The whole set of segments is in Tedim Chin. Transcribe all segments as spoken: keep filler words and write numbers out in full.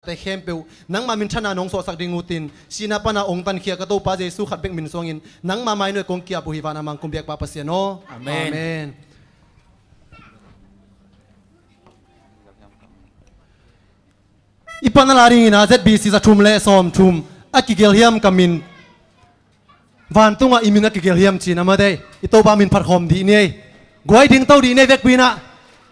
te khempeuh nangma minthanna nong suahsak ding utin, sihna pana ong tankhia ka Topa Jesu khat bek min suangin nangma mai nuai kong kiap uh hi, van a mangkum biakpa Pasian aw. Amen. Amen. I pan a la dingin a Z B C za thum le sawm thum a kigelhiam ka min vantungah i min a kigelhiam cin a mate, i Topa min phatkhawm dih ni ei. Guai ding to dih ni ei, vekpi inah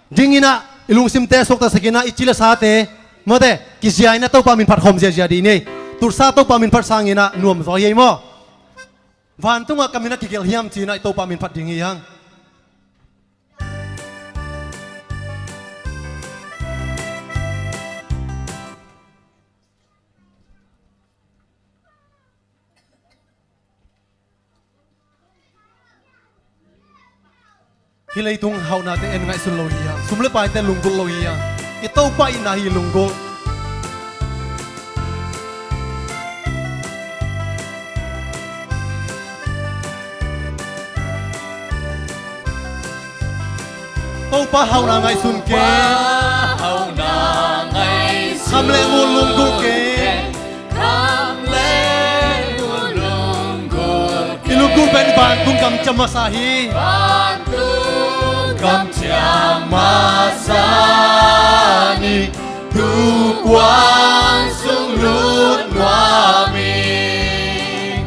ding inah i lungsimte suaktasak inah i ci le sate mate, kizia inah Topa min phatkhawm ziazia dih ni ei. Tutsa Topa min phat sang inah nuam zaw hi ei maw. Vantungah ka min a kigelhiam cin ah i Topa min phat ding hi hang. Hih leitung hauhnate en ngaihsun lo hi a, sum le paite lunggulh lo hi a, i Topa itna hi lunggulh. Topa hauhna ngaihsun kei. Topa hauhna ngaihsun kei. Kham le ngun lunggulh kei. Kham le ngun lunggulh kei. I lunggulh pen vantung gam ciam masa hi. Vantung gam ciam masa ni. Tu kuang sung lut nuam ing.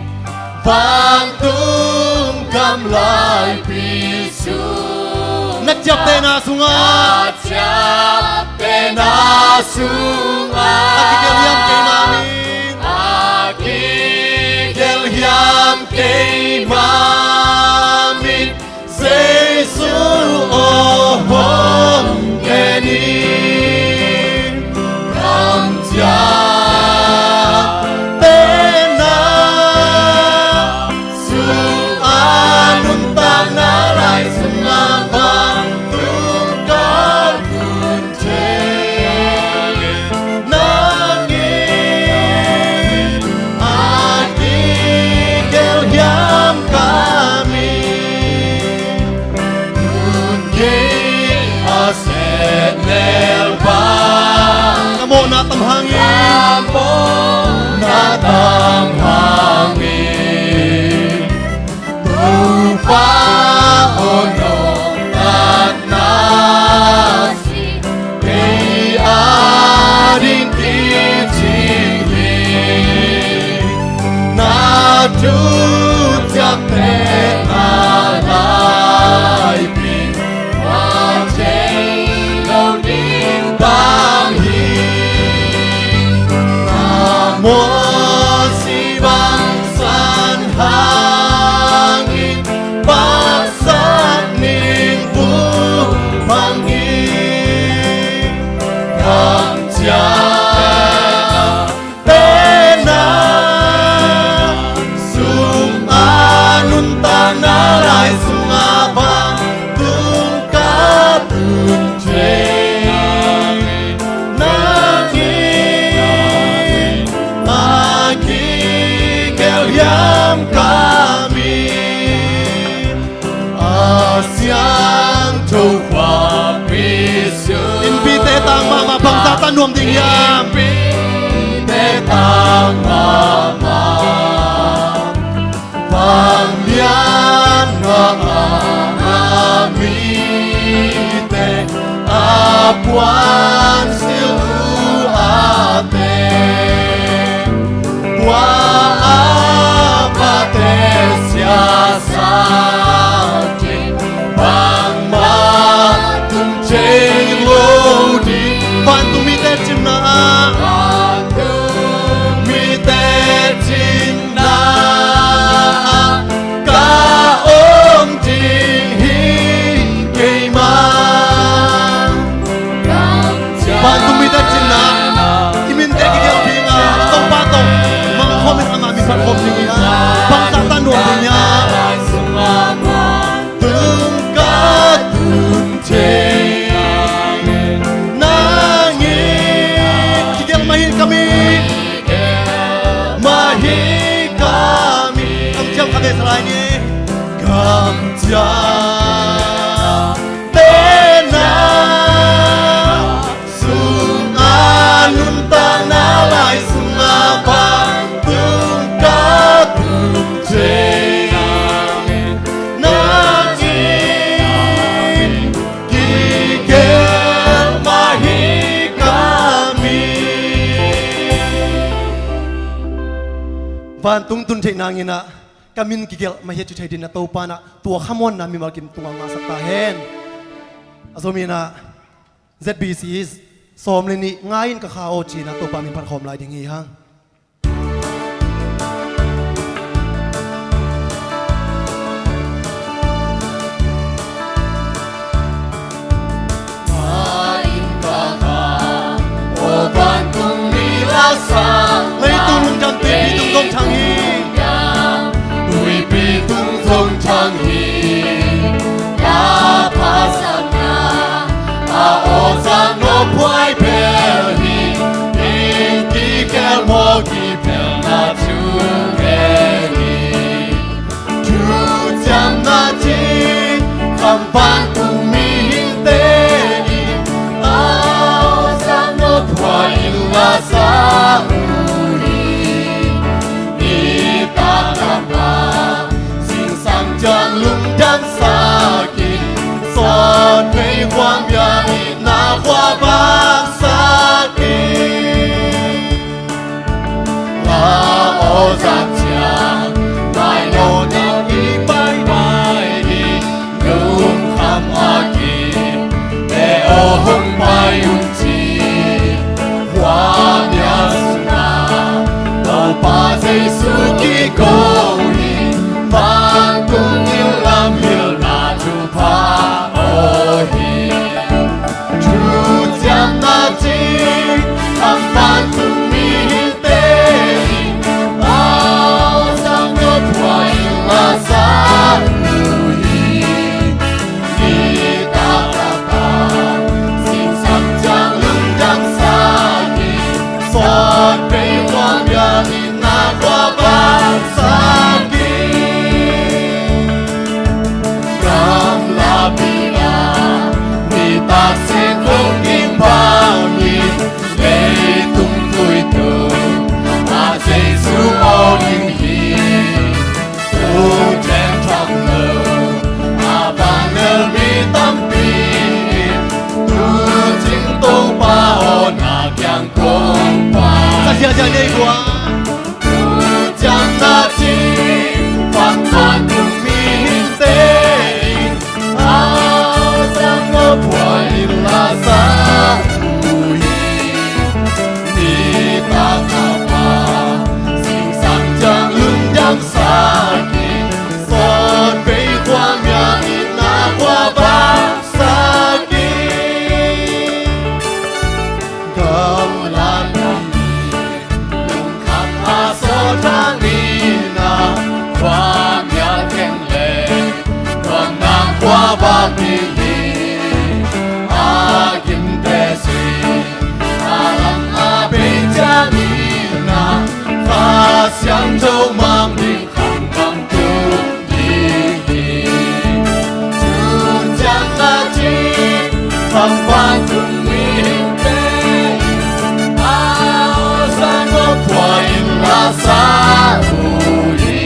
Vantung gam laipi sung. Na ciaptehna sungah. Na ciaptehna sungah. A kigelhiam keimah min. A kigelhiam keimah min. Jesu aw hong en in. Kamciam tena sung a nuntakna lai sungah vantung ka tun thei. Nang in a kigelhiam ka min. Nun kei a set lel bang. Ka mawhna tam hangin. Ka mawhna tam hangin. Topa aw nong natna sih. Kei a ding kicing hi. Na thu ciaptehna laipi. Tua thei lo ding bang hi. Na mawhsi bang san hangin. Paksak ning vumang hi. Kamciam tena sung a nuntakna lai sungah vantung ka tun thei. Nang in a kigelhiam ka min. A siangtho khuapi sung. Innpite tang mahmah, bangzah tan nuam ding hiam? Innpite tang mahmah. Bang lian mahmah a mite a puan silh uh a teng. Tua a pate siasa cing bangmah tung cing lo ding. Vantung mite cinna ah. Vantung mite cinna ah ka om ding hi keimah. Vantung mite cinna i minte kigelh ding a, Topa tawh mangkhawm in amah min phatkhawm ding hi a, bangzah tan nuam ding hiam? Tung ka tun thei. Nang in kigelh mah hi ka min. Mah hi ka min. Kamciam kha ve salai ni. Kamciam tena sung a nuntakna Vantung tun theih nangin ah ka min kigelh mah hi a ci thei dingin ah Topa in ah tua khamuanna mimal kim tungah ngahsak ta hen. A zom in ah Z B C sawm le nih, Ngai in ka kha aw ci-in ah Topa min phat khawm lai ding hi hang. Leitung lungdam tuipi tung zong thang hi. Tuipi tung zong thang hi. La pha sakna a aw zang no phuai bel hi. Ing ki kel maw ki bel na thu bel hi. Thuciamna cih khampan tung mihingte in a aw zang no phuai in la sa uh hi. Nitak a pa zingsang ciang lungdam sak in, sawt vei khua mia in na khua bang sak in. La aw zak ciang mai lo na i pai mai hi. Lungkham a kim te aw hong pai un ci. Khua mia sungah Topa Jesu kiko hi. Vantung in lam hilhna thupha aw hi. Thuciamna cih khampan tung mihingte in a aw zang no phuai in la sa uh hi. Nitak a pa zingsang ciang lungdam sak in, sawt vei khua mia in na khua bang sak in. Gamla pi a nitak sik lungkim bangin, leitung tuitung a Jesu aw ding hi. Uten tham lo a vanel mi tampi in, tu cing Topa aw na kiang kong pai. Sa sia sia nei bua. Thuciamna cih khampan tung mihingte in a aw zang no phuai in la sa uh hi. Nitak a pa zingsang ciang lungdam sak in, sawt vei khua mia in na khua bang sak in. Gamla pi lungkham a sawt hangin ah, khua mia keng le khua na khua bang ding hi. A kimte sui a lam a pei ciangin ah, Kha Siangtho mang ding khang bang tung ding hi. Thuciamna cih khampan tung mihingte in a aw zang no phuai in la sa uh hi.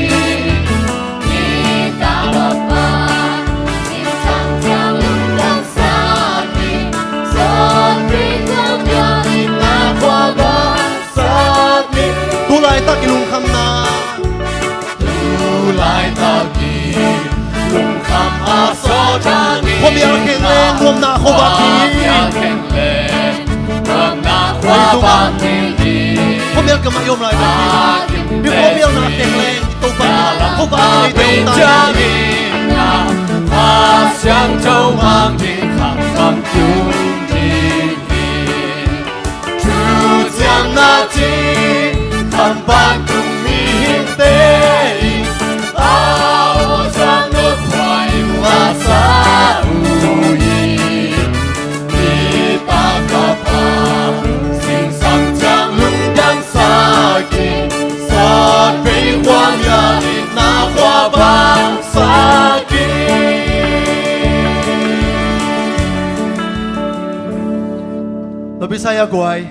Nitak a pa zingsang ciang lungdam sak in, sawt vei khua mia in na khua bang sak in. Tu laitak i lungkhamna, tu laitak i lungkham a sawt hangin, khuamial kheng leng nuamna khuavak hi. Khuamial kheng leng nuamna khuavak hi. Khuamial ka mah i om laitak hi. Mi khuamialna kheng leng Topa khuavak hi. Kha Siangtho mang ding khang bang tung ding hi. Thuciamna cih khampan tung mihingte in a aw zang no phuai in la sa uh hi. Nitak a pa zingsang ciang lungdam sak in, sawt vei khua mia in na khua bang sak in. Lopi saya guai.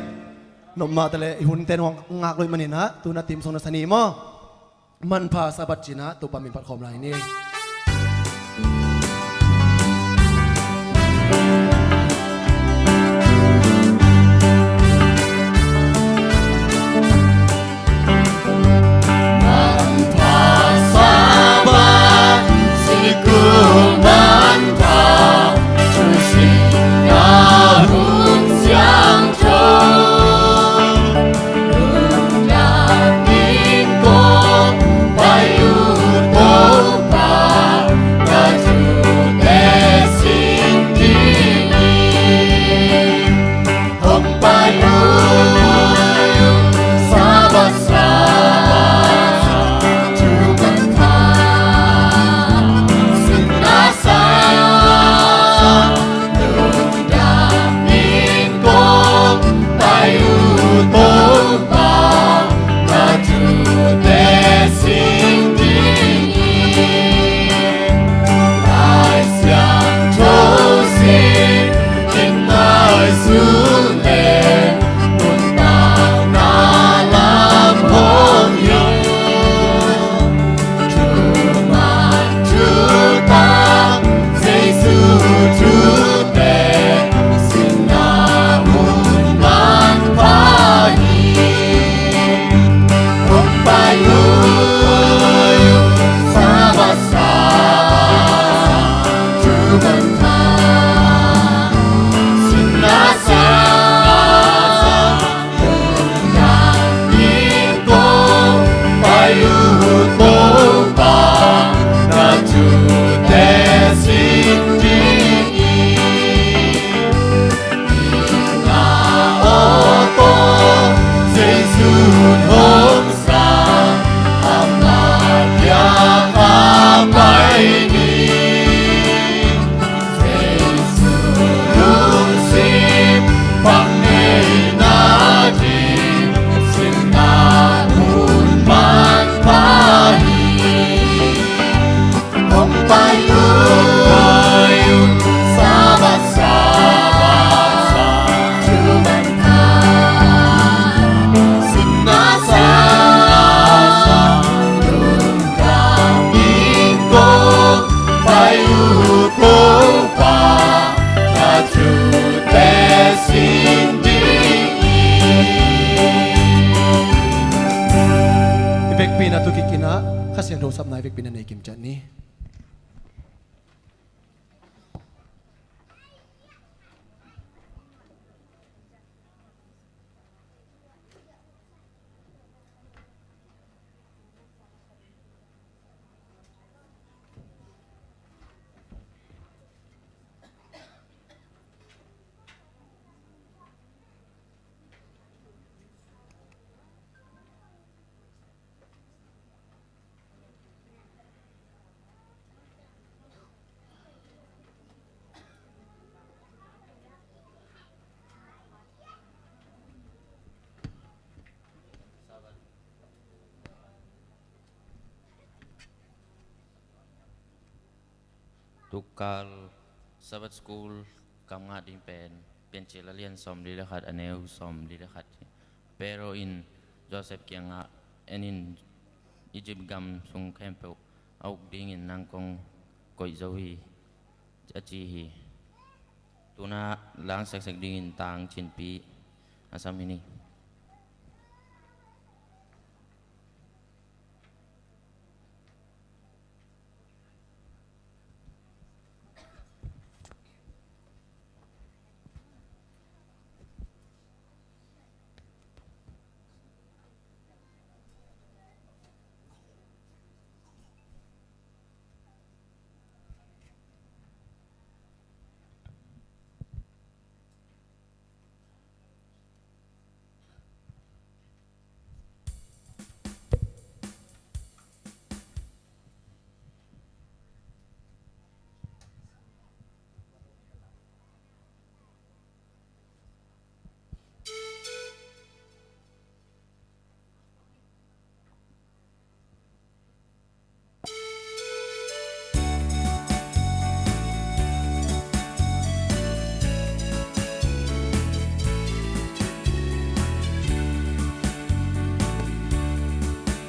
Nop mah taleh i hun ten hong ngak loih manin ah, tu-in ah theme song na sa ni maw? Manpha Sabbath ci-in ah Topa min phat khawm lai ni. Ina tu kikin ah Kha Siangtho sapna i vekpi-in a nei kim ciat ni. Tukal Sabbath School kam ngah ding pen Piancil a lian sawmli le khat, a neu sawmli le khat hi. Pharaoh in Joseph kiangah, "En in, Egypt gam sung khempeuh a uk dingin nang kong koih zo hi," a ci hi. Tu-in ah langseksak dingin tang cinpi a sam hi ni.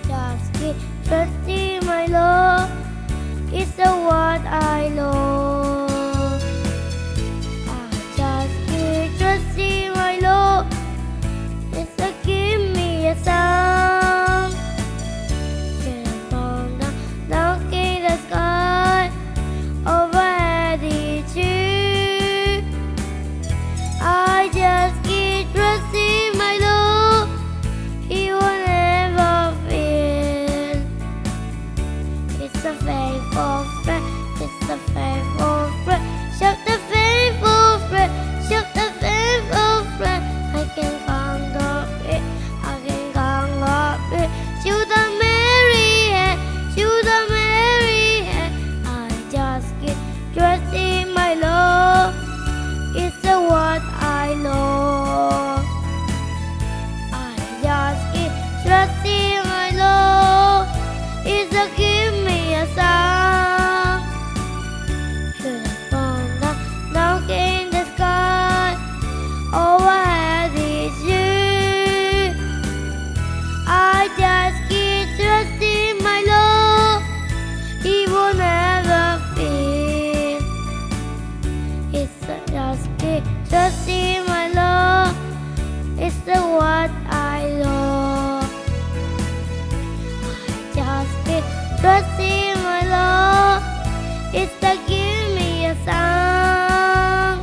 Just keep trusting my Lord. It's the word I love. I just keep trusting my Lord. It's the give me a song. Can fall down, knocking the sky. Overhead is you. I just keep trusting my Lord. He will never fail. It's a faithful friend. It's a faithful friend. Such a faithful friend. Such a faithful friend. I can count on it. I can count on it. Should I marry her? Should I marry her? I just keep trusting my Lord. It's the word I love. I just keep trusting my Lord. It's the give me a song. Should I fall down, knocking the sky. Overhead is you. I just keep trusting my Lord. He will never fail. It's just keep trusting my Lord. It's the word I love. I just keep trusting my Lord. It's the give me a song.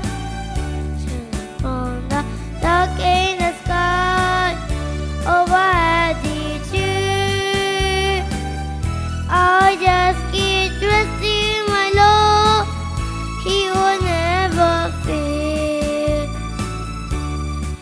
Should I fall down, knocking the sky. Overhead is you. I just keep trusting my Lord. He will never fail.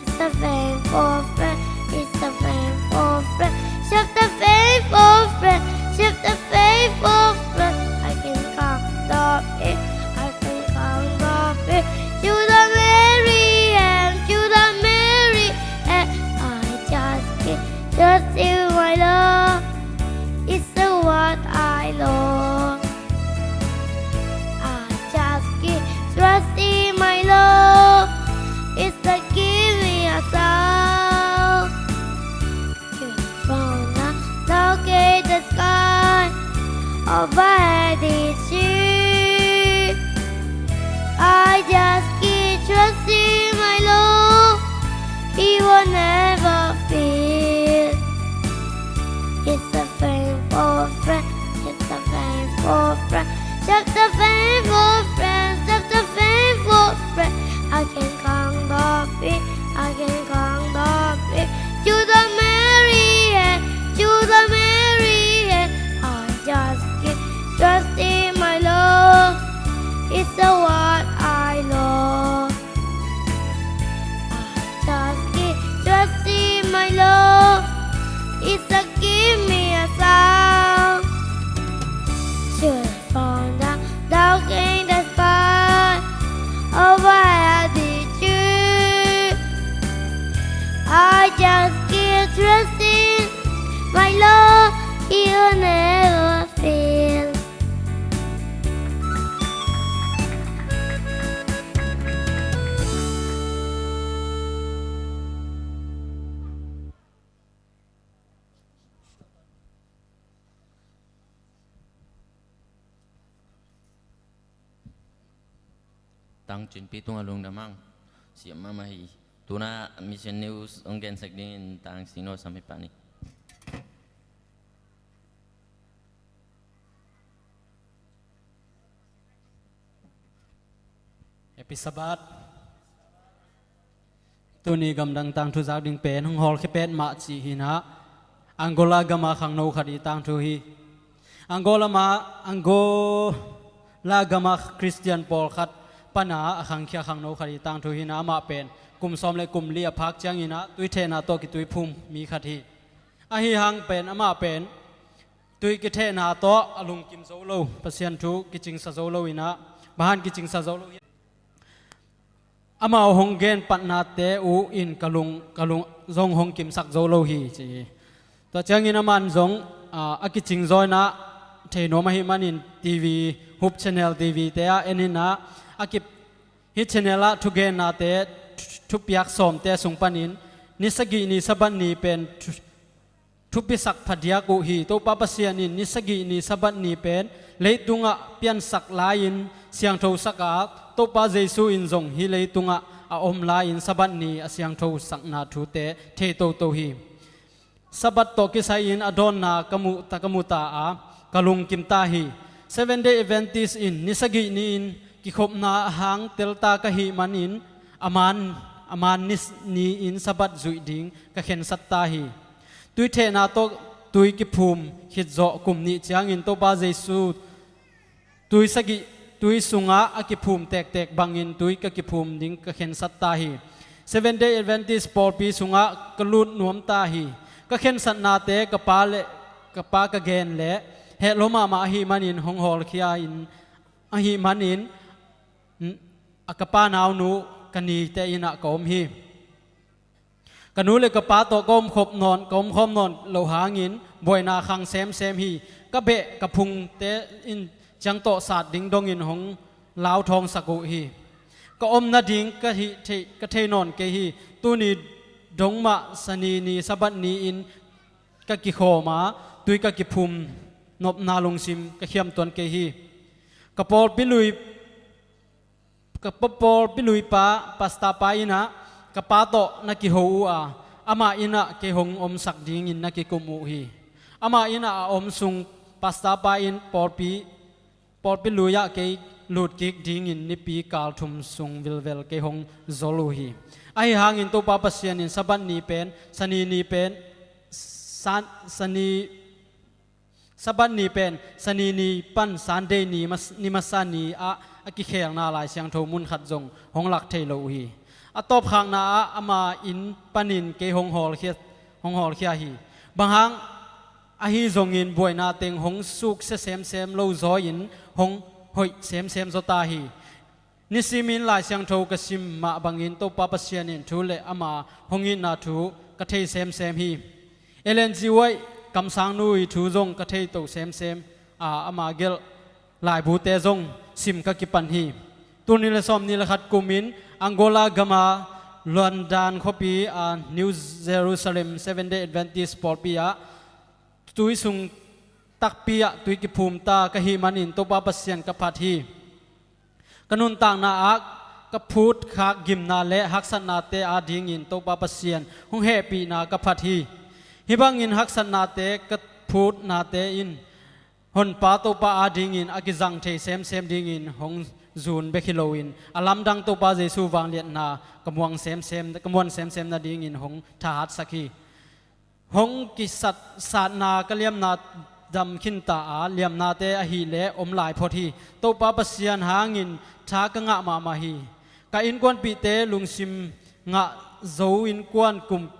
It's a faithful friend. It's a faithful friend. Such a faithful friend. Such a faithful friend. I can count on it. I can count on it. Should I marry her? Should I marry her? I just keep trusting my Lord. It's the word I love. I just keep trusting my Lord. It's the give me a song. From the dark in the sky, overhead is you. I just keep trusting my Lord. He will never fail. It's a friend You'll never fail. Tangcinpi tungah lungdam hang. Siam mahmah hi. Tuna Mission News hong gensak dingin Tang Singno sam hi pah ni. Happy Sabbath. Tuni gamdang tangthu zak ding pen hong hawlkhia petmah cih hi in ah, Angola gama khangno khat i tangthu hi. Angola ma, Angola gama Khristian pawlkhat pana a khangkhia khangno khat i tangthu hi in ah, amah pen kum sawm le kum li a phak ciangin ah tuithehna tawh kituiphum mi khat hi. Ahi hang pen amah pen tui kithehna tawh a lungkim zo lo, Pasian thu kicingsa zo lo in ah, bang hang kicingsa zo lo hi. Amau hong gen patnate uh in ka lung, ka lung zong hong kimsak zo lo hi, ci hi. Tua ciangin aman zong, ah, a kicing zaw in ah thei nuam ahih manin T V, Hope Channel T V te ah en in ah, a ki, hih channel ah thugennate, thu, thupiak sawmte sung panin ni sagih ni Sabbath ni pen thu, thupisak phadiak uh hi. Topa Pasian in ni sagih ni Sabbath ni pen leitungah piansak lai-in siangthosak a, Topa Jesu in zong hih leitungah a om lai-in Sabbath ni a siangthosakna thute thei toto hi. Sabbath tawh kisai-in a dawnna ka muh ta, ka mu ta a, ka lungkim ta hi. Seven Day Adventist in ni sagih ni-in kikhopna a hang telta ka hih manin, a man, a man ni, ni-in Sabbath zuih ding ka khensat ta hi. Tuithehna tawh tui kiphum khit zawh kum nih ciangin Topa Jesu tui sagih, tui sungah a kiphum tektek bangin tui ka kiphum ding ka khensat ta hi. Seven Day Adventist pawlpi sungah ka lut nuam ta hi. Ka khensatnate ka pa le, ka pa ka gen leh heh lua mahmah ahih manin hong hawlkhia in, ahih manin, a ka pa naunu ka nite inn ah ka om hi. Ka nu le ka pa tawh ka omkhop nawn, ka omkhawm nawn loh hangin buaina khang semsem hi. Ka beh ka phungte in ciangtawh sat ding dongin hong lauthawngsak uh hi. Ka om nading ka hih thei, ka thei nawn kei hi. Tuni dong mah Sani ni Sabbath ni-in ka kikhawm a, tui ka kiphum nopna lungsim ka khiam tuan kei hi. Ka pawlpi lui Ka pa, pawlpi lui pa, pastor pa inn ah ka pa tawh na kiho uh a, amah inn ah kei hong omsak dingin na kikum uh hi. Amah inn ah a om sung pastor pa in pawlpi, pawlpi lui ah kei lut kik dingin nipi kal thum sung vilvel kei hong zol uh hi. Ahi hangin Topa Pasian in Sabbath ni pen, Sani ni pen, San-, Sani Sabbath ni pen Sani ni pan Sunday ni mas-, ni masa ni ah a kikhelna Lai Siangtho mun khat zong hong lak thei lo uh hi. A tawpkhakna ah ama inn panin kei hong hawlkhia, hong hawlkhia hi. Bang hang ahi zongin buaina teng hong suksia semsem lo zaw-in hong hoih semsem zaw ta hi. Nisimin Lai Siangtho ka sim mah bangin Topa Pasian in thu le ama hong itna thu ka thei semsem hi. Ellen G. White kamsangnu ii thu zong ka thei to semsem a, ama gelh laibute zong sim ka kipan hi. Tul nih le sawmnih le khat kumin Angola gama Luanda khuapi a New Jerusalem Seventh Day Adventist pawlpi ah tui sung takpi ah tui kiphum ta ka hih manin Topa Pasian ka phat hi. Ka nuntakna ah ka phutkhak gimna le haksatnate adingin Topa Pasian hong hehpihna ka phat hi. Hih bangin haksatnate ka phutnate in Honpa Topa adingin a kizang thei semsem dingin hong zun bek hi loin a lamdang Topa Jesu vangliatna ka muang semsem, ka muan semsem nadingin hong thahatsak hi. Hong kisat satna ka liamna dam khinta a, liamnate ahileh om lai phot hi. Topa Pasian hangin tha ka ngah mahmah hi. Ka innkuanpihte lungsim ngah zo innkuan kum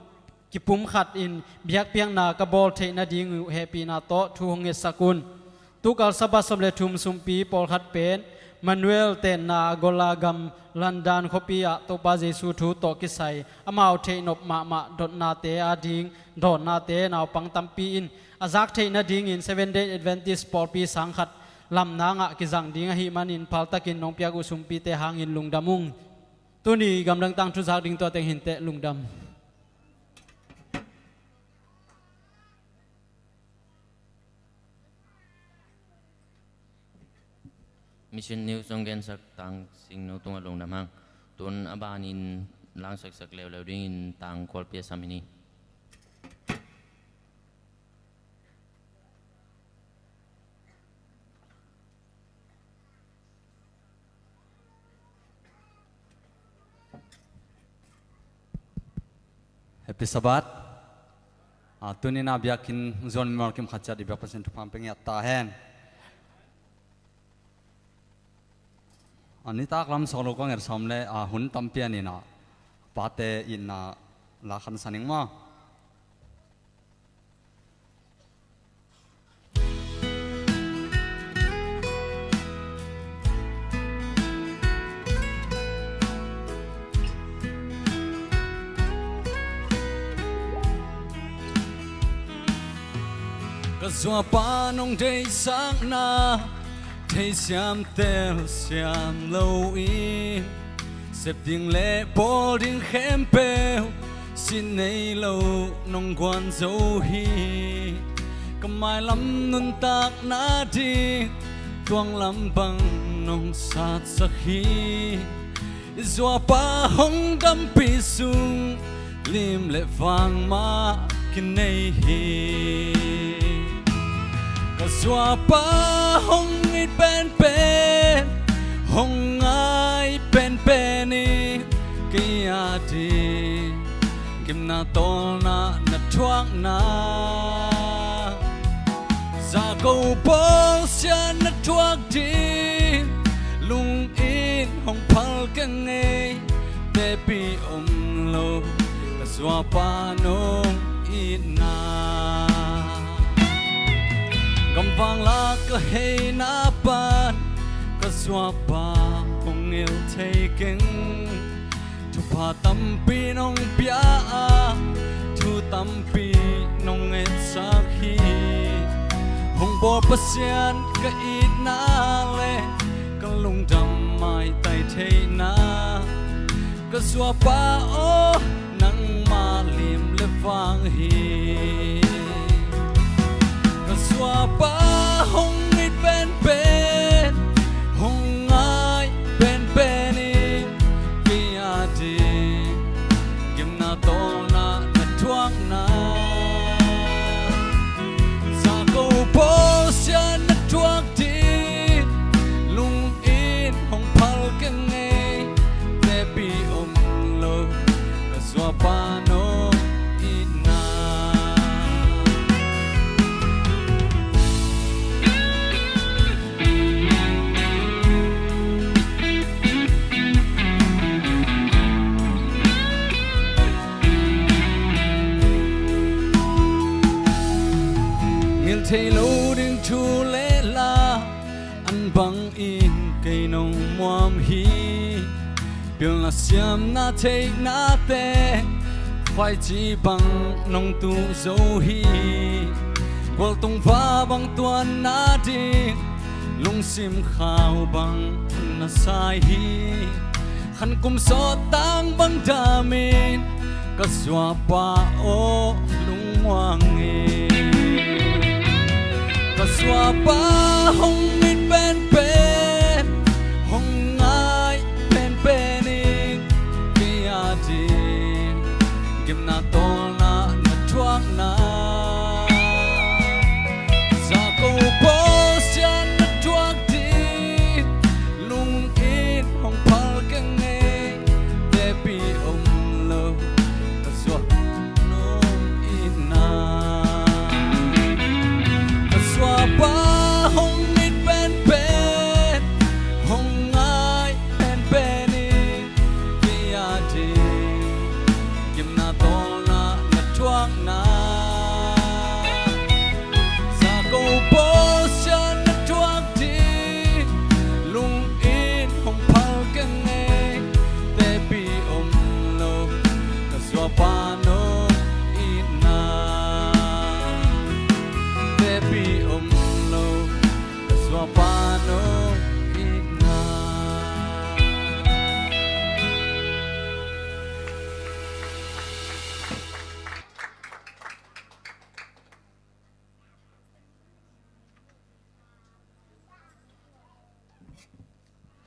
kipum khatin biakpiakna ka bawl theih nading uh hehpihna tawh thu hong ngetsak un. Tukal Sabbath sawm le thum sumpi pawlkhat pen Emmanuel tenna Angola gam London khuapi ah Topa Jesu thu tawh kisai amau theihnop mahmah dotnate ading dawnnate naupang tampi in a zak theih nadingin Seventh Day Adventist pawlpi sangkhat lamna ngah kizang ding ahih manin phaltakin nong piak uh sumpite hangin lungdam ung. Tuni gamdang tangthu zak ding tua teng hinteh, lungdam. Mission News hong gensak Tang Singno tungah lungdam hang. Tun a banin langsaksak leuleu dingin Tang Kualpi a sam hi ni. Happy Sabbath. Ah, tuni-in a biakinn zuan mimal kim khat ciat i biak Pasian thupha hong pia ngiat ta hen. A nitak lam sawt lo kong et sawm le, ah, hun tampi a ni-in ah pate itna la khan sa ning maw. Ka zuapa nong deihsakna theisiamtel siam lo in, sep ding le bawl ding khempeuh sin nei lo nong guan zo hi. Ka mailam nuntakna ding tuanglam bang nong satsak hi. I zuapa hong dampi sung lim le vang mah kinei hi. Ka zuapa hong it penpen, hong ngai penpen in kei a ding gimna tawlna na thuakna, zako bawlsia na thuak ding lungin hong phal keng ei. Tepih om lo ka zuapa nong itna, gamvang la ka heina pan ka zuapa hong ngil thei keng. Thupha tampi nong pia a, thu tampi nong etsak hi. Hong bawl Pasian ka itna le ka lungdam maitai theihna, ka zuapa aw, nangmah lim le vang hi. Ka zuapa hong it penpen, hong ngai penpen in kei a ding gimna tawlna na thuakna, zako bawlsia na thuak ding lungin hong phal keng ei. Tepih om lo ka zuapa nong itna. Ngil thei lo ding thu le la an bangin kei nong muam hi. Pilna siamna theihnate khuaici bang nong tuh zo hi. Gualtung va bang tuanna ding lungsim khau bang na sai hi. Khan kum sawt tang bang damin ka zuapa aw lungmuang hi. Ka zuapa hong it penpen, hong ngai penpen in kei a ding gimna tawlna na thuakna, zako bawlsia na thuak ding lungin hong phal keng ei. Tepih om lo ka zuapa nong itna. Ka zuapa hong it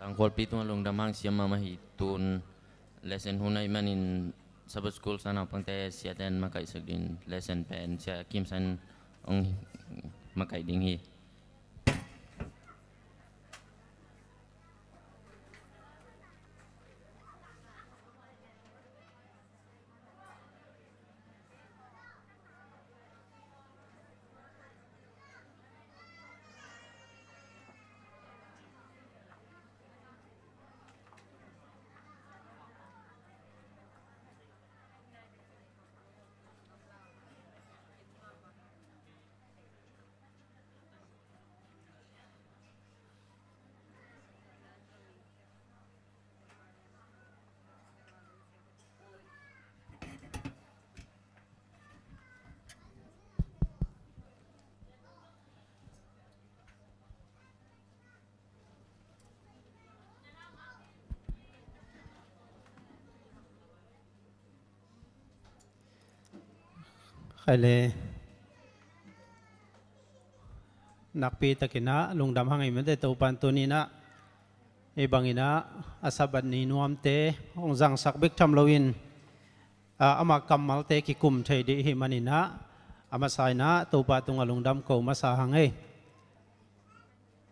Tangkhualpi tungah lungdam hang siam mahmah hi. Tun lesson hun ahih manin Sabbath School sang naupangte siate'n makaihsak ding lesson pen Sia Kim San hong makaih ding hi. Khai le. Nakpi takin ah lungdam hang ei mate, Topa'n tuni-in ah hih bangin ah a Sabbath ni nuamte hong zangsak bek tham loin, ah, ama kammalte kikum thei ding ahih manin ah a masa-in ah Topa tungah lungdam ko masa hang ei.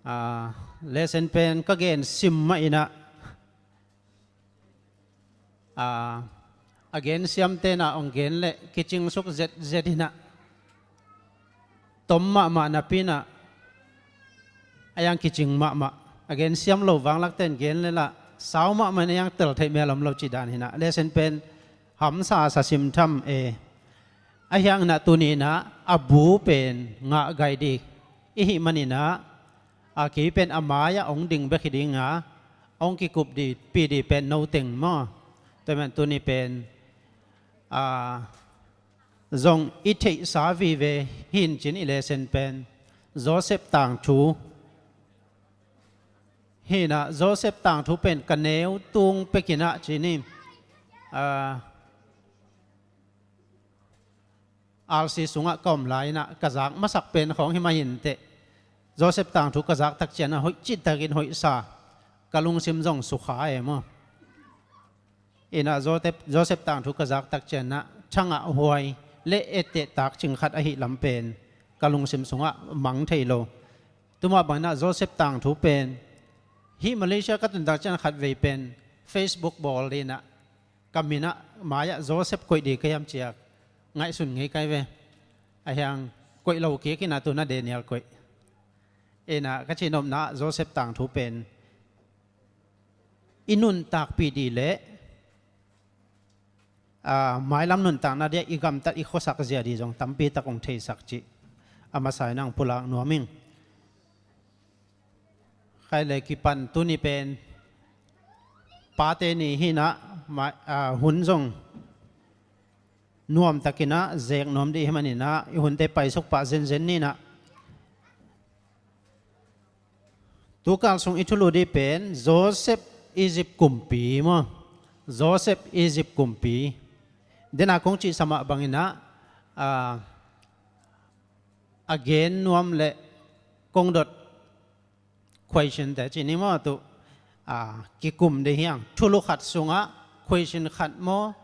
Ah, lesson pen ka gen sim mah in ah, ah, a gen siamte'n ah hong gen leh kicingsuk zetzet in ah, tom mahmah napi-in ah, a iang kicing mahmah. A gen siam lo vanglakte'n gen leh lah sau mahmah in a iang tel theih mel om lo cih dan hi-in ah, lesson pen hamsa sa sim tham ei. Ahih hangin ah tuni-in ah a bu pen ngah gai ding ahih manin ah, a kei pen a mai-ah hong ding bek hi ding a, hong kikuppih ding pen no teng maw. Tua ahih manin tuni pen, ah, zong i theihsa vive hi-in cin i lesson pen Joseph tangthu hi-in ah, Joseph tangthu pen ka neu tung pek in ah cin i, ah, R C sungah ka om lai-in ah ka zak masak pen khawng hi mah hi inteh. Joseph tangthu ka zak tak ciangin ah hoih citakin hoihsa, ka lungsim zong sukha ei maw. In ah Joseph, Joseph tangthu ka zak tak ciangin ah thangah huai le etteh takcing khat ahih lam pen ka lungsim sungah mang thei lo. Tua mah bangin ah Joseph tangthu pen hih Malaysia ka tun tak ciang khatvei pen Facebook bawl ding in ah ka min ah mai-ah Joseph koih ding ka hiam ci-a ngaihsun ngei ka hi ve. Ahih hang koih lo kik in ah tu-in ah Daniel koih. In ah ka cihnopna ah Joseph tangthu pen i nuntakpih ding leh, ah, mailam nuntakna ding ah i gamtat i khuasak zia ding zong tampi tak hong theisak cih a masa-in ah hong pulak nuam ing. Khai le, kipan tuni pen Pate Ni hi-in ah, ma-, ah, hun zong nuamtakin ah zek nuam ding ahih manin ah i hunte paisuk pah zenzen ni in ah. Tukal sung i thulu ding pen Joseph Egypt kumpi maw. Joseph Egypt kumpi. Dena kong cihsa mah bangin ah, ah, a gen nuam leh kong dot question te ci ni maw, tu, ah, kikum ding hi hang. Thulu khat sungah question khat maw,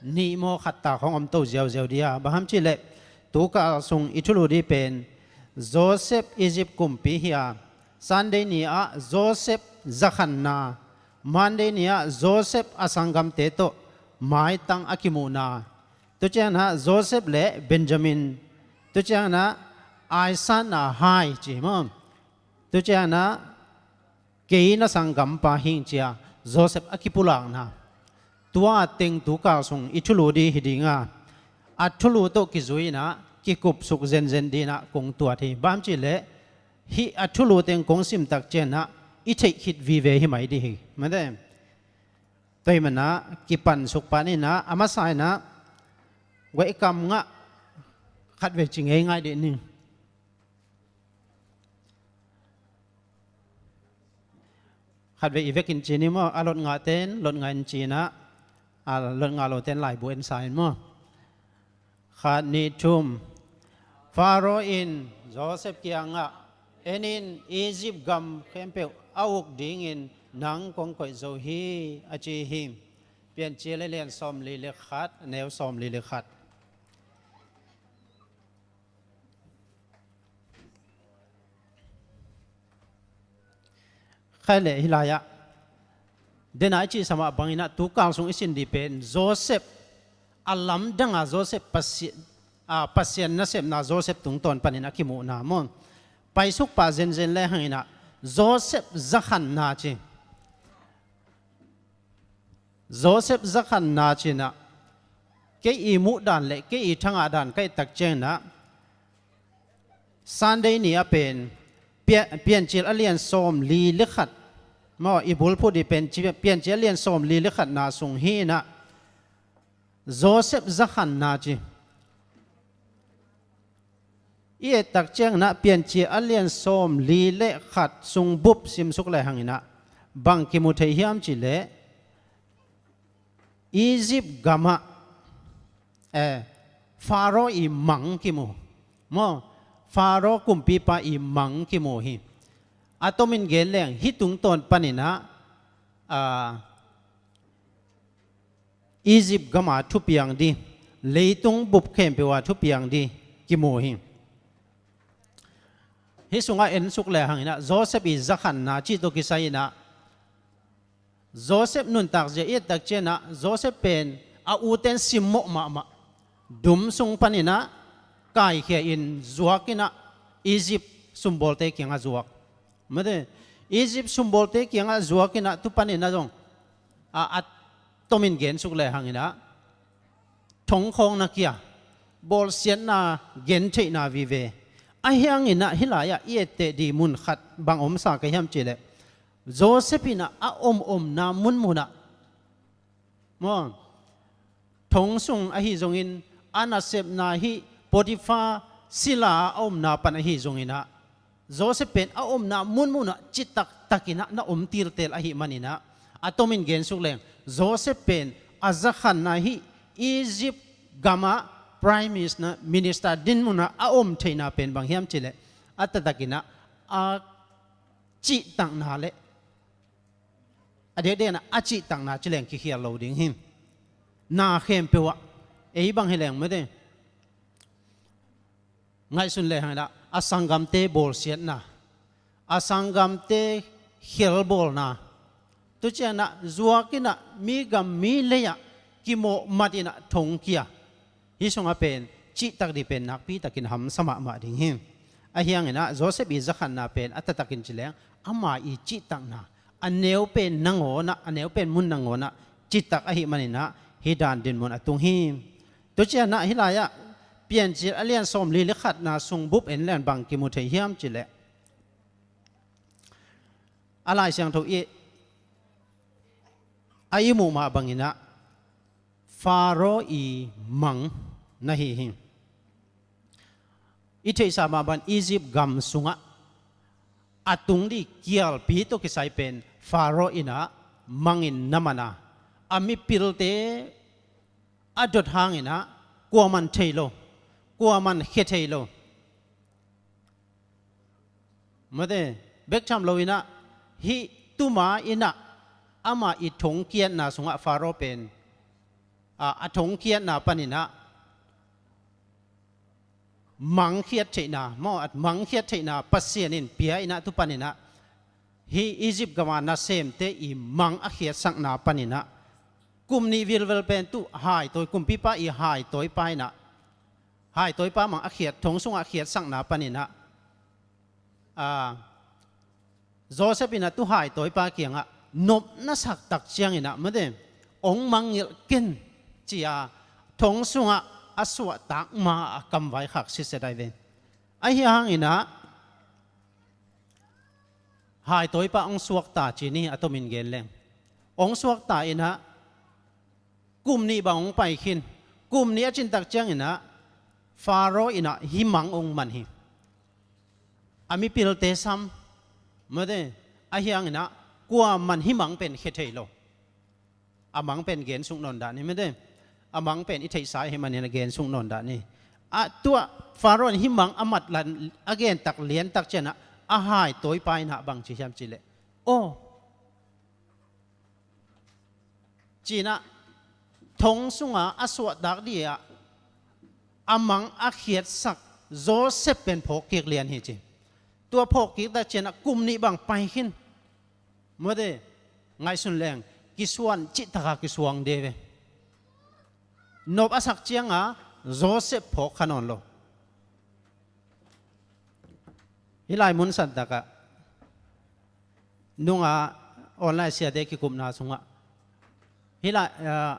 nih maw, khat tak hong om to ziauziau ding a. Bang hang hiam cih leh tukal sung i thulu ding pen Joseph Egypt kumpi hi a, Sunday ni-ah Joseph zakhanna, Monday ni-ah Joseph a sanggamte tawh maitang a kimuhna, tu ciangin ah Joseph le Benjamin, tu ciangin ah aisatna hai ci maw, tu ciangin ah kei na sanggampa hi ing ci-a Joseph a kipulakna, tua teng tukal sung i thulu ding hi ding a, a thulu tawh kizui-in ah kikupsuk zenzen ding in ah kong tuat hi. Bang hang hiam cih leh hih a thulu teng kong sim tak ciangin ah i theih khit vive hi mai ding hi. Mate. Tua ahih manin ah kipansuk pan in ah, a masa-in ah guai kam ngah khatvei ci ngeingai dih ning. Khatvei i vekin ci ni maw, a lot ngahten lot ngah in ci in ah, a lot ngah loten laibu en sa in maw. Khat, nih, thum. Pharaoh in Joseph kiangah, "En in, Egypt gam khempeuh a uk dingin Nang kong koih zo hi, a ci hi. Piancil a lian sawmli le khat, a neu sawmli le khat. Khai le hih lai-ah, dena i cihsa mah bangin ah, tu kal sung i sin dih pen Joseph, a lamdanga Joseph Pasian, a, Pasian nasepna Joseph tungtawn panin a kimuhna maw. Paisuk pah zenzen le hangin ah, Joseph zakhanna ci. Joseph zakhanna ci-in ah, kei i muhdan le kei i thangahdan ka et tak ciangin ah, Sunday ni a pen, Pia-, Piancil a lian sawmli le khat, maw, i bulphuh dih pen, Piancil a lian sawmli le khatna sung hi-in ah, Joseph zakhanna ci. I et tak ciangin ah, Piancil a lian sawmli le khat sung bup simsuk le hangin ah, bang kimu thei hiam cih leh, Egypt gamah, eh, Pharaoh i mang kimu. Maw, Pharaoh kumpipa i mang kimu hi. A tomin gen leng, hih tungtawn panin ah, ah, Egypt gama thupiang dih, leitung bup khempeuh a thupiang dih kimu hi. Hih sungah ensuk le hangin ah, Joseph i zakhanna cih tawh kisai-in ah, Joseph nuntakzia i et tak ciangin ah, Joseph pen a uten simmawh mahmah. Dum sung panin ah, kaikhia in zuak in ah, Egypt sumbawlte kiangah zuak. Mate, Egypt sumbawlte kiangah zuak in ah, tu panin ah zong, a, a tomin gensuk le hangin ah, thongkhawngna kia, bawlsiatna gentheihna vive. Ahi hangin ah, hih lai-ah i etteh dih mun khat bang omsa ka hiam cih leh, Joseph in ah a omomna munmun ah, maw, thong sung ahi zongin, a nasepna hih Potiphar sila a omna pan ahi zongin ah, Joseph pen a omna munmun ah citak takin ah na om tiltel ahih manin ah, a tomin gensuk leng, Joseph pen a zakhanna hih Egypt gamah Prime Minister, minister dinmun ah a om theihna pen bang hiam cih leh, a taktakin ah a cihtakna le, a diakdiakin ah a cihtakna ci leng kikhial lo ding hi. Na khempeuh ah, ei bang hi leng mate, ngaihsun le hangin ah, a sanggamte bawlsiatna, a sanggamte khelbawlna, tu ciangin ah zuak in ah, mi gam mi lei-ah kimawh mat in ah thongkia. Hih sungah pen cihtak dih pen nakpitakin hamsa mahmah ding hi. Ahi hangin ah, Joseph i zakhanna pen a taktakin ci leng, ama i cihtakna, a neu pen nangawn ah, a neu pen mun nangawn ah citak ahih manin ah, hih dan dinmun a tung hi. Tu ciangin ah, hih lai-ah Piancil a lian sawmli le khatna sung bup en leng bang kimu thei hiam cih leh, a Lai Siangtho i, a i muh mah bangin ah, Pharaoh i mang na hi hi. I theihsa mah bang Egypt gam sungah a tung dih kialpi tawh kisai pen Pharaoh in ah mangin na man a, a mipilte a dot hangin ah kuaman thei lo, kuaman khia thei lo. Mate, bek tham lo in ah, hih tuma in ah, ama i thongkiatna sungah Pharaoh pen, a, a thongkiatna panin ah, mangkhiat theihna, maw, a mangkhiat theihna Pasian in pia in ah, tu panin ah, hih Egypt gama nasemte i mang a khiatsakna panin ah, kum nih vilvel pen tu haitawi, kumpipa i haitawipa in ah, haitawipa mang a khiat, thong sungah khiatsakna panin ah, a, Joseph in ah tu haitawipa kiangah nopna sak tak ciangin ah, mate, hong mangngilh ken, ci-a thong sungah a suahtak ma-a kamvai khak sitset ai ve. Ahi hangin ah, haitawipa hong suakta ci ni, a tomin gen leng. Hong suakta in ah, kum nih bang hong pai khin. Kum nih a cin tak ciangin ah, Pharaoh in ah hih mang hong man hi. A mipilte sam, mate, ahi hangin ah, kuaman hih mang pen khia thei lo. A mang pen gensuk nawn dah ni, mate. A mang pen i theihsa ahih manin a gensuk nawn dah ni. A, tu-ah Pharaoh in hih mang a mat lan, a gen tak lian tak ciangin ah, a haitawipa in ah bang ci hiam cih leh, aw, Cinah thong sunga a suahtak dih ah a mang a khiatsak Josef pen phawk kik lian hi ci. Tua phawk kik tak cianah kum nih bang pai khin. Mawte, ngaihsun leng kisuan cihtaka kisuang de ve. Nop a sak cianga Josef phawk kha nawn lo. Hih lai mun santakah nunga online siate kikupna sungah hih lai, ah,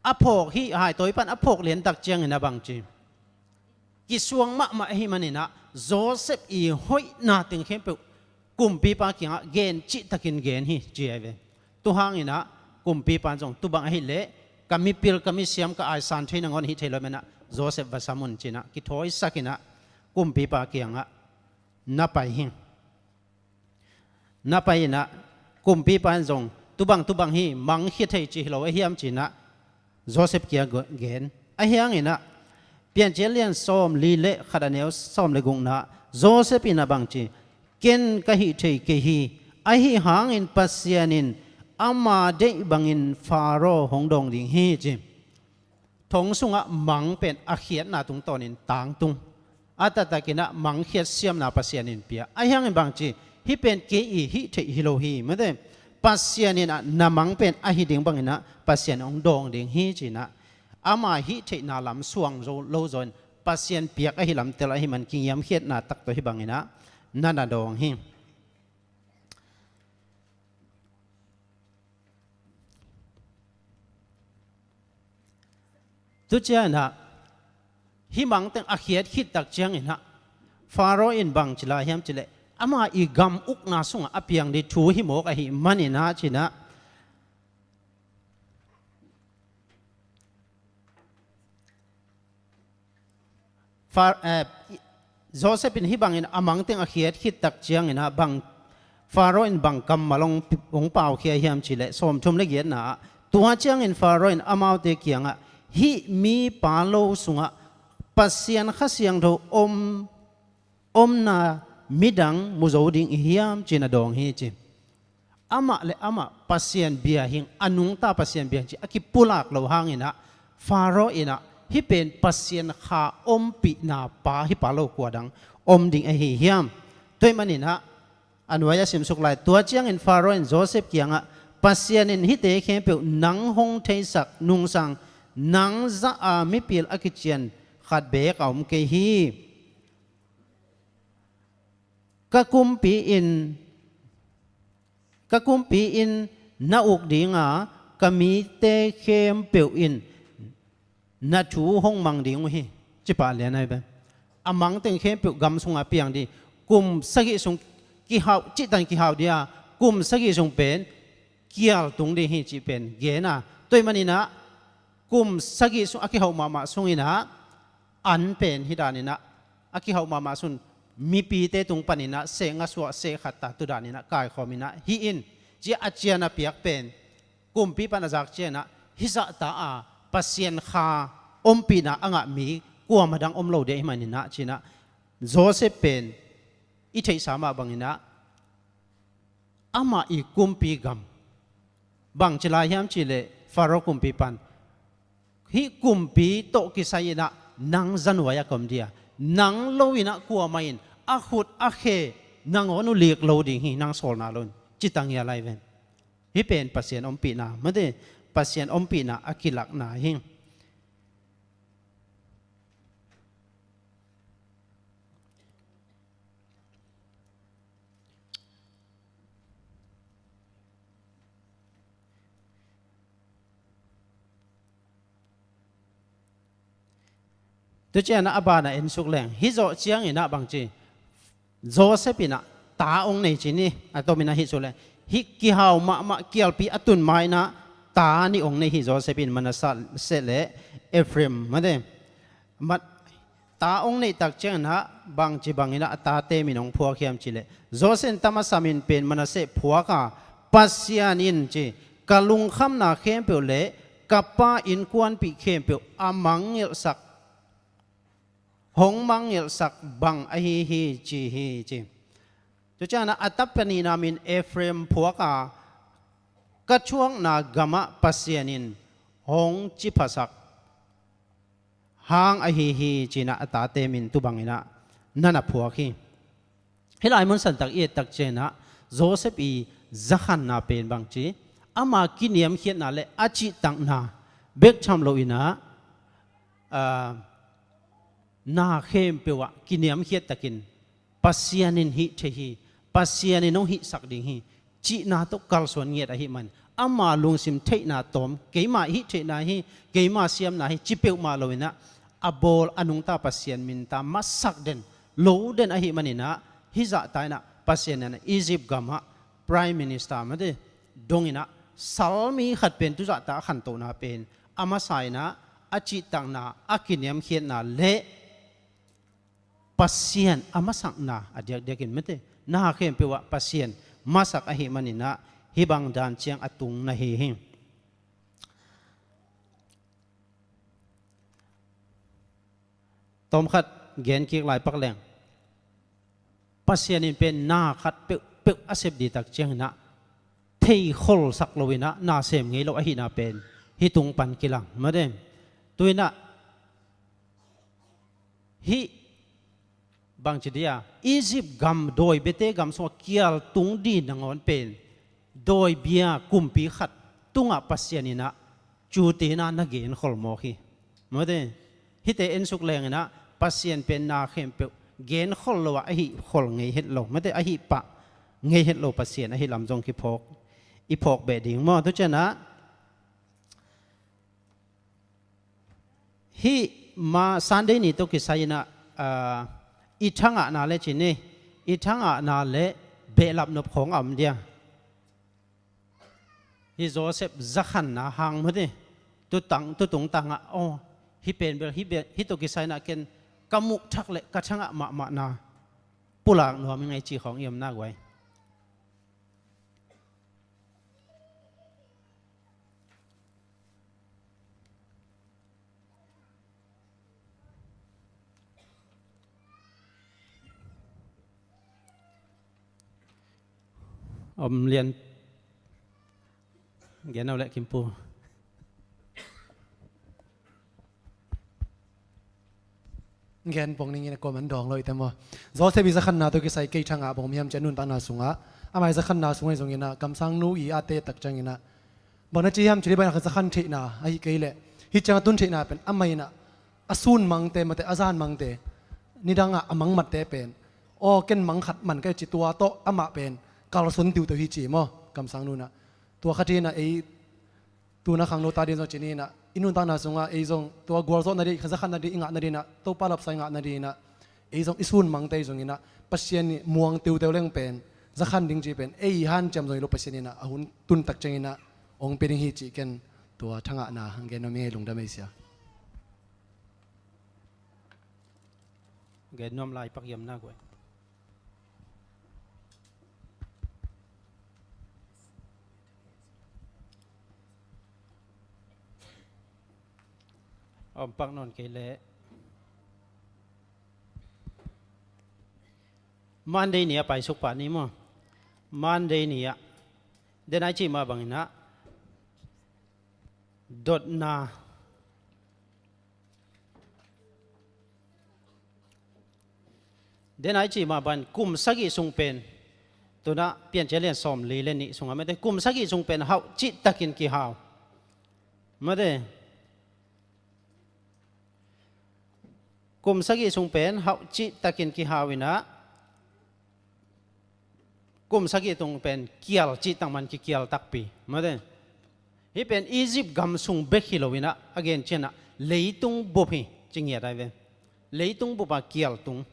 a phawk hih haitawi pan a phawk liantak ciangin a bangci kisuang mahmah ahi maninah Josef i hoihna teng khempeuh kumpipa kiangah gen cihtakin gen hi ci ahi ve. Tuhanginah kumpipa zong tubang ahileh ka mipil ka misiam ka aisan thei nangawn hi thei lo manah Josef va sam un cinah kithawisakinah kumpipa kiangah na pai hi. Na pai inah kumpipa in zong tubang tubang hi, mangkhia thei ci hi lo ahiam cinah Josef kia gen. Ahianginah Piancil lian sawm li le khat a neu sawm le gukna Josef inah bangci, ken ka hih thei kei hi. Ahi hangin Pasian in ama deih bangin Faro hong dawng ding hi ci. Thong sungah mang pen a khiatna tungtawnin tangtung a taktakinah mangkhiat siamna Pasian in pia. Ahiangin bangci, hih pen kei i hih theih hi lo hi. Mate, Pasian inah na mang pen ahi ding banginah Pasian hong dawng ding hi cinah ama hih theihna lam suang zo lo zawin Pasian piak ahi lamtel ahi man kingiamkhiatna takto hi banginah na na dawng hi. Tucia inah hih mangteng a khiat khittak cianginah Faro in bang ci lai hiam cileh ama i gam ukna sungah a piang dih thu hi mawk ahi maninah cinah Fa-, eh, Josef in hih bangin a mangteng a khiat khittak cianginah bang Faro in bang kammal hong, hong paukhia hiam cileh sawmthum le giatna ah tua ciangin Faro in amaute kiangah hih mipa lo sungah Pasian Kha Siangtho om omna midang mu zo ding i hiam cin a dawng hi ci. Amah le amah Pasian bia hing a nungta Pasian bia hing ci a kipulak lo hanginah Faro inah hih pen Pasian Kha ompihna pa hih pa lo kua dang om ding ahi hiam? Tua ahih maninah a nuai a simsuk lai tua ciangin Faro in Josef kiangah Pasian in hihte khempeuh nang hong theisak nungsang nang zah a mipil a kician khat beek a om kei hi. Ka kumpi in, ka kumpi in na uk dinga ka mite khempeuh in na thu hong mang ding uh hi. Cipah lian ahi ve. A mangteng khempeuh gam sunga piang dih kum sagih sung kihau cihtan kihau dia kum sagih sung pen kial tung dih hi cih pen gena. Tua ahih maninah kum sagih sung a kihauh mahmah sunginah an pen hih daninah a kihauh mahmah sun mipite tung paninah seh ngasuah seh khatta tu daninah kaikhawminah hih in ci a cian a piak pen kumpi pan a zak cianah hih zahta a Pasian Kha ompihna a ngah mi kuamah dang om lo dih ahih maninah cinah Josef pen i theihsa mah banginah amah i kumpi gam bang ci lai hiam cileh Faro kumpi pan hih kumpi tawh kisai inah nang zanuai a kom dia nang lo inah kuamah in a khut a khe nangawn uh lik lo ding hi nang sawlna lo in citang hi a lai ven. Hih pen Pasian ompihna mate Pasian ompihna a kilakna hi. Tucianah a banah ensuk leng hih zawh cianginah bangci Josef inah ta ong nei ci ni a tominah hih suk leng hih kihau mahmah kialpi a tun mainah ta nih ong nei hi Josef in Manasseh le Ephraim mate. Mat ta ong neihtak cianginah bangci banginah a tate min ong phuak hiam cileh Josef in ta masa min pen Manasseh phuak a Pasian in ci ka lungkhamna khempeuh le ka pa innkuanpih khempeuh a mangngilhsak hong mangngilhsak bang ahi hi ci hi ci. Tucianah a ta panihna min Ephraim phuak a ka thuakna gamah Pasian in hong ciphasak hang ahi hi, ci-in ah a tate min tu bangin ah na na phuak hi. Hih lai mun santak i et tak ciangin ah Joseph i zakhanna pen bangci, ama kiniamkhiatna le a cihtakna bek tham loin ah, aa, na khempeuh ah kiniamkhiat takin Pasian in hih thei hi, Pasian in hong hihsak ding hi, cihna tawh kalsuan ngiat ahih man, ama lungsim theihna tawm, keima hih theihna hi, keima siamna hi, ci peuhmah loin ah, a bawl a nungta Pasian minta masak den, lo den ahih manin ah, hih zahta in ah Pasian in ah Egypt gamah Prime Minister mate dongin ah, salmi khat pen tu zahta a khantohna pen a masa in ah, a cihtakna, a kiniamkhiatna le Pasian a masakna a diakdiakin mate, na khempeuh ah Pasian masak ahih manin ah, hih bang dan ciang a tung na hi hi. Tawmkhat gen kik lai pak leng, Pasian in pen na khat peuhpeuh a sep ding tak ciangin ah, thei kholsak loin ah na sem ngei lo ahihna pen hih tung pan kilang mate. Tu-in ah hih bangci dia, Egypt gam dawi biate gam sungah kial tung ding nangawn pen dawi bia kumpi khat tungah Pasian in ah cutin ah na genkhol mawk hi. Mate, hihte ensuk leng in ah Pasian pen na khempeuh genkhol lo ah, ahih khol ngei het lo mate, ahih pah ngei het lo Pasian ahih lam zong kiphawk, i phawk beh ding maw. Tu ciang ah hih ma Sunday ni tawh kisai in ah, aa, i thangahna le ci ni, i thangahna le behlap nop khawng a om dia. Hih Joseph zakhanna hang mate, tutang, tutung tangah, aw, hih pen bel, hih bel, hih tawh kisai in ah ken ka muh thak le ka thangah mahmahna pulak nuam hi ing ei ci khawng i om na guai. Om lian. Gen aw leh Kimpu. Gen pong ning in a kuaman dawng lo i te maw. Joseph i zakhanna tawh kisai kei thangah bang om hiam cih a nuntakna sungah, ama i zakhanna sungah i zong in ah, kamsangnu i a te tak ciang in ah, bang na ci hiam cih leh bang a zakhan theihna ahi kei leh, hih ciang a tun theihna pen amah in ah a sun mangte mate, a zan mangte, nidangah a mang matte pen, aw ken mang khat man ka hi ci, tua tawh amah pen kalsuan tiuteu hi ci maw, kamsangnu in ah. Tua khat in ah ei tuna khangno ta ding zong ci ni in ah, i nuntakna sungah ei zong tua gualzawhna ding, zakhanna ding i ngahna ding in ah, Topa lapsa i ngahna ding in ah, ei zong i sun mangte i zong in ah, Pasian i muang tiuteu leng pen, zakhan ding ci pen ei hanciam zong hi lo, Pasian in ah a hun tun tak ciang in ah hong pia ding hi cih ken tua thangahna hong gen nuam ing ei, lungdam ei sia. Gen nuam lai pak hiam na guai. Om pak nawn kei leh. Monday ni a paisuk pah ni maw. Monday ni ah, den a i cih mah bangin ah, dotna. Den a i cih mah bangin kum sagih sung pen, tu-in ah Piancil lian sawmli le nih sungah mate, kum sagih sung pen hauh cihtakin kihau. Mate. Kum sagih sung pen hauh cihtakin kihau in ah, kum sagih tung pen kial cihtak man kikial takpi. Mate. Hih pen Egypt gam sung bek hi lo in ah, a gen ciang ah leitung bup hi ci ngiat ai ve. Leitung bup a kial tung.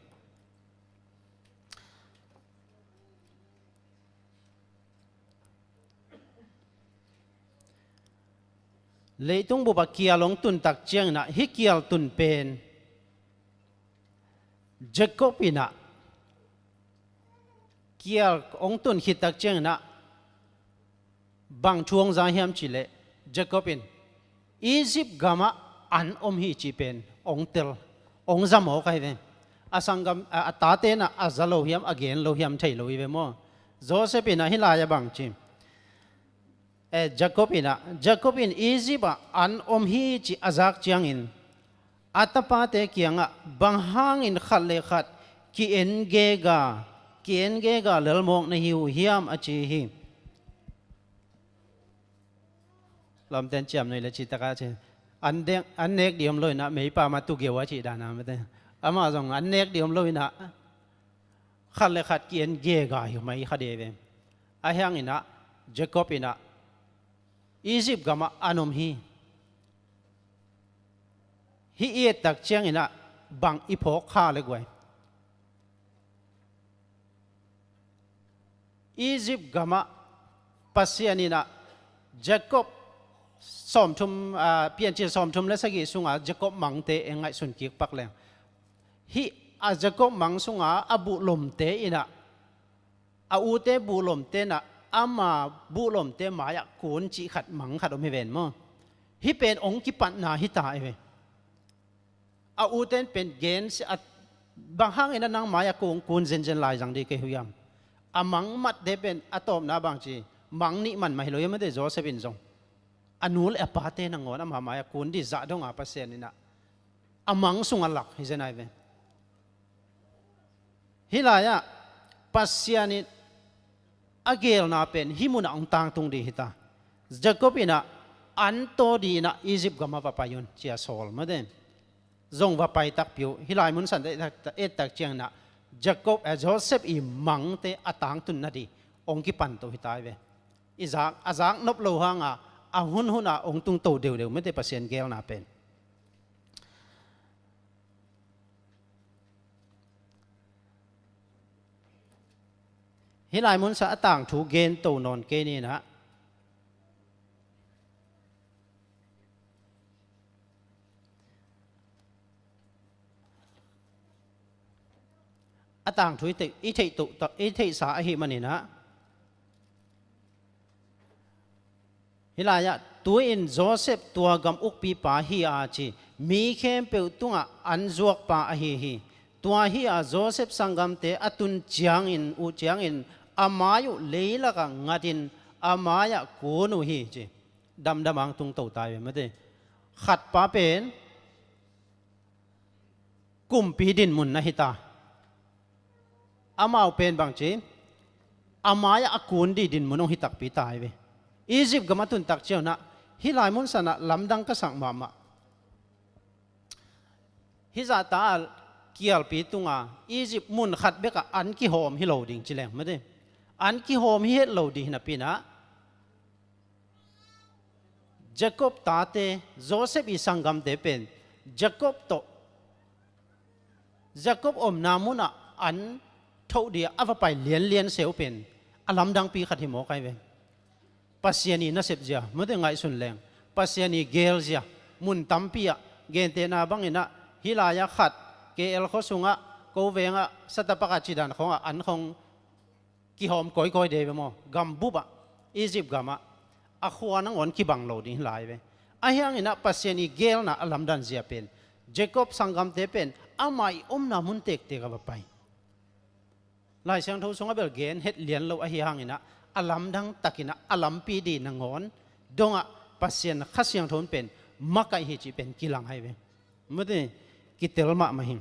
Leitung bup a kial hong tun tak ciang in ah, hih kial tun pen Jacob in ah, kial hong tun khit tak ciang in ah, bang thu hong za hiam cih leh, Jacob in Egypt gamah an om hi cih pen hong tel, hong za mawk ai ve. A sanggam, a, a tate in ah a za lo hiam, a gen lo hiam thei lo hi ve maw. Joseph in ah hih lai-ah bang ci, eh, Jacob in ah, Jacob in Egypt ah an om hi ci a zak ciangin a tapate kiangah bang hangin khat le khat ki-en gega, ki-en gega lelmawk na hi uh hiam a ci hi. Lawmten ciamnuih le cih takah ci, an dek, an nek dih om lo in ah meipa mah tugeu a cih dan a mate. Amah zong an nek dih om lo in ah khat le khat ki-en gega hi mai kha dei ve. Ahi hangin ah Jacob in ah Egypt gamah an om hi. Hih i et tak ciangin ah bang i phawk kha le guai? Egypt gamah Pasian in ah Jacob sawmthum, ah, Piancil sawmthum le sagih sungah Jacob mangte eng ngaihsun kik pak leng, hih a Jacob mang sungah a buhlomte in ah, a ute buhlomte in ah ama buhlomte mai-ah kun cih khat, mang khat om hi ven maw? Hih pen hong kipatna hi ta hi ve. A ute in pen gen si a, bang hangin ah nang mai-ah kong kun zenzen lai zang dih kei uh hiam? A mang matte pen a tawpna bang ci, mang nih man mah hi lo hiam mate, Joseph in zong a nu le a pate nangawn ama mai-ah kun dih zah dong a Pasian in ah a mang sungah lak hi zen ai ve. Hih lai-ah Pasian in a geelna pen hih munah hong tangtung dih hi ta. Jacob in ah an taw dih in ah Egypt gamah va pai un ci a sawl mate. Zong va pai takpi uh. Hih lai mun san et tak ciangin ah Jacob, eh, Joseph i mangte a tangtun nadih hong kipan to hi ta hi ve. I zak, a zak nop lo hanga a hunhun a hong tungto deudeu mate Pasian geelna pen. Hih lai mun sa a tangthu gen to nawn kei ni in ah, a tangthu i theih, i theih to, i theihsa ahih manin ah, hih lai-ah, tu-in Joseph tua gam ukpipa hi a ci, mi khempeuh tungah an zuakpa ahi hi. Tua hi a Joseph sanggamte a tun ciangin, uh ciangin, a mai uh leilakah ngatin a mai-ah kun uh hi ci. Damdam ang tungto ta hi ve mate. Khatpa pen kumpi dinmun na hi ta. Amau pen bang ci, a mai-ah a kun dih dinmun hong hi takpi ta hi ve. Egypt gam a tun tak ciangin ah, hih lai mun sanah lamdang ka sak mahmah. Hih zahta a kialpi tunga Egypt mun khat bekah an kihawm hi lo ding ci leng mate. An kihawm hi het lo ding hi napi-in ah, Jacob tate, Joseph i sanggamte pen Jacob tawh, Jacob omna munah an thoh dih a va pai lianlian se uh pen a lamdangpi khat hi mawk ai ve. Pasian i nasep zia mate ngaihsun leng, Pasian i geel zia mun tampi ah, gentehna bangin ah hih lai-ah khat K L khua sungah, ko vengah, satapak a cidan khawngah an khawng kihawm kawikawi dei ve maw? Gam bupah, Egypt gamah a khua nangawn kibang lo ding hi lai ve. Ahi hangin ah Pasian i geelna a lamdang zia pen Jacob sanggamte pen ama i omna mun tektek ah va pai. Lai Siangtho sungah bel gen het lian lo ahi hangin ah a lamdang takin ah a lampi dih nangawn dongah Pasian Kha Siangtho in pen makaih hi cih pen kilang ai ve. Mate, kitel mahmah hi.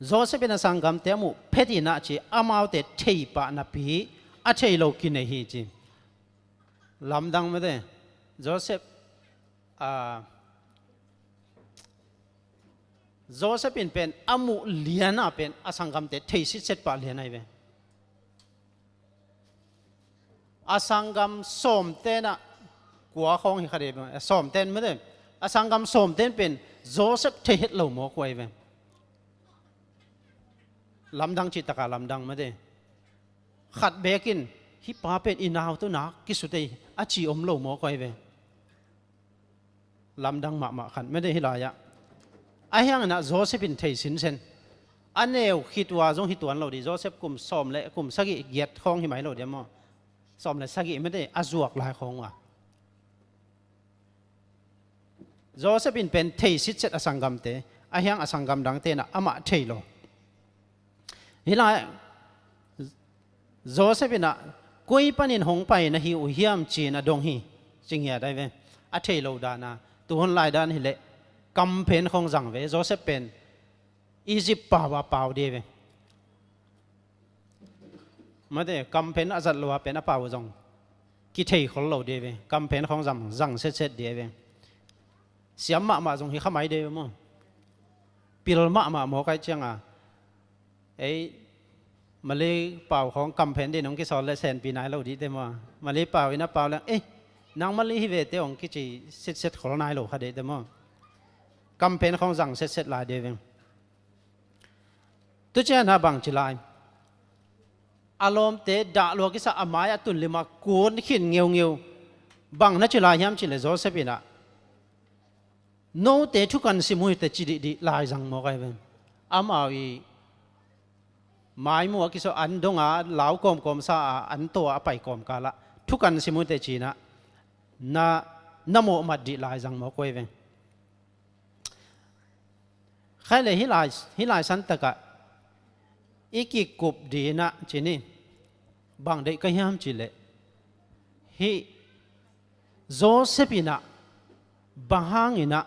Joseph in a sanggamte a muh phet in ah ci, amaute thei pah napi a thei lo kinei hi ci. Lamdang mate. Joseph, a, Joseph in pen a muh lian a pen a sanggamte thei sitset pah lian ai ve. A sanggam sawmten ah, kua khawng hi kha dei, sawmten mate. A sanggam sawmten pen Joseph thei het lo mawk uh ai ve. Lamdang cih taka lamdang mate. Khat bekin, hih pa pen i nau tawh nak kisute hi a ci om lo mawk uh ai ve. Lamdang mahmah khat mate hih lai-ah. Ahi hangin ah Joseph in thei sinsen. A neu khit uh a zong hi tuan lo dih. Joseph kum sawm le kum sagih giat khawng hi mai lo dih maw? Sawm le sagih mate a zuak lai khawng uh a. Joseph in pen thei sitset a sanggamte, ahi hang a sanggam dangte in ah amah thei lo. Hih lai Joseph in ah Koi panin hong pai na hi uh hiam ci-in a dong hi. Ci ngiat ai ve. A thei lo dan a, tu hun lai dan hileh kamphen khong zang ve. Joseph pen Egypt pau a pau ding ve. Mate, kamphen a zat lo a pen a pau zong kithei khol lo ding ve. Kamphen khong zang, zang setset ding ve. Siam mahmah zong hi kha mai ding ve maw. Pil mahmah maw kai ciang a. Ei, Malay pau khong kamphen ding hong kisawl leh senpi nai lo ding te maw. Malay pau in a pau leng, ei, nang Malay hi ve te hong kici setset khol nai lo kha ding te maw. Kamphen khong zang setset lai ding ve. Tu ciang a bang ci lai. A lawmte dah lua kisa a mai a tun lim a kun khin ngeungeu. Bang na ci lai hiam ci leh Joseph in a, note thukan sim uh hi teh ci dihdih lai zang maw kai ve. Amau i mai mu a kiso an dong a lau kawmkawm sa a an taw a pai kawmkal ah thukan sim uh hi teh ci-in a na, na mawh mat dih lai zang maw kai ve. Khai le hih lai, hih lai santak ah i kikup ding in a ci ni. Bang deih ka hiam ci leh hih Joseph in a bang hangin a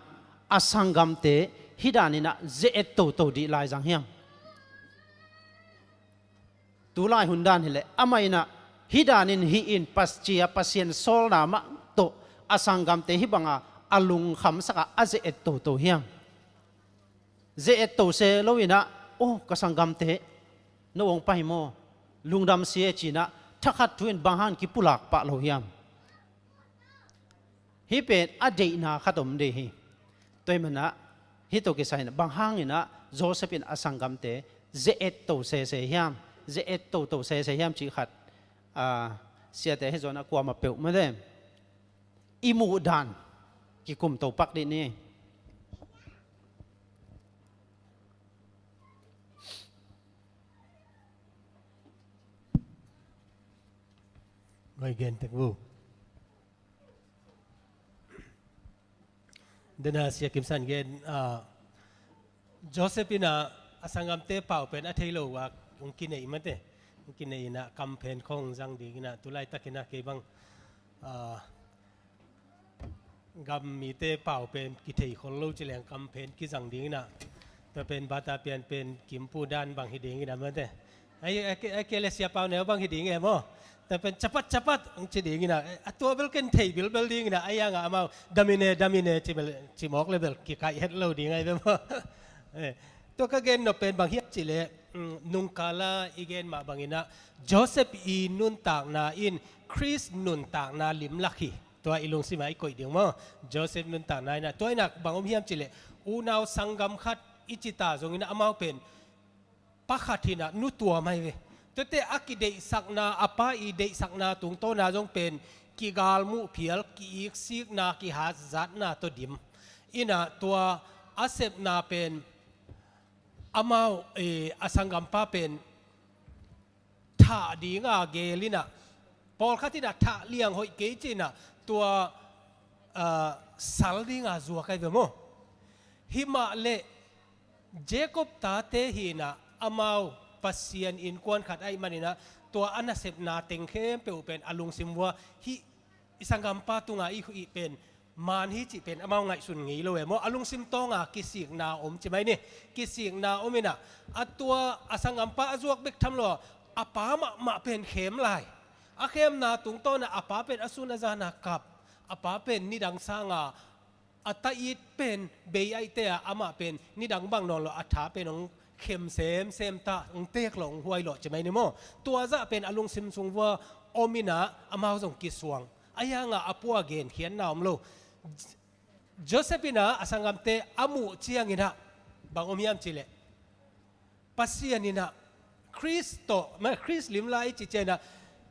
a sanggamte hih dan in a ze-et toto dih lai zang hiam? Tu lai hun dan hileh amah in a hih dan in hih in pas ci a Pasian sawlna mah tawh a sanggamte hih bang a a lungkhamsak a a ze-et toto hiam? Ze-et to se lo in a, oh, ka sanggamte, no hong pai maw? Lungdam si e ci-in a thakhat thu in bang hang kipulak pah lo hiam? Hih pen a deihna khat om ding hi. Tua ahih man a hih tawh kisai in a bang hangin a Joseph in a sanggamte ze-et to sese hiam? Ze-et toto sese hiam cih khat, a, siate hih zawn a kuamah peuh mah le i muh dan kikum to pak dih ni. Ngoi gen tek bu. Dena Sia Kim San gen, ah, Joseph in a a sanggamte pau pen a thei lo a hong kinei mate. Hong kinei in a kamphen khong zang ding in a tu laitak in a kei bang, ah, gam mite pau pen kithei khol lo ci leng kamphen kizang ding in a. Tua pen bata pian pen kimpu dan bang hi ding in a mate. Ai, ai, ai, ke le sia pau neu bang hi ding e maw. Tua pen capat capat hong ci ding in a. A tua bel ken thei bilbel ding in a. Ai ang a amau damine damine ci bel, ci mawk le bel kikaih het lo ding ai bel maw. Eh, tua ka gen nop pen bang hiam ci leh, mm, nungkala i gen mah bang in a Joseph i nuntakna in Khrist nuntakna limlak hi. Tua i lungsim ah i koih ding maw. Joseph nuntakna in a tua in a bang om hiam ci leh unau sanggam khat i ci ta zong in a amau pen pakhat hi in a nu tuam ai ve. Tuate a kideihsakna, a pa i deihsakna tungtawna zong pen kigalmuh phial, ki-iksikna, kihatzatna tawh dim. In a tua a sepna pen amau, eh, a sanggampa pen thah dinga geel in a, pawlkhat in a thah liang hoih kei ci in a tua, ah, sal dinga zuak ai ve maw. Himah leh Jacob tate hi in a amau Pasian innkuan khat ahih man in a tua a nasepna teng khempeuh pen a lungsim vua hih i sanggampa tunga i hih pen man hi cih pen amau ngaihsun ngei lo e maw. A lungsim tawnga kisikna om ci mai ni. Kisikna om in a a tua a sanggampa a zuak bek tham lo a a pa mahmah pen khem lai. A khemna tungtawn a a pa pen a sun a zan a kap. A pa pen nidang sanga a ta it pen bei aihte a amah pen nidang bang nawn lo a tha pen hong khem semsem ta, hong teek lo, hong huai lo ci mai ni maw. Tua zah pen a lungsim sung vua om in a amau zong kisuang. Ahi hang a a pua genkhiatna om lo. Joseph in a a sanggamte a muh ciang in a bang om hiam ci leh Pasian in a Khrist tawh, ma, Khrist limlak i ci ciang in a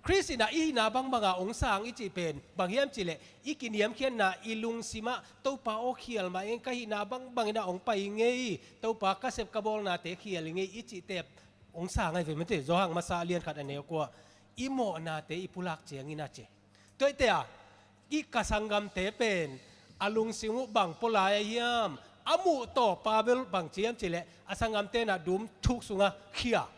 Khrist in a i hihna bangbang a hong sang i cih pen bang hiam ci leh i kiniamkhiatna, i lungsim ah Topa aw khial mah ing, ka hihna bangbang in a hong pai ngei, Topa ka sep ka bawlnate khial ngei i cihte hong sang ai ve mate. Johan masa a lian khat a neu kua i mawhnate i pulak ciang in a ci. Tua ahih teh a i ka sanggamte pen a lungsim uh bang pua lai a hiam? A muh tawpa bel bang ci hiam ci leh a sanggamte in a dum thuk sungah khia,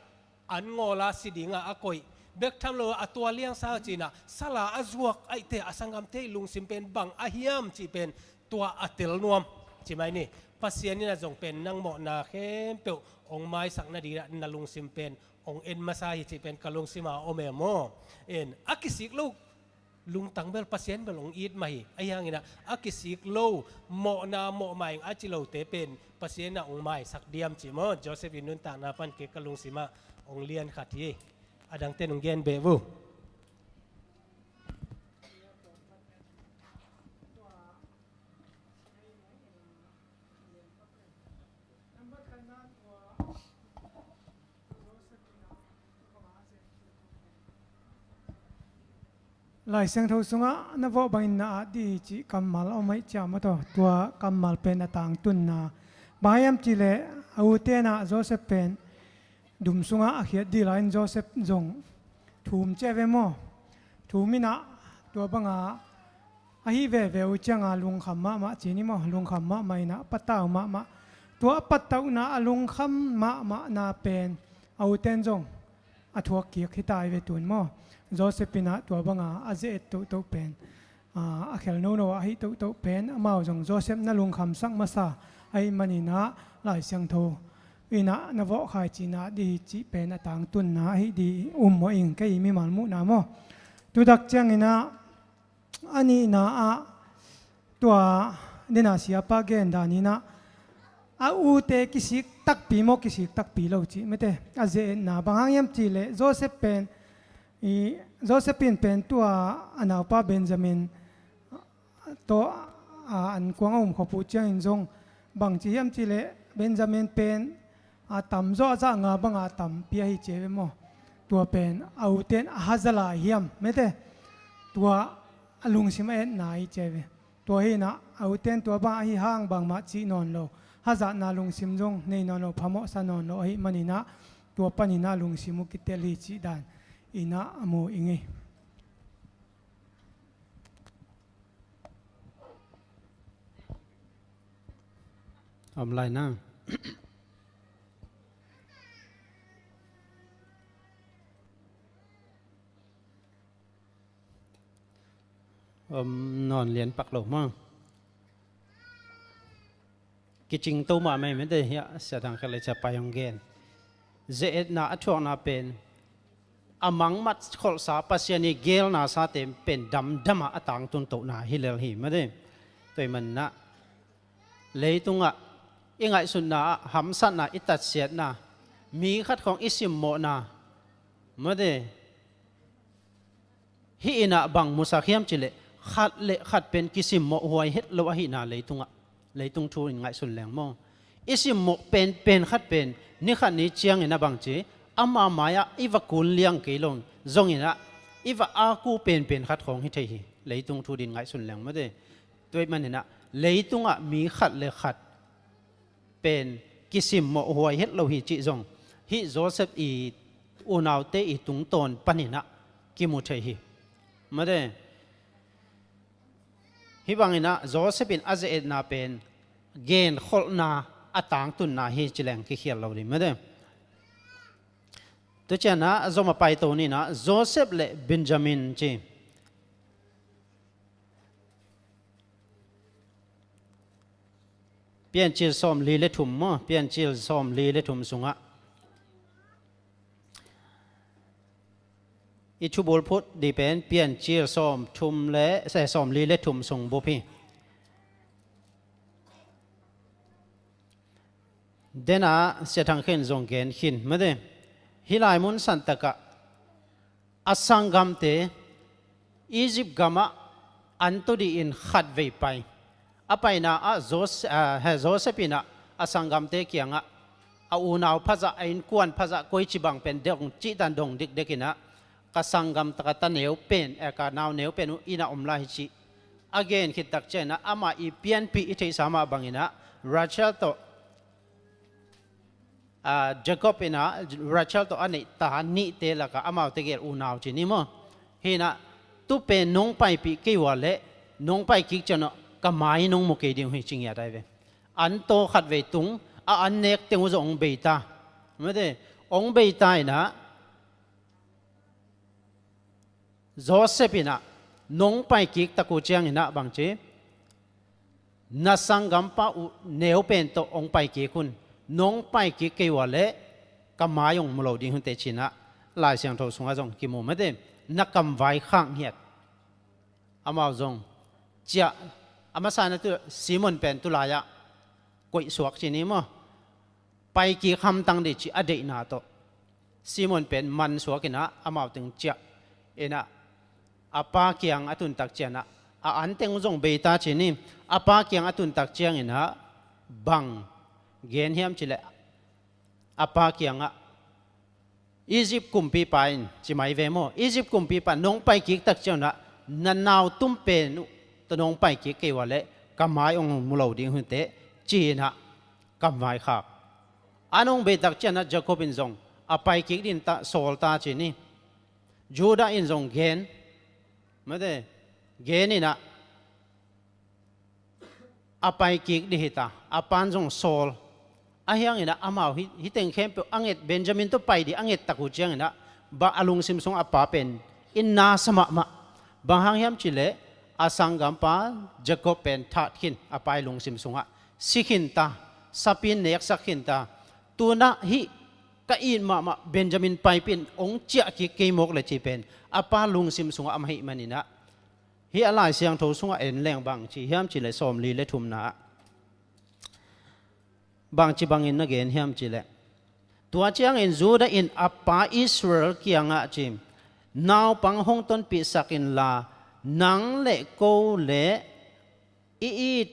an ngawl a si dinga a koih, bek tham lo a tua liangsa cinah sala a zuak aihte a sanggamte lungsim pen bang a hiam cih pen tua a tel nuam ci mai ni. Pasian inah zong pen nang mawhna khempeuh hong maisak nadinah na lungsim pen hong en masa hi cih pen ka lungsima om e maw. En a kisik lo lungtang bel Pasian bel hong it mah hi. Ahi hanginah a kisik lo mawhna mawh mah ing a ci lote pen Pasian inah hong maisak diam ci maw. Joseph in nuntakna pan kei ka lungsimah hong lian khat hi. A dangte nong gen beh uh. Lai Siangtho sungah na vawh bangin na at dih hi cih kammal a om aih ciah maw taw, tua kammal pen a tangtunna. Bang hiam cihleh a u tenah Joseph pen dum sungah a khiat dih lai-in Joseph zong thum ciah ve maw? Thum inah tua banga ahi veve uh cianga lungkham mahmah ci ni maw? Lungkham mahmah inah patau mahmah. Tua a patauhna a lungkham mahmahna pen a u ten zong a thuak kik hi ta hi ve tun maw? Joseph inah tua banga a ze-et tohtoh pen a, a khel nono a hih tohtoh pen amau zong Joseph na lungkhamsak masa ahih maninah Lai Siangtho inah na vawhkhai cihna dih hi cih pen a tangtunna ahi dih um maw ing kei mimal muhna maw? Tudak cianginah a nihna ah tua dena siapa gen daninah a ute kisik takpi maw, kisik takpi lo cih mete a ze-etna bang hang hiam cihleh Joseph pen i Joseph in pen tua a naupa Benjamin tawh a ankuang a um khop uh ciangin zong bangci hiam cihleh Benjamin pen a tamzaw a zah nga banga tampi ahi cia ve maw? Tua pen a uten a hazala hiam mete tua a lungsim a etna ahi cia ve. Tua hinah a uten tua bang ahi hang bangmah cih nawn lo, hazatna lungsim zong nei nawn lo, phamawhsa nawn lo ahih maninah tua paninah lungsim uh kitel hi cih dan inah a mu ing ei. Om lai na. Om nawn lian pak lo maw? Kicing to mah mai mete hiah siatang khat le cia pai hong gen. Ze-etna a thuakna pen a mangmat kholhsa Pasian i gelna sate pen damdamah a tangtun tohna hi lel hi mate. Tua i manah leitungah i ngaihsutna ah hamsatna i tatsiatna mi khat khawng i simmawhna mate. Hih inah bang musak hiam cihleh khat le khat pen kisimmawh huai het lo ahihna leitungah, leitung thu in ngaihsun leng maw? I simmawh penpen khat pen ni khat ni ciangin a bangci ama mai-ah i va kun liang kei lo zonginah i va aku penpen khat khawng hi thei hi. Leitung thu din ngaihsun leng mate. Tua ahih maninah leitungah mi khat le khat pen kisimmawh huai het lo hi cih zong hih Joseph i unaute i tungtawn paninah kimu thei hi. Mate. Hih banginah Joseph in a ze-etna pen genkholhna a tangtunna hi ci leng kikhial lo ding mate. Tucianah a zom a paito ninah Joseph le Benjamin ci. Piancil sawmli le thum maw? Piancil sawmli le thum sungah i thubul phut dih pen Piancil sawmthum le, eh, sawmli le thum sung bup hi. Denah siathang khin zong gen khin mate. Hih lai mun santakah a sanggamte Egypt gamah an to dihin khatvei pai. A paina ah Jose-, ah, he, Joseph inah a sanggamte kiangah a unau phazah, a innkuan phazah, koici bang pen dong cihtan dong dikdekinah ka sanggam taka ta neu pen, eh, ka nau neu pen uh innah om lai hi cih a gen khittak cianginah amah i pianpih i theihsa mah banginah Rachel tawh Jacob inah Rachel tawh a neih ta nihte lakah amaute gel unau ci ni maw? Hinah tu pen nong paipih kei ua leh nong pai kik cianah ka mai nong mu kei ding uh hi ci ngiat ai ve. An taw khatvei tung a an nek teng uh zong hong bei ta. Mate, hong bei ta inah Joseph in ah nong paikik tak uh ciangin ah bangci, na sanggampa uh neu pen tawh hong paikik un. Nong paikik kei uh a leh ka mai hong mu lo ding hun teh ci-in ah Lai Siangtho sungah zong kimu mate, na kamvai khak ngiat. Amau zong ciah, a masa-in ah tu Simon pen tulai-ah koihsuak ci ni maw, paikik hamtang dih cih a deihna tawh Simon pen mansuak in ah amau teng ciah in ah a pa kiang a tun tak ciangin ah a anteng zong bei ta ci ni. A pa kiang a tun tak ciangin ah bang gen hiam cih leh a pa kiangah, Egypt kumpipa in ci mai ve maw, Egypt kumpipa nong paikik tak ciangin ah na nau tum pen uh tawh nong paikik kei uh a leh ka mai hong mu lo ding hun teh ci-in ah kamvai khak. A nong bei tak ciangin ah Jacob in zong a paikik ding ta, sawl ta ci ni. Judah in zong gen mate, gen in ah a paikik dih hi ta, a pa'n zong sawl. Ahi hangin ah amau hih, hih teng khempeuh a nget, Benjamin tawh pai dih a nget tak uh ciangin ah bang a lungsim sungah a pa pen i na sa mahmah. Bang hang hiam cih leh a sanggampa Jacob pen that khin, a pa i lungsim sungah si khin ta, sapi'n neksak khin ta. Tu-in ah hih ka it mahmah Benjamin paipih in hong ciah kik kei mawk leh ci pen a pa lungsim sungah a om ahih manin ah, hih a Lai Siangtho sungah en leng bang ci hiam cih leh sawmli le thumna ah bangci bangin na gen hiam cih leh, tua ciangin Judah in a pa Israel kiangah ci, naupang hong tonpihsak inla, nang le ko le i it,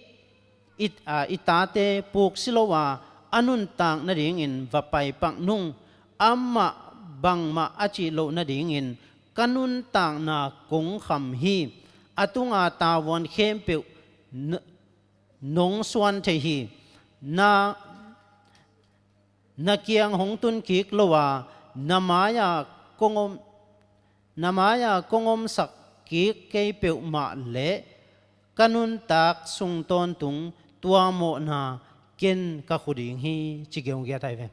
it, a, i tate puksi lo a, a nuntak nadingin va paipak nung. Amah bangmah a cih loh nadingin ka nuntakna kong kham hi. A tunga tavuan khempeuh n-, nong suan thei hi. Na, na kiang hong tun kik lo a, na mai-a kong om, na mai-a kong omsak kik kei peuhmah leh ka nuntak sung tawntung tua mawhna ken ka khu ding hi, ci geungiat ahi ve.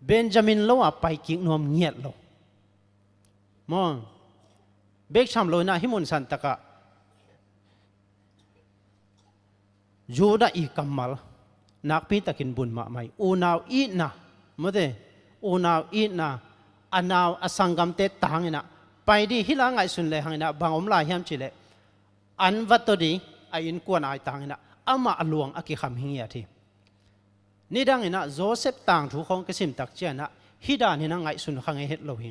Benjamin lo-a paikik nuam ngiat lo. Maw, bek tham lo-in ah hih mun santakah Judah i kammal nakpitakin bun mahmah hi. Unau itna, mate, unau itna, a nau a sanggamte tangin ah pai dih, hih la ngaihsun lehang in ah bang om lai hiam cih leh, an va to dih, a innkuan aitang in ah amah a luang a kikham hi ngiat hi. Nidang in ah Joseph tangthu khawng kisim tak ciangin ah hih dan in ah ngaihsun kha ngei het lo hi.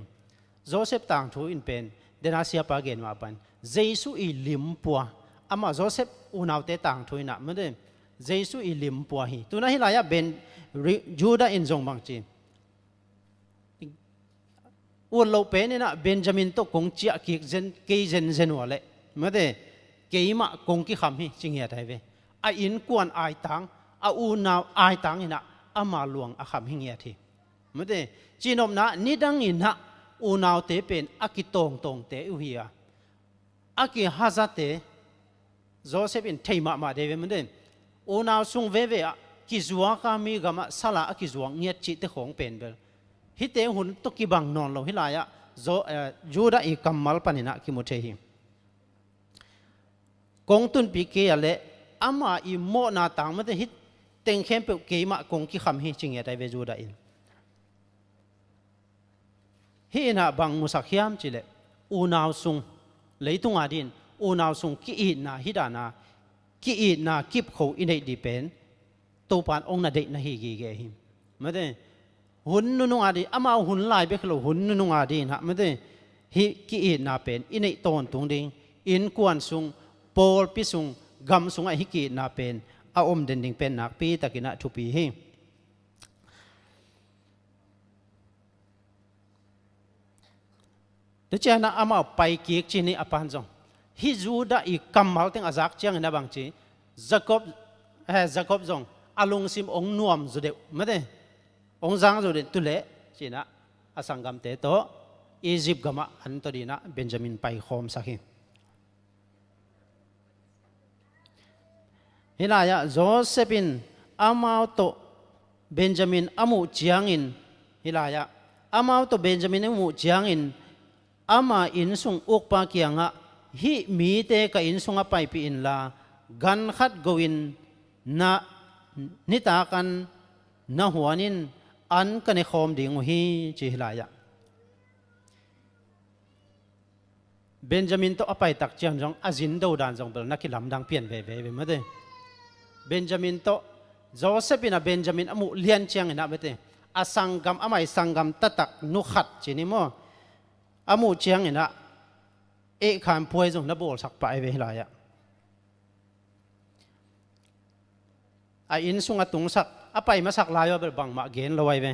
Joseph tangthu in pen dena siapa gen mah pan Jesu i limpua, amah Joseph unaute tangthu in ah mate, Jesu i limpua hi. Tu-in ah hih lai-ah Ben, ri-, Judah in zong bangci, ut loh pen in ah Benjamin tawh kong ciah kik zen, kei zenzen uh a leh, mate, keimah kong kikham hi, ci ngiat ahi ve. A innkuan aitang, a unau aitang in ah ama luang a kham hi ngiat hi. Mate, cihnopna, nidang in ah unaute pen a kitawngtawngte uh hi a, a kihazate, Joseph in thei mahmah dei ve, mate. Unau sung veve ah kizuak a, mi gamah sal a a kizuak ngiat cihte khawng pen bel hihte hun tawh kibang nawn lo, hih lai-ah Jo-, eh, Judah i kammal panin ah kimu thei hi. Kong tunpih kei a leh ama i mawhna tang, mate, hih teng khempeuh keimah kong kikham hi, ci ngiat ahi ve Judah in. Hih in ah bang musak hiam cih leh, unau sung, leitung a dingin unau sung ki-itna, hih dan a ki-itna kipkho i neih dih pen Topa in hong na deih na hi gige hi. Mate, hun nunung a ding, amau hun lai bek hi lo, hun nunung a dingin ah, mate, hih ki-itna pen i neih tawntung ding, innkuan sung, pawlpi sung, gam sungah hih ki-itna pen a om den ding pen nakpitakin ah thupi hi. Tua ciangin ah amau paikik ci ni, a pa'n zong. Hih Judah i kammal teng a zak ciangin ah bangci, Jacob, eh, Jacob zong a lungsim hong nuam zaw deuh, mate, hong zang zaw deuh, tu leh ci-in ah a sanggamte tawh Egypt gamah an to dingin ah Benjamin paikhawmsak hi. Hih lai-ah Joseph in amau tawh Benjamin a muh ciangin, hih lai-ah amau tawh Benjamin a muh ciangin, ama innsung ukpa kiangah, "Hih mite ka innsungah paipih inla, gan khat go-in na, nitakan na huan in, an ka nekhawm ding uh hi," ci hi lai-ah. Benjamin tawh a paitak ciang zong a zin do dan zong bel na kilamdang pian veve ve mate. Benjamin tawh, Joseph in ah Benjamin a muh lian ciangin ah mate, a sanggam, amah i sanggam taktak nu khat ci ni maw, a muh ciangin ah, eh, khan puai zong na bawlsak pah ei ve hi lai-ah. A innsung a tungsak, a pai masak lai-ah bel bangmah gen lo ai ve.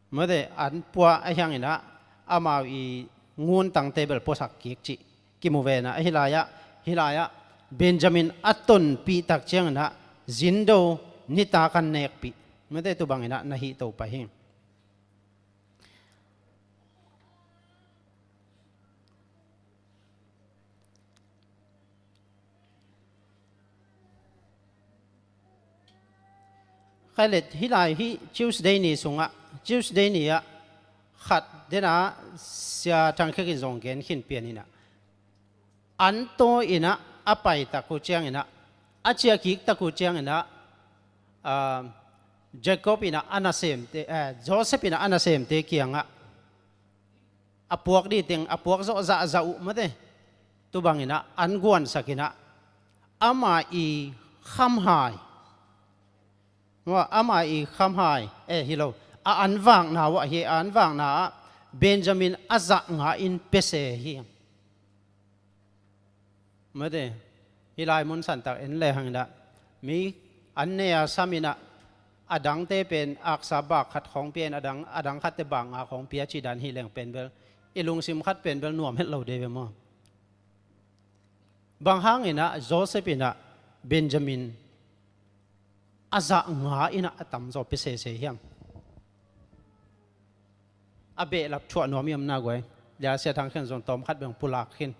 Mate, an pua a hiangin ah, amau i nguntangte bel puasak kik cih kimu ve na, ahi lai-ah, hi lai-ah, Benjamin a tonpih tak ciangin ah, zin do, nitakan nekpih. Mate, tu bangin ah na hih to pah hi. Khalet, hih lai hih Tuesday ni sungah, Tuesday ni ah khat dena Sia Thang Khek in zong gen khin pian in ah, an taw in ah a paitak uh ciangin ah, a ciahkik tak uh ciangin ah, ah, Jacob in ah a nasemte, eh, Joseph in ah a nasemte kiangah a puak dih teng, a puak zawh zahzah uh mate. Tu bangin ah an guansak in ah, ama i khamhai, ama i khamhai, eh, hi lo, a an vakna uh ah hi, a an vakna ah Benjamin a zah nga in pia se hi. Mate, hih lai mun santak en le hang in ah, mi an nei a sam in ah, a dangte pen aksa bak khat khawng pia in, a dang, a dang khatte bak nga khawng pia cih dan hi leng pen bel, i lungsim khat pen bel nuam het lo de ve maw. Bang hangin ah Joseph in ah Benjamin a zah nga in ah a tamzaw pia sese hiam? A behlap thuah nuam i om na guai. Lia Sia Thang Khek in zong tawm khat beng pulak khin.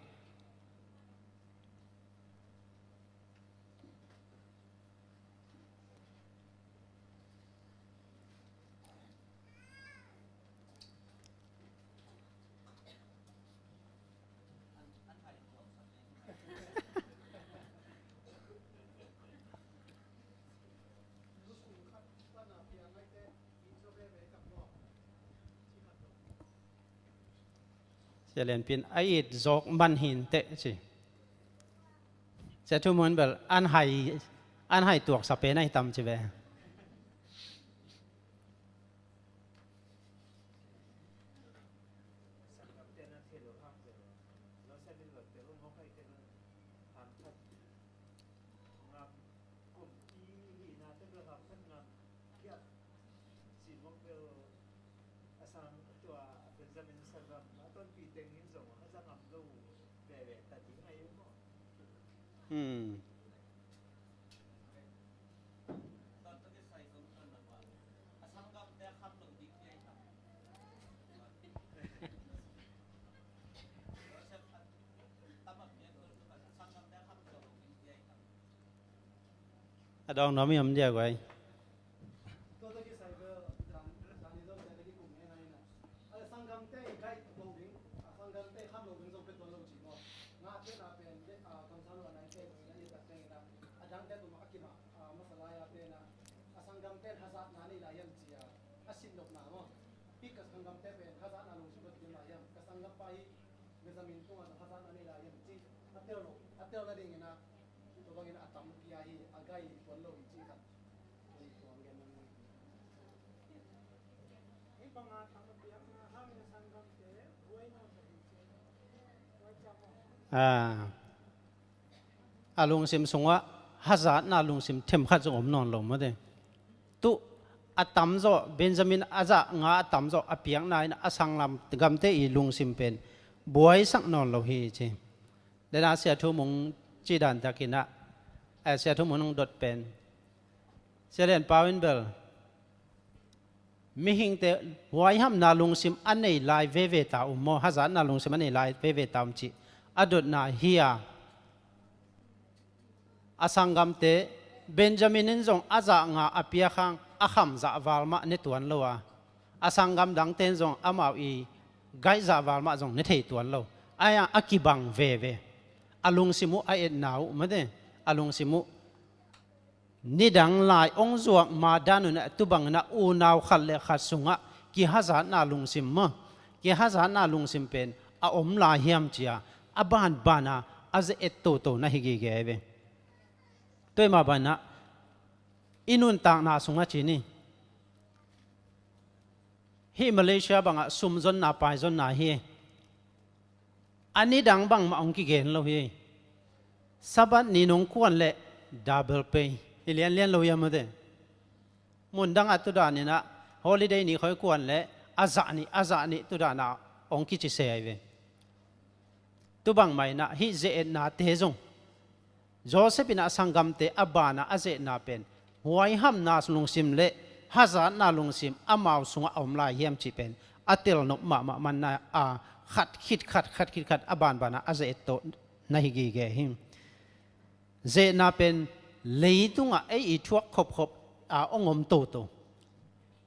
Sia Lian Pin, a it zawk man hi inteh ci. Sia Thu Mun bel an hai, an hai tuaksa pen ahi tam ci ve. Hmm. A dawng nuam i om dia guai. A, a lungsim sungah hazatna lungsim themkhat zong om nawn lo mate. Tu a tamzawh, Benjamin a zah nga a tamzawh a piakna in a sanglam gamte i lungsim pen buaisak nawn lo hi ci. Dena Sia Thu Mung ci dan takin ah, eh, Sia Thu Mung nong dot pen, Sia Lian Pau in bel mihingte huaihamna lungsim a nei lai veve ta um maw, hazatna lungsim a nei lai veve ta um cih a dotna hi a. A sanggamte, Benjamin in zong a zah nga a piak hang a kham zah val mah ne tuan lo a, a sanggam dangte in zong amau i gaihzah val mah zong ne thei tuan lo. Ai-a a kibang veve. A lungsim uh a etna uh mate, a lungsim uh nidang lai ong zuak ma dan un a tu bangin a unau khat le khat sungah kihazatna lungsim maw, kihazatna lungsim pen a om lai hiam cia a banbana a ze et toto na hi gige ve. Tua mah banah i nuntakna sungah ci ni. Hih Malaysia bangah sumzonna paizonna hi. A nidang bangmah hong kigen lo hi. Sabbath ni nong kuan leh double pay. Hi lianlian lo hiam mate. Mundangah tudaninah holiday ni khoi kuan leh a zah nih a zah nih tudanah hong kici se ahi ve. Tu bangmah inah hih ze-etnate zong Joseph inah a sanggamte a banah a ze-etna pen huaihamna lungsim le hazatna lungsim amau sungah a om lai hiam cih pen a telnop mahmah manna a khat khit khat khat khit khat a banbanah a ze-et tawh na hi gige hi. Ze-etna pen leitungah ei i thuak khopkhop a ong om toto.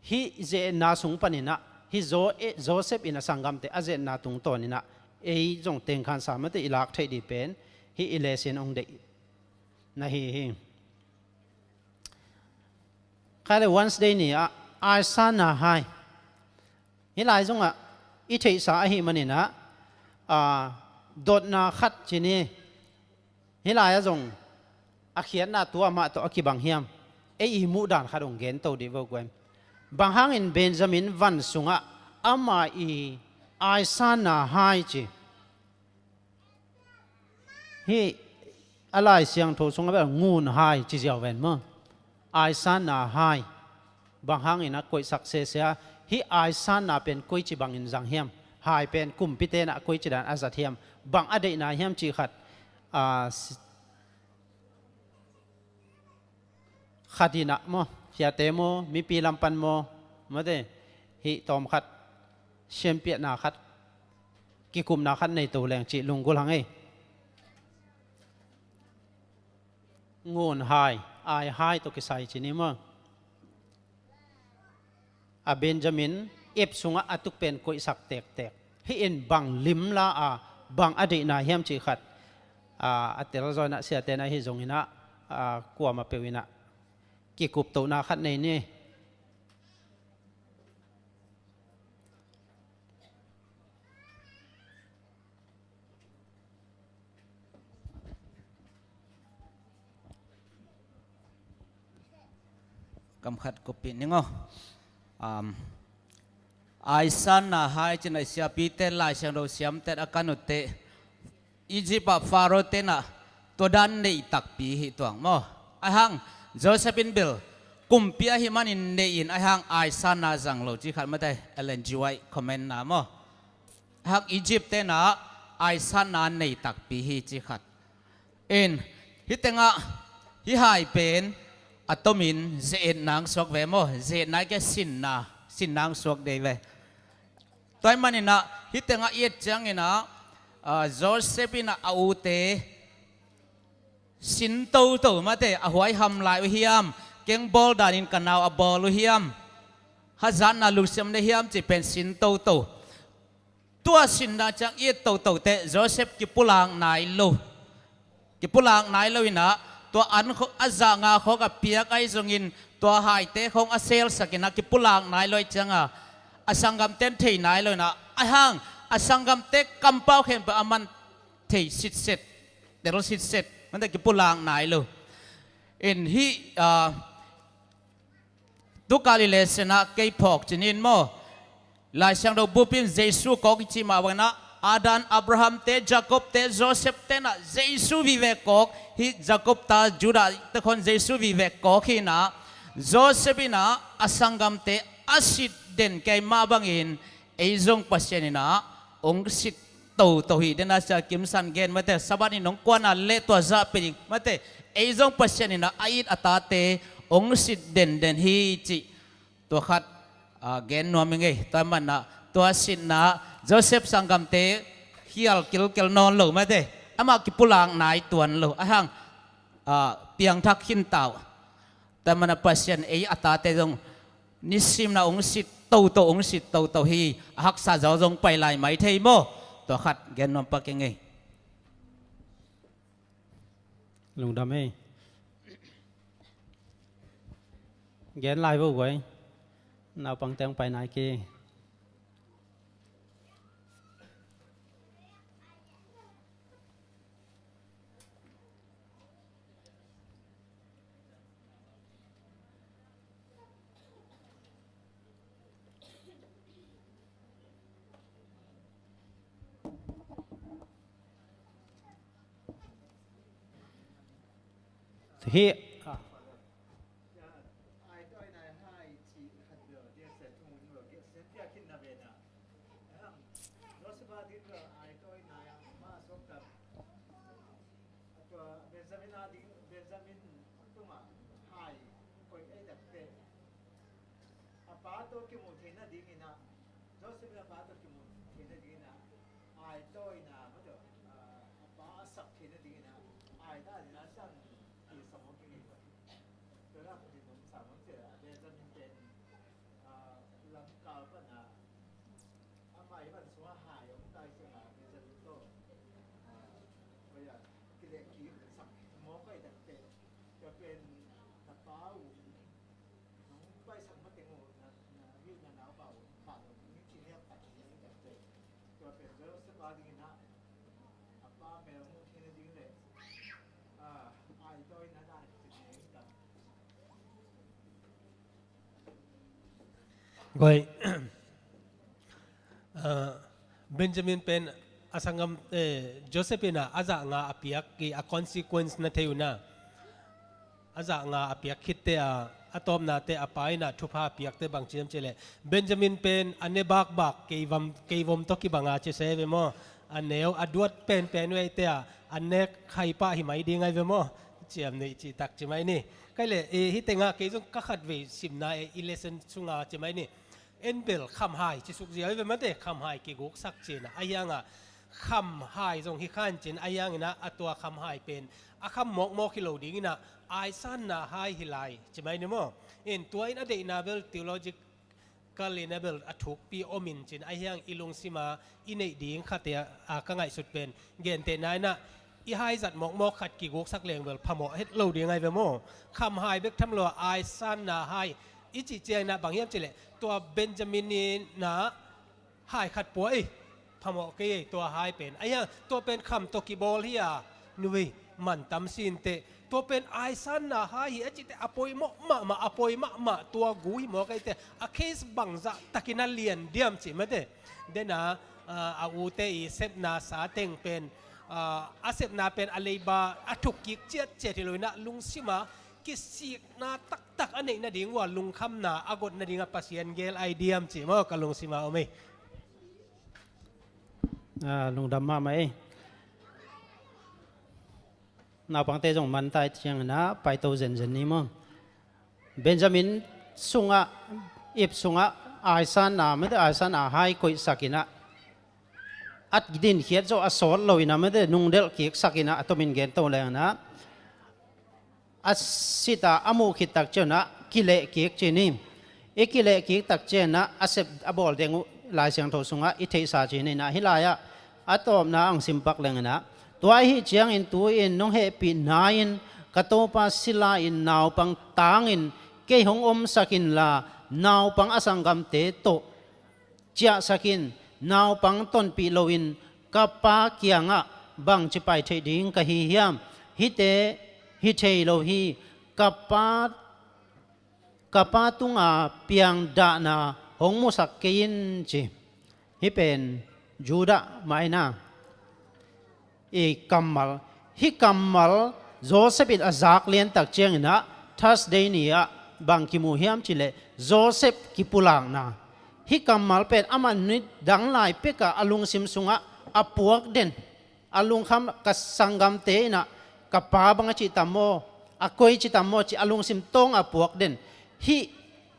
Hih ze-etna sung paninah hih Jo- eh, Joseph in a sanggamte a ze-etna tungtawninah ei zong tengkhansa mate i lak theih dih pen hih i lesson ong deih na hi hi. Khai le Wednesday ni-ah aisanna hai. Hih lai zongah i theihsa ahi maninah a, dotna khat ci ni. Hih lai-ah zong a khiatna tua mah tawh a kibang hiam? Ei i muhdan khat hong gento dih vo guai. Bang hangin Benjamin van sungah ama i aisanna hai ci? Hih a Lai Siangtho sungah bel ngun hai ci ziau ven maw? Aisanna hai. Bang hangin a koihsak sese a hih aisanna pen koici bangin zang hiam? Hai pen kumpite inah koici dan a zat hiam? Bang a deihna hiam cih khat a, si- khat inah maw, fiate maw, mipi lampan maw, mate, hih tawm khat sianpiahna khat, kikupna khat nei to leng cih lunggulh hang ei. Ngun hai, ai hai tawh kisai ci ni maw? A Benjamin ep sungah a tuk pen koihsak tektek. Hih in bang limla a bang a deihna hiam cih khat a, a telzaw inah siate inah hih zong inah a, kuamah peuh inah kikuptohna khat nei ni. Kam khat kupi ning aw. Um, aisanna hai ci nai siapite Lai Siangtho siamte a kan utte Egypt ah Pharaoh tenah tua dan neih takpi hi tuang maw? Aihang Joseph in bel kumpi ahi manin neih in aihang aisanna zang lo ci khat mate Ellen G White comment na maw? Hak Egypt tenah aisanna nei takpi hi ci khat. In hih tengah hih hai pen a tomin ze-etna ang suak ve maw? Ze-etna i ke sinna, sinna ang suak dei ve. Tua ahih maninah hih tengah i et cianginah a, Joseph inah a ute sin toto mate a huaiham lai uh hiam? Keng bawl danin ka nau a bawl uh hiam? Hazatna lungsiam ne hiam cih pen sin toto. Tua sinna ciang i et toto teh Joseph kipulak nai lo. Kipulak nai lo inah tua an kho- a zah nga khawng a piak ahi zongin tua haite khawng a selsak inah kipulak nai lo ahi cianga a sanggamten thei nai lo inah aihang a sanggamte kampau khempeuh a man thei sitset, tel sitset, mante kipulak nai lo. In hih a, tukal i lesson ah kei phawk ci nin maw? Lai Siangtho bupin Jesu kawk i cih mah bangin ah Adam, Abraham te, Jacob te, Joseph tenah Jesu vive kawk hi. Jacob ta Judah te khawng Jesu vive kawk hi inah Joseph inah a sanggamte a sit den kei mah bangin ei zong Pasian inah ong sit toto hi. Dena sia kimsan gen mate Sabbath in ong kuana le tua zah pe ding mate ei zong Pasian inah a it a tate ong sit denden hi cih tua khat a, gen nuam i ngei. Tua manah tua sitna Joseph sanggamte khial kilkel nawn lo mate amah kipulak nai tuan lo aihang a, piangthak khin tau. Tua manah Pasian ei a tate zong nisimna ong sit toto hong sit toto hi. A haksa zaw zong pai lai mai thei maw? Tua khat gen nuam pak ing ei. Lungdam ei. Gen lai vo guai. Naupang teng pai nai kei. Hi. A tua Benjamin a ding, Benjamin tungah hai koih ei takte, a pa tawh kimuh theihna dingin ah, Joseph in a pa tawh kimuh theihna dingin ah, ai tawh in ah, mate, a, a pa a sak theihna dingin ah, ai ta dingin ah, san i sam hong kingei ko. Tua lak ding om sam hong cia, a Benjamin pen, a, lamkal pan ah, amah i van sungah hai om tai ciangah Benjamin tawh, ah, koi ah, kilehkik sak mawk ai takte, tua pen na pa uh, nong paisak mateng uh, na, na ri na naupa uh, khat uh, ning ci liak tak ning takte, tua pen Joseph a dingin ah, a pa mel mu thei na ding le, ah, ai tawi na dan ci ning tak. Guai, ah, Benjamin pen a sanggam, eh, Joseph in ah a zah nga a piak i a consequence na thei uh na. A zah nga a piak khitte a, a tawpnate a pa in ah thupha a piakte bang ci hiam cih leh, Benjamin pen a ne bakbak kei vam, kei vom tawh kibang a ci se ve maw? A neu a duat penpen uh eite a, a nek khai pah hi mai ding ai ve maw? Ciam neih cih tak ci mai ni. Kai le, e, hih tengah kei zong ka khatvei simna e, i lesson sunga ci mai ni. En bel khamhai ci suk zia ve mate, khamhai kiguksak cina. A hiangah khamhai zong hi khan cin, a hiangin ah a tua khamhai pen a kham mawkmawk hi lo dingin ah aisanna hai hi lai ci mai ni maw? In tua in a deihna bel theological Kalina bel a thukpi om in cin, a hiang i lungsima i neih ding khat e a, a ka ngaihsut pen gentehna in ah i hai zat mawkmawk khat kiguksak leng bel phamawh het lo ding ai ve maw? Khamhai bek tham lo a aisanna hai i cih ciangin ah bang hiam cih leh tua Benjamin in ah hai khat pua ei. Phamawh kei ei tua hai pen. A hiang tua pen kham tawh kibawl hi a, nui man tam sinteh. Tua pen aisanna hai hi a cihte a poi mahmah, a poi mahmah tua gu hi mawk eite. A case bangzah takin a lian diam cih mate. Dena, ah, a ute i sepna sa teng pen, ah, a sepna pen a leiba a thukkik ciatciat hi lo in ah lungsima kisikna taktak a neih nading uh a lungkhamna a got nading a Pasian gel ai diam cih maw ka lungsima om ei. Ah, lungdam mahmah ei. Naupangte zong man tai ciangin ah paito zenzen ni maw? Benjamin sungah, ip sungah aisanna, mate aisanna hai koihsak in ah, a dinkhiat zawh a sawt lo in ah, mate nungdelh kiksak in ah, a tomin gen to leng in ah, a sita a muh khit tak ciangin ah kilehkik ci ni. I kilehkik tak ciangin ah a sep a bawl deng uh Lai Siangtho sungah i theihsa ci ni in ah, hih lai-ah a tawpna ang simpak leng in ah, tua ahih ciangin tu-in nong hehpih nai-in ka topa sila in naupang tangin kei hong omsak inla, naupang a sanggamte tawh ciahsak in. Naupang tonpih loin ka pa kiangah bangci pai theih ding ka hi hiam? Hihte hi thei lo hi. Ka pa, ka pa tunga piangdahna hong musak kei in ci. Hih pen Judah mah in ah i kammal, hih kammal Joseph in a zak lian tak ciangin ah Thursday ni-ah bang kimu hiam cih leh Joseph kipulakna. Hih kammal pen amah nidang lai pekah a lungsim sungah a puak den, a lungkham, ka sanggamte in ah ka pa bang a cih tam maw, a koi cih tam maw cih a lungsim tawng a puak den. Hih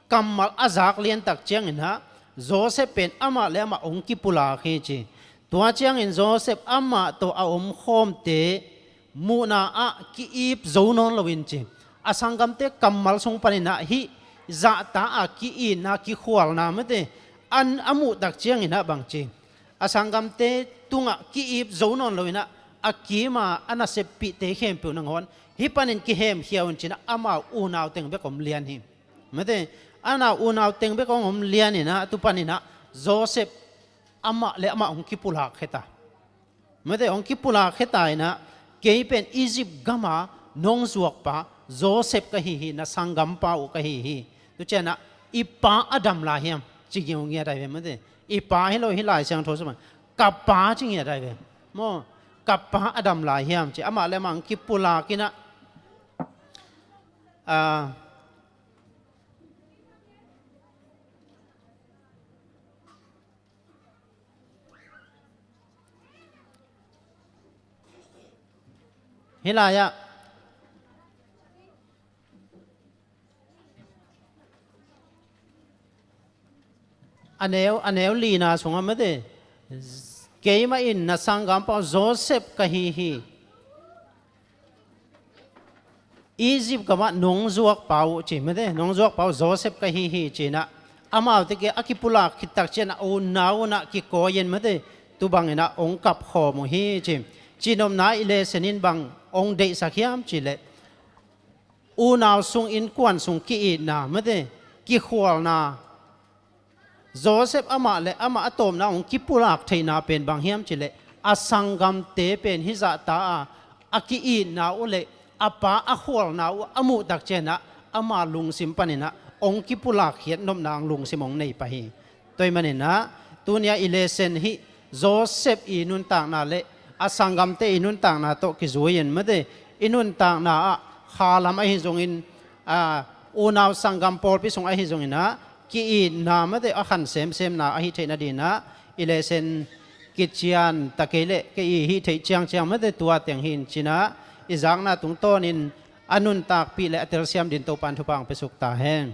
kammal a zak lian tak ciangin ah Joseph pen amah le amah hong kipulak hi ci. Tua ciangin Joseph amah tawh a omkhawmte muhna ah ki-ip zo nawn loin ci, a sanggamte kammal sung panin ah hih zahta a ki-itna, kikhualna mate, an a muhtak cianginah bangci, a sanggamte tungah ki-ip zo nawn loinah a kima a naseppihte khempeuh nangawn hih panin kihemkhia un cinah amau unau teng bek om lian hi. Mate, anau unau teng bek om lianinah tu paninah Joseph amah le amah hong kipulak kheta. Mate, hong kipulak kheta inah, kei pen Egypt gama nong zuakpa Joseph ka hi hi, na sanggampa uh ka hi hi. Tu cianah i pa a dam lai hiam? Ci ngiau ngiat ai ve mate. I pa hi lo hi Lai Siangtho sungah ka pa ci ngiat ai ve. Maw, ka pa a dam lai hiam ci amah le amah hong kipulak inah, ah, hih lai-ah a neu, a neu lina sungah mate, keimah in na sanggampa Joseph ka hi hi. Egypt gamah nong zuakpa uh ci mate, nong zuakpa uh Joseph ka hi hi cinah, amaute kia a kipulak khittak cianah unau unah kikawi-in mate, tu banginah hong kapkhawm uh hi ci. Cinopna i lesson in bang hong deihsak hiam cihleh, unau sung, innkuan sung ki-itna mate, kikhualna, Joseph amah le amah a tawpna hong kipulak theihna pen bang hiam cihleh, a sanggamte pen hih zahta a a ki-itna uh le a pa a khualna uh a muhtak cianah ama lungsim paninah hong kipulak khiat nopna hong lungsim hong nei pah hi. Tua ahih maninah tunia i lesson hih Joseph i nuntakna le a sanggamte i nuntakna tawh kizui-in mate, i nuntakna ah khalam ahi zongin, a, unau sanggam pawlpi sung ahi zonginah ki-itna mate a khan semsemna ahi theih nadinah i lesson kician ta kei leh ka i hih theih ciangciang mate tua teng hi-in cinah i zakna tungtawnin a nuntakpih le a telsiam ding Topan thupha hong piasuk ta hen.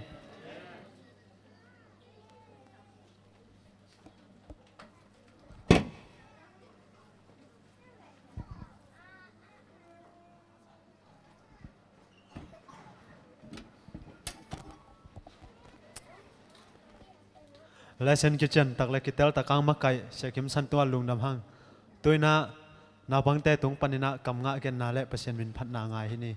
Lesson kician tak le kitel tak hong makaih Sia Kim San tua lungdam hang. Tu-inah naupangte tung paninah kam ngah genna le Pasian min phatna ngai hi ni.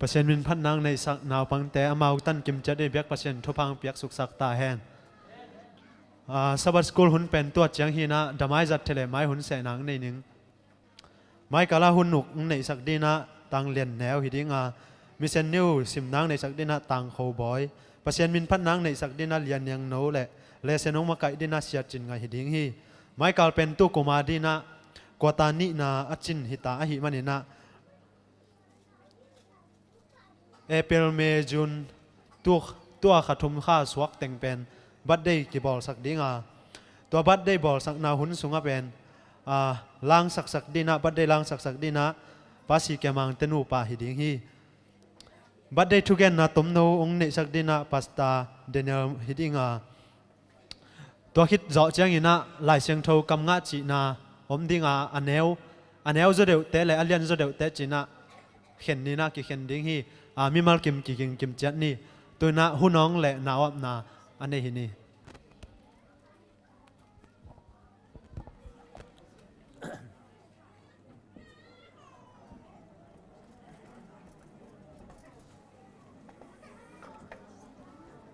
Pasian min phatna hong neihsak naupangte amau tan kim ciat ding biak Pasian thupha hong piak suksak ta hen. Ah, Sabbath school hun pen tua ciang hi-in ah damai zat thei leh mai hun sehna hong nei ning. Mai kal ah hun uk hong neihsak ding in ah Tang Lian Neu hi ding a, Mission New simna hong neihsak ding in ah Tang Kho Bawi, Pasian min phatna hong neihsak ding in ah Lian Niang No le lesson hong makaih ding in ah Sia Cin Ngaih hi ding hi. Mai kal pen tu kum a ding in ah quarter nihna a cin hi ta ahih manin ah April, May, June, tu, tua kha thum kha suak teng pen birthday kibawlsak ding a, tua birthday bawlsakna hun sungah pen, ah, langsaksak ding in ah, birthday langsaksak ding in ah Pa Si Kia Mang te nupa hi ding hi. Birthday thugenna tomno hong neihsak ding in ah Pastor Daniel hi ding a, tua khit zawh ciangin ah Lai Siangtho kam ngah cihna om ding a, a neu, a neu zaw deuhte le a lian zaw deuhte ci-in ah khen ni in ah kikhen ding hi. Ah, mimal kim kiging kim ciat ni. Tu-in ah hun hong le nau apna a nei hi ni.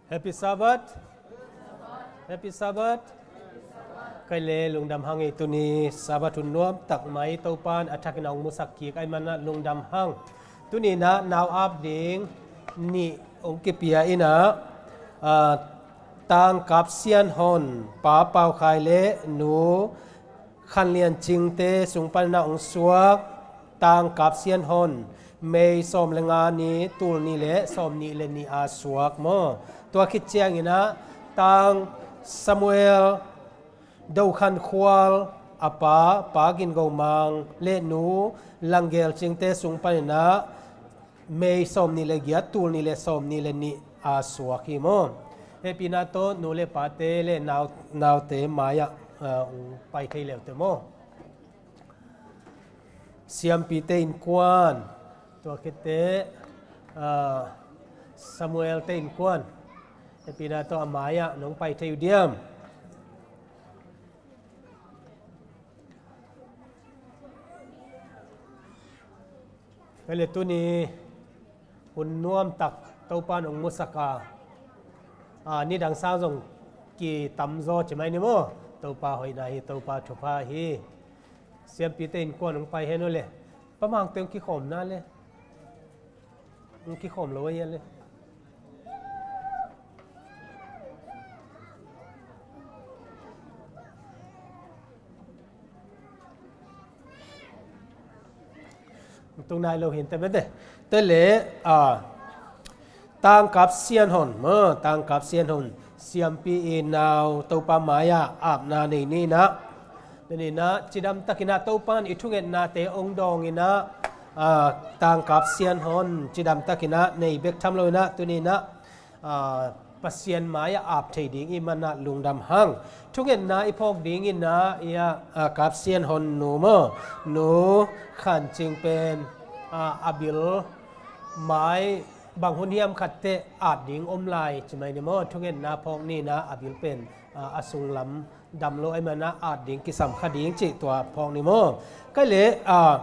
Happy Sabbath. Happy Sabbath. Kei le lungdam hang ei, tuni Sabbath hun nuam tak mai Topa'n a thakin a hong musak kik ahih manin ah lungdam hang. Tuni in ah nau ap ding nih hong kipia in ah, ah, Tang Kap Sian Hon, Pa Pau Khai le Nu Khan Lian Cing te sung panin ah hong suak Tang Kap Sian Hon, May sawm le nga ni, tul nih le sawm nih le nih a suak maw. Tua khit ciangin ah Tang Samuel Do Khan Khual, a pa Pa Gin Go Mang le Nu Lang Gel Cing te sung panin ah May sawm nih le giat, tul nih le sawm nih le nih a suak hi maw. Hehpihna tawh nu le pate le nau, naute mai-ah, ah, hong pai thei le uh teh maw. Siampite innkuan, tua khit teh, ah, Samuelte innkuan, hehpihna tawh a mai-ah nong pai thei uh diam? Kei le tuni hun nuam tak Topa'n hong musak a, ah, nidang sang zong kitamzaw ci mai ni maw. Topa hoihna hi, Topa thupha hi. Siampite innkuan hong pai hen uh le, Pa Mangte hong kikhawm na le. Hong kikhawm lo a hia le. Tung nai lo hi inteh mete. Te le, ah, Tang Kap Sian Hon maw, Tang Kap Sian Hon, Siampi i nau Topa mai-ah apna nei ni in ah. Tuni in ah cidam takin ah Topa'n i thungetnate hong dawng in ah, ah, Tang Kap Sian Hon cidam takin ah nei bek tham lo in ah, tuni in ah, ah, Pasian mai-ah ap thei ding i hih manin ah lungdam hang. Thungetna i phawk ding in ah, i ah, ah, Kap Sian Hon nu maw, Nu Khan Cing pen, ah, a bil mai bang hun hiam khat teh at ding om lai ci mai ni maw. Thungetna phawk ni in ah, a bil pen, ah, a sunglam dam lo ahih manin ah at ding kisam kha ding cih tua phawk ni maw. Kei le, ah,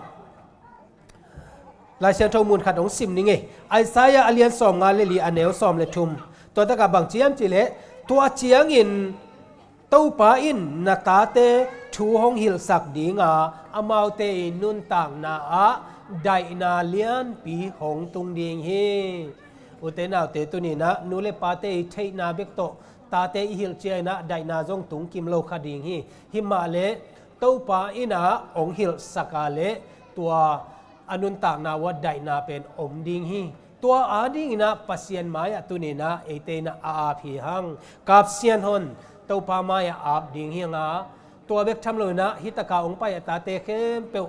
Lai Siangtho mun khat hong sim ni ngei. Isaiah a lian sawm nga le li, a neu sawm le thum. Tua takah bang ci hiam cih leh, tua ciangin Topa in na tate thu hong hilhsak ding a, amaute i nuntakna ah daihna lianpi hong tung ding hi. Ute naute, tuni in ah nu le pate i theihna bek tawh tate i hilh ciangin ah daihna zong tung kim lo kha ding hi. Hi mah leh Topa in ah hong hilhsak a leh tua a nuntakna uh ah daihna pen om ding hi. Tua a dingin ah Pasian mai-ah tuni in ah eite in ah a ap hi hang. Kap Sian Hon Topa mai-ah ap ding hi hang a, tua bek tham lo in ah hih tak a hong pai a tate khempeuh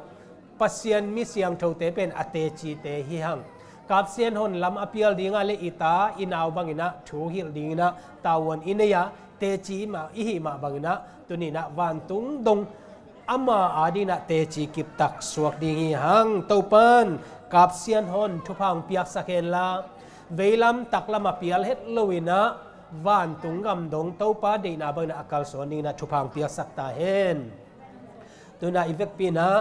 Pasian mi siangthote pen a tecite hi hang. Kap Sian Hon lam a pial ding a leh i ta i nau bangin ah thu hilh dingin ah tavuan i nei a, teci i mah, i hih mah bangin ah tuni in ah vantung dong ama a dingin ah teci kiptak suak ding hi hang. Topa'n Kap Sian Hon thupha hong piaksak hen la, veilam taklam a pial het lo in ah vantung gam dong Topa deihna bangin ah a kalsuan dingin ah thupha hong piaksak ta hen. Tuni in ah i vekpi in ah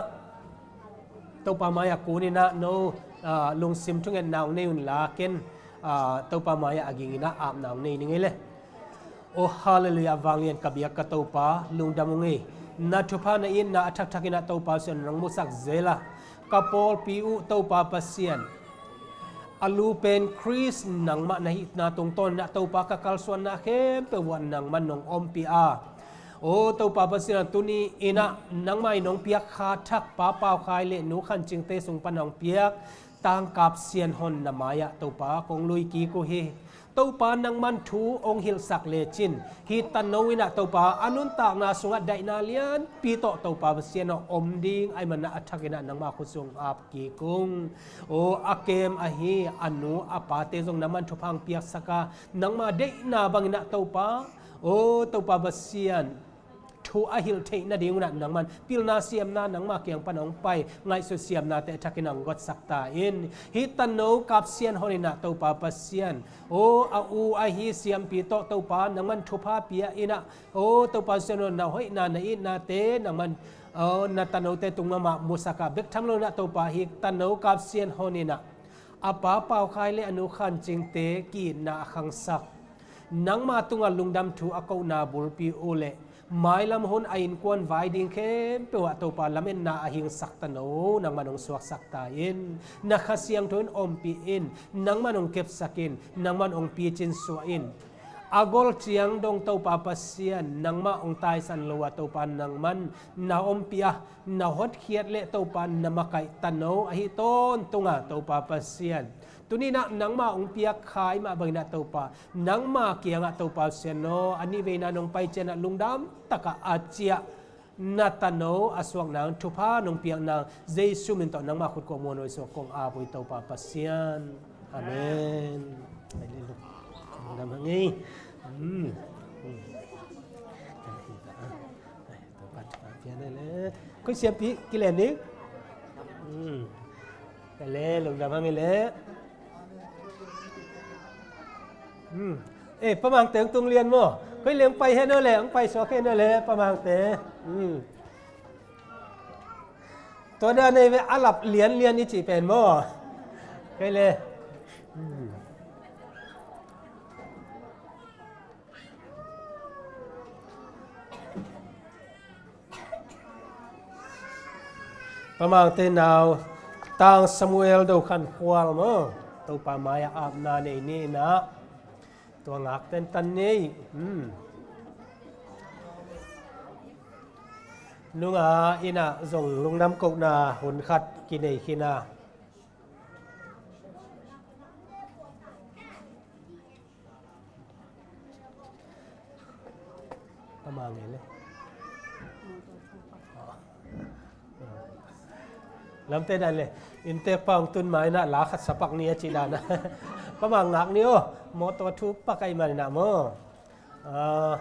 Topa mai-ah kun in ah no ah, lungsim thungetna hong nei unla ken, ah, Topa mai-ah a ging in ah apna hong nei ning ei le. O halleluiah, vanglian ka biak ka Topa, lungdam ung ei. Na thupha na itna a thakthak in ah Topa Pasian nong musak zel a, ka pawlpi uh Topa Pasian, a lu pen Khrist nangmah na hihna tungtawn in ah Topa ka kalsuanna khempeuh uah nangman nong ompih a, o Topa Pasian, tuni in ah nangmah in hong piak kha thak Pa Pau Khai le Nu Khan Cingte sung pan hong piak tangkap Sian Hon na mai-ah Topa kong lui kik uh hi. Topa nangman thu hong hilhsak lecin hih tano in ah Topa a nuntakna sungah daihna lianpi tawh Topa Pasian aw om ding ahih manin ah a thak in ah nangmah khut sung ap kik ung. O a kem ahi a nu a pate zong nangman thupha hong piaksak a, nangmah deihna bangin ah Topa, o Topa Pasian, thu a hilh theih nading un ah nangman pilna siamna nangmah kiang pan hong pai, ngaihsut siamnate a thak in ah hong gotsak ta in. Hih tano kap Sian Hon in ah Topa Pasian, o a u ahi siampi tawh Topa nangman thupha pia in ah, o Topa Pasian aw, na hoihna na itnate nangman, o na tanote tung mahmah musak a, bek tham lo in ah Topa hih tano kap Sian Hon in ah a Pa Pau Khai le a Nu Khan Cingte ki-itna a khangsak, nangma tungah lungdam thu a kohna bulpi uh le mailam hun a innkuan vai ding khempeuh ah Topa lametna a hingsak tano nangman hong suaksak ta in. Na Kha Siangtho in ompih in, nangman hong kepsak in, nangman hong picin suah in. A gol ciang dong Topa Pasian, nangmah hong taisan lo a Topa nangman na ompih a, na hotkhiat le Topa na makaih tano ahi tawntung a Topa Pasian, tuni in ah nangmah hong piak kha ahih mah bangin ah Topa, nangma kiangah Topa Pasian aw, a nihveina nong pai ciangin ah lungdam takah a ciah na tano a suak nang, thupha nong piak nang, Jesu min tawh nangmah khut kong muan uh, suak kong ap uh hi Topa Pasian. Amen. Hallelujah. Lungdam hang ei. Hmm. Hmm. Koi siampi kilen ding. Hmm. Ka le, lungdam hang ei le. Hmm. Eh, Pa Mangte hong tung lian maw? Koi le hong pai hen aw le, hong pai suak hen aw le, Pa Mangte. Hmm. Tua dan ei ve, a lap lianlian i cih pen maw? Koi le. Hmm. Pa Mangte nau Tang Samuel Do Khan Khual maw? Topa mai-ah apna nei ni in ah, tua ngak tentan ni. Hmm. Nungah in ah zong lungdam kohna hun khat kinei khin a. Pa Mang ngei le. Lamte dan le. Innte Pa Mang tun ma in ah la khat sa pak ni a cih dan a. Pa Mang ngak ni aw. Mawtaw thu pak ahih man in ah maw. Ah,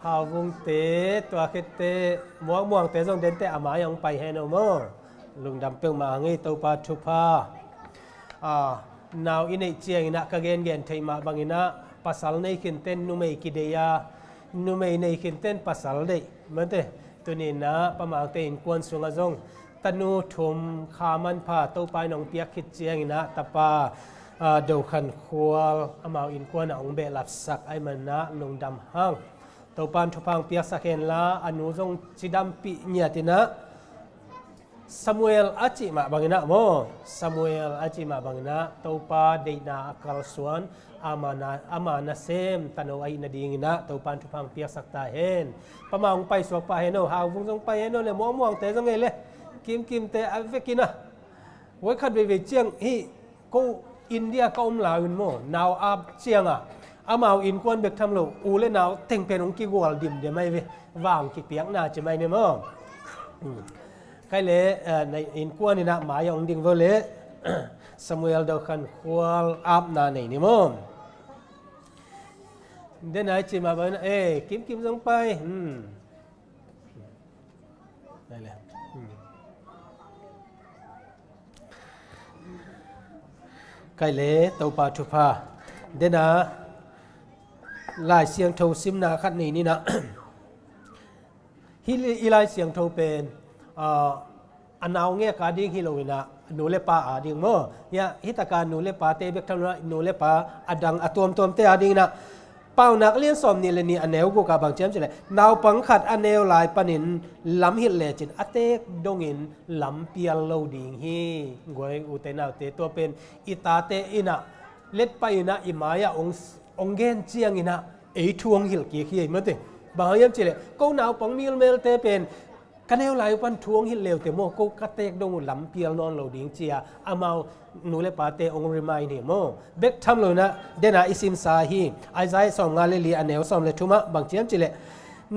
Hauvungte, tua khitte, Muangmuangte zong dente a mai-ah hong pai hen aw maw. Lungdam peuhmah hang ei, Topa thupha. Ah, nau i neih ciangin ah ka gengen theih mah bangin ah, pasal nei khinten numei kidei a, numei nei khinten pasal deih. Mate, tuni in ah Pa Mangte innkuan sungah zong tanu thum kha manpha Topa in hong piak khit ciangin ah tapa, ah, Do Khan Khual amau innkuan ah hong behlapsak ahih man in ah lungdam hang. Topa in thupha hong piaksak hen la, a nu zong cidampih ngiat in ah, Samuel a cih mah bangin ah maw, Samuel a cih mah bangin ah Topa deihna a kalsuan, ama na, ama nasem tano ahih nadingin ah Topa in thupha hong piaksak ta hen. Pa Mang hong paisuak pah hen aw, Hauvung zong pai hen aw le, Muangmuangte zong ngei le, Kimkimte a vekin ah. Voi khat veivei ciang hih ko India ka om lai un maw, nau ap ciangah amau innkuan bek tham lo, u le nau teng pen hong kigual dimdem ahi ve, vang kipiakna ci mai ni maw. Hmm. Kei le, eh, na innkuan in ah mai-ah hong ding vo le, Samuel Do Khan Khual apna nei ni maw. Den ai ci mah bang in ah, eh, Kimkim zong pai. Hmm. Kei le, hmm. Kei le, Topa thupha. Den a, Lai Siangtho simna khat nei ni in ah. Hih i Lai Siangtho pen, ah, a naungek a ding hi lo in ah, Nu le pa ading maw? Hia, hi taka nu le pate bek tham lo-in ah, nu le pa adang a tuamtuamte ading in ah, Paunak lian sawm nih le nih a neu guk ah bang ci hiam cih leh, naupang khat a neu lai panin lam hilh lecin a teek dongin lam pial lo ding hi. Guai, ute naute, tua pen i tate in ah, let pah in ah i mai-ah hong, hong gen ciangin ah ei thu hong hilh kik hi ei mate. Bang hang hiam cih leh, ko naupang milmelte pen ka neu lai uh pan thu hong hilh leute maw, ko ka teek dong uh lam pial nawn lo ding ci-a amau nu le pate hong remind hi maw. Bek tham lo-in ah, den a i simsa hi. Isaiah sawmnga le li a neu sawm le thum ah bang ci hiam cih leh,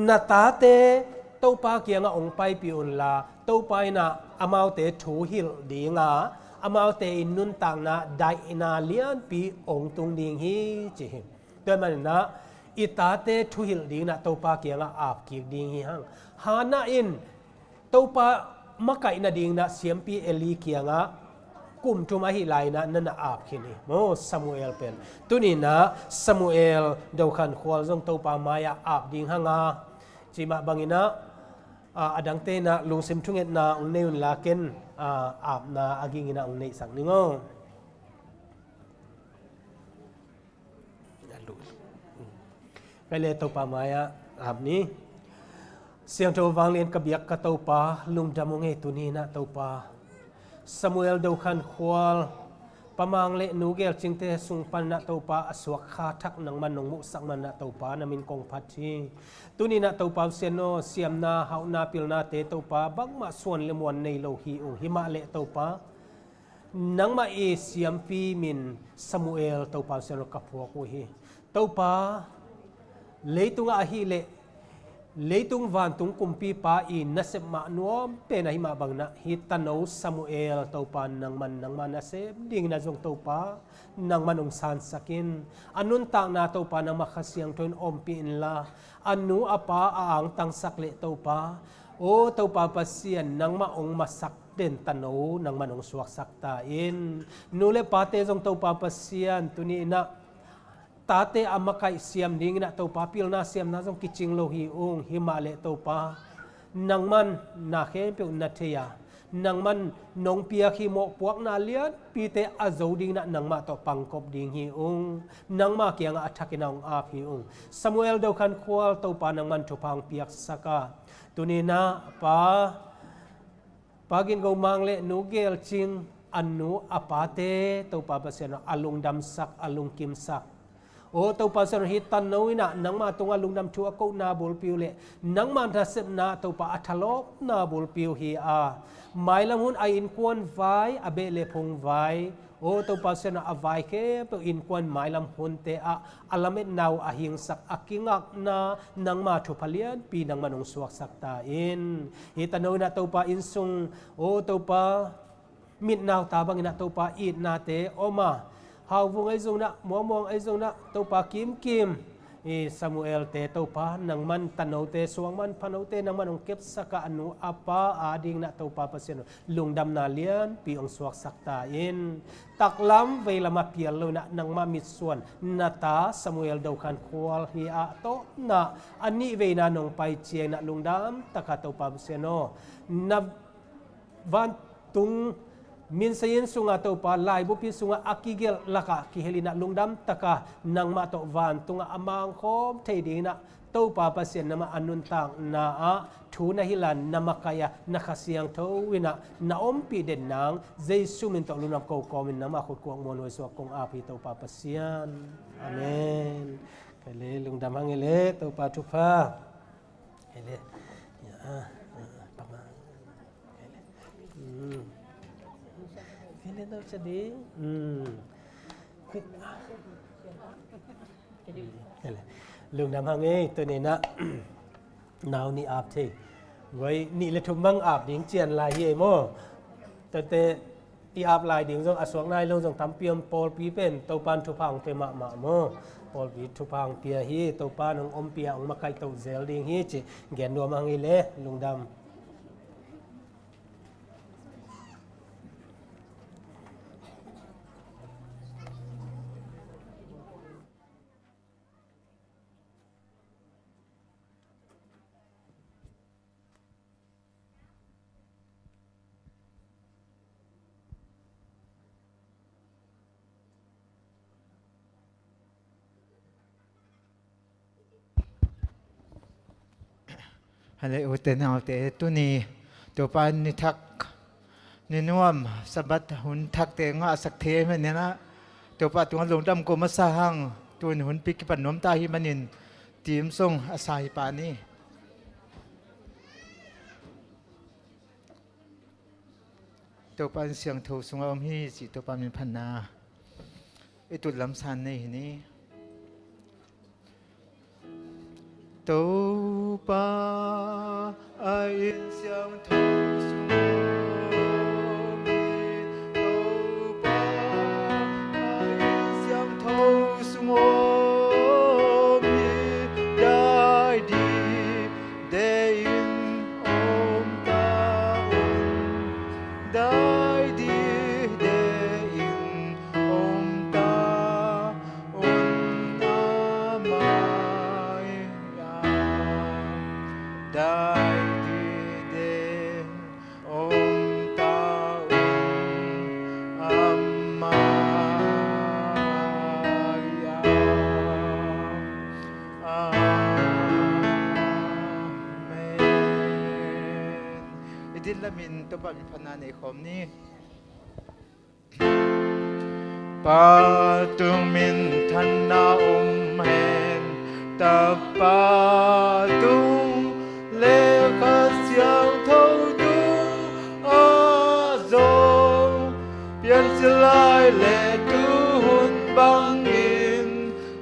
na tate Topa kiangah hong paipih unla, Topa in ah amaute thu hilh ding a, amaute in nuntakna daihna lianpi hong tung ding hi, ci hi. Tua ahih manin ah i tate thu hilh dingin ah Topa kiangah ap kik ding hi hang. Hannah in Topa makaih nadingin ah siampi Eli kiangah kum thum ahih lai-in ah na na ap khin hi maw, Samuel pen. Tuni-in ah Samuel Dokhan Khual zong Topa mai-ah ap ding hang a, cih mah bangin ah, a, a dangte in ah lungsim thungetna hong nei unla, ken, a, apna a gingin ah hong neihsak ning aw. Ka le Topa mai-ah ap ni. Siangtho vanglian ka biak ka Topa, lungdam hong ei tuni-in ah Topa. Samuel Dokhan Khual, Pa Mang le Nu Gel Cingte sung panin ah Topa, a suak kha thak nangman nong muhsak manin ah Topa, na min kong phat hi. Tuni-in ah Topa Pasian aw, siamna, hauhna, pilnate Topa, bangmah suan le muan nei lo hi ung. Hi mah leh Topa, nangmah i siampi min Samuel Topa Pasian aw ka phuak uh hi. Topa, leitungah ahih leh leitung vantung kumpipa i nasep mah nuam pen ahi mah bangin ah, hih tano Samuel Topa nangman, nangmah nasem dingin ah zong Topa, nangman hong sansak in. A nuntakna Topa nangmah Kha Siangtho in ompih inla, a nu a pa a angtangsak leh Topa, aw Topa Pasian, nangmah hong masak den tano nangman hong suaksak ta in. Nu le pate zong Topa Pasian, tuni-in ah tate a makaih siam dingin ah Topa, pilna siamna zong kicing lo hi ung. Hi mah leh Topa, nangman na khempeuh na thei a, nangman nong piak hih mawhpuakna lianpite a zo dingin ah nangmah tawh pangkop ding hi ung. Nangmah kiangah a thakin ah hong ap hi ung. Samuel Dokhan Khual, Topa nangman thupha hong piaksak a, tuni-in ah Pa, Pa Gin Go Mang le Nu Gel Cing, a nu a pate Topa Pasian aw, a lungdamsak, a lungkimsak, aw Topa Pasian aw, hih tano in ah nangmah tungah lungdam thu a kohna bulpi uh le nangmah nasepna Topa a thalawpna bulpi uh hi a, mailam hun a innkuan vai, a beh le phung vai, aw Topa Pasian aw, a vai khempeuh innkuan mailam hunte ah a lametna uh a hingsak, a kingakna, nangmah thupha lianpi nangman hong suaksak ta in. Hih tano in ah Topa, innsung, aw Topa, mitnau ta bangin ah Topa, itnate om a, hauvung ahi zongin ah, muangmuang ahi zongin ah, Topa, kimkim i Samuel-te Topa nangman, tanote, suangman phanote nangman hong kepsak a, a nu a pa adingin ah Topa Pasian aw, lungdamna lianpi hong suaksak ta in. Taklam veilam a pial lo-in ah nangmah mitsuan na ta Samuel Dokhan Khual hi a, tawpna a nihveina nong pai ciangin ah lungdam takin Topa Pasian aw, na vantung minsai inn sungah Topa, laibupi sungah a kigelh lakah kihel-in ah lungdam takin nangmah tawh vantungah a mangkhawm thei dingin ah Topa Pasian, nangmah a nuntakna ah thu na hilh a, na makaih a, na Kha Siangtho in ah na ompih den nang, Jesu min tawh lungdam ko kawmin nangmah khut kuak muanhuai suak kong ap hi Topa Pasian. Amen. Kei le lungdam hang ei le, Topa thupha. Kei le. Ya, ah, ah, pama. Kei le. Hmm. Kei le, no, jadi. Hmm. Kei le. Lungdam hang ei, tuni-in ah nau nih ap thei. Guai, nih le thum bang ap ding cian lai hi ei maw. Tuate i ap lai ding zong a suak nai lo zong tampi om. Pawlpi pen Topa'n thupha hong pia mahmah maw. Pawlpi thupha hong pia hi, Topa'n hong ompih a, hong makaih to zel ding hi ci gen nuam hang ei le, lungdam. Hale ute naute, tuni Topa ni thak, ni nuam, Sabbath hun thakte ngahsak thei ahih manin ah, Topa tungah lungdam ko masa hang, tuni hunpi kipan nuam ta ahih manin, team song a sa hi pah ni. Topa in siangtho sungah om hi cih Topa min phatna i tutlam san nei hi ni. Topa a in siangtho sungah om hi. Topa a in siangtho sungah om hi. Dai dih deih in om ta un. Dai dih deih in om ta un, a mai-ah. Dai dih deih in om ta un, a mai-ah. Amen. I dihlak min Topa min phatna nei khawm ni. Pa tung minthanna om hen, Tapa tung le Kha Siangtho tung a zong, piancil lai le tuhun bangin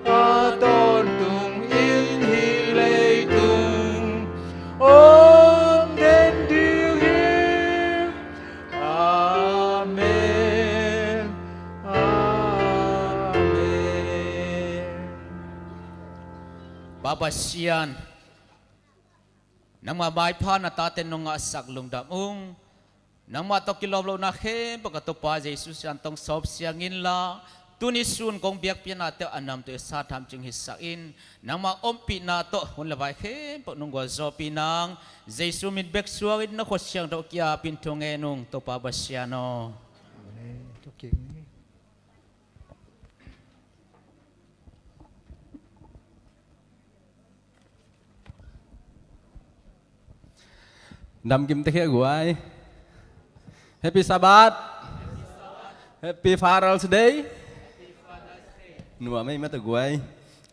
a tawntung in hih leitung om den ding hi. Amen. Amen. Pa Pasian, nangmah maipha na tate nong ngahsak lungdam ung. Nangmah tawh kilawm lohna khempeuh ka Topa Jesu siangtho sawp siang inla, tuni sun kong biakpiaknate a namtui sa tham cing hisak in, nangmah ompihna tawh hun le vai khempeuh nong gualzawhpih nang, Jesu min bek suangin na khut siangtho kiapin thungen ung, Topa Pasian aw. Amen. Tua kik ni. Damkim tek hi a guai. Happy Sabbath. Happy Father's Day. Nuam ei mah tawh guai.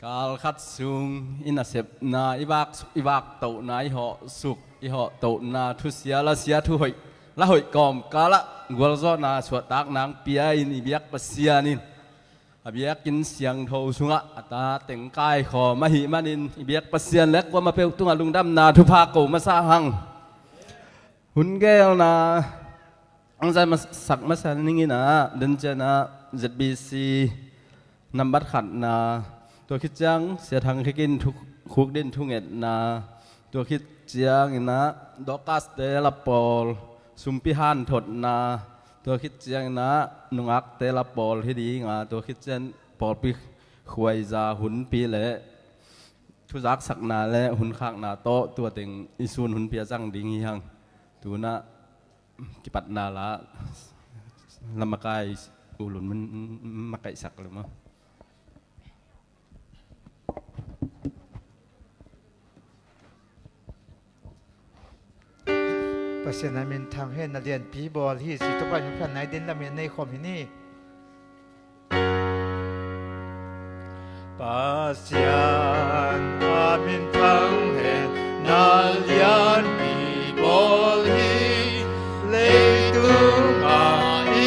Kal khat sung i nasepna, i vak, i vaktohna, i hawhsuk, i hawhtohna, thusia lasia, thuhoih lahoih kawmkalah gualzawhna suahtakna hong pia in, i biak Pasian in a biakinn siangtho sungah a ta teng kaikhawm ahih manin, i biak Pasian le kuamah peuh tungah lungdamna thupha ko masa hang. Hun geelna hong zat masak masa ning in ah, den ciang ah Z B C nambat khatna, tua khit ciang Sia Thang Khik in thu, khukdin thungetna, tua khit ciangin ah Dorcas-te lap pawl sumpi hanthotna, tua khit ciangin ah nungakte lap pawl hi ding a, tua khit ciang pawlpi khuaiza hunpi le thuzaksakna le hunkhakna tawh tua teng i sun hunpi a zang ding hi hang. Tu-in ah kipatna la lamakai ulun mun makaihsak le maw. Pasian a minthang hen, na lianpi bawl hi ci, Topa min phatna i din lam in nei khawm hi ni. Pasian a minthang hen, na lianpi bawl hi. Leitung a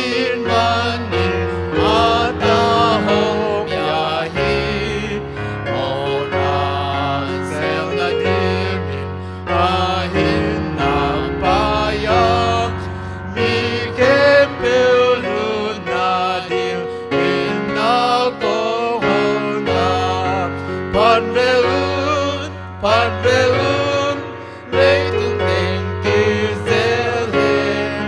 in manin a ta hong pia hi. Mawhna selna dingin a hinna paia, mi khempeuh lutna dingin na kong hona. Phat ve un, phat ve un, leitung teng kizel hen.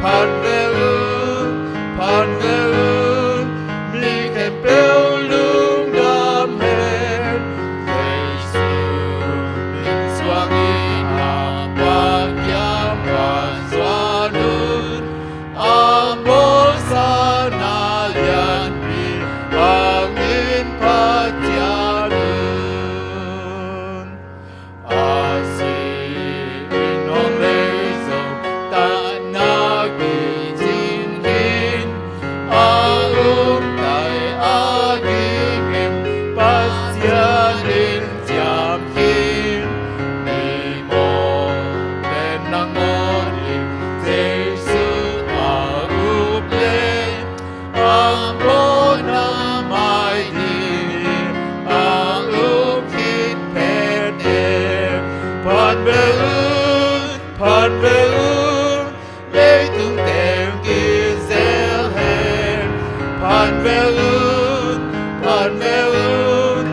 Phat ve un, phat ve un, mi khempeuh lungdam hen. Jesu min suangin a Pa kiang pan zuan un. A bawlsa na lianpi hangin phat ciat un. Phat ve un,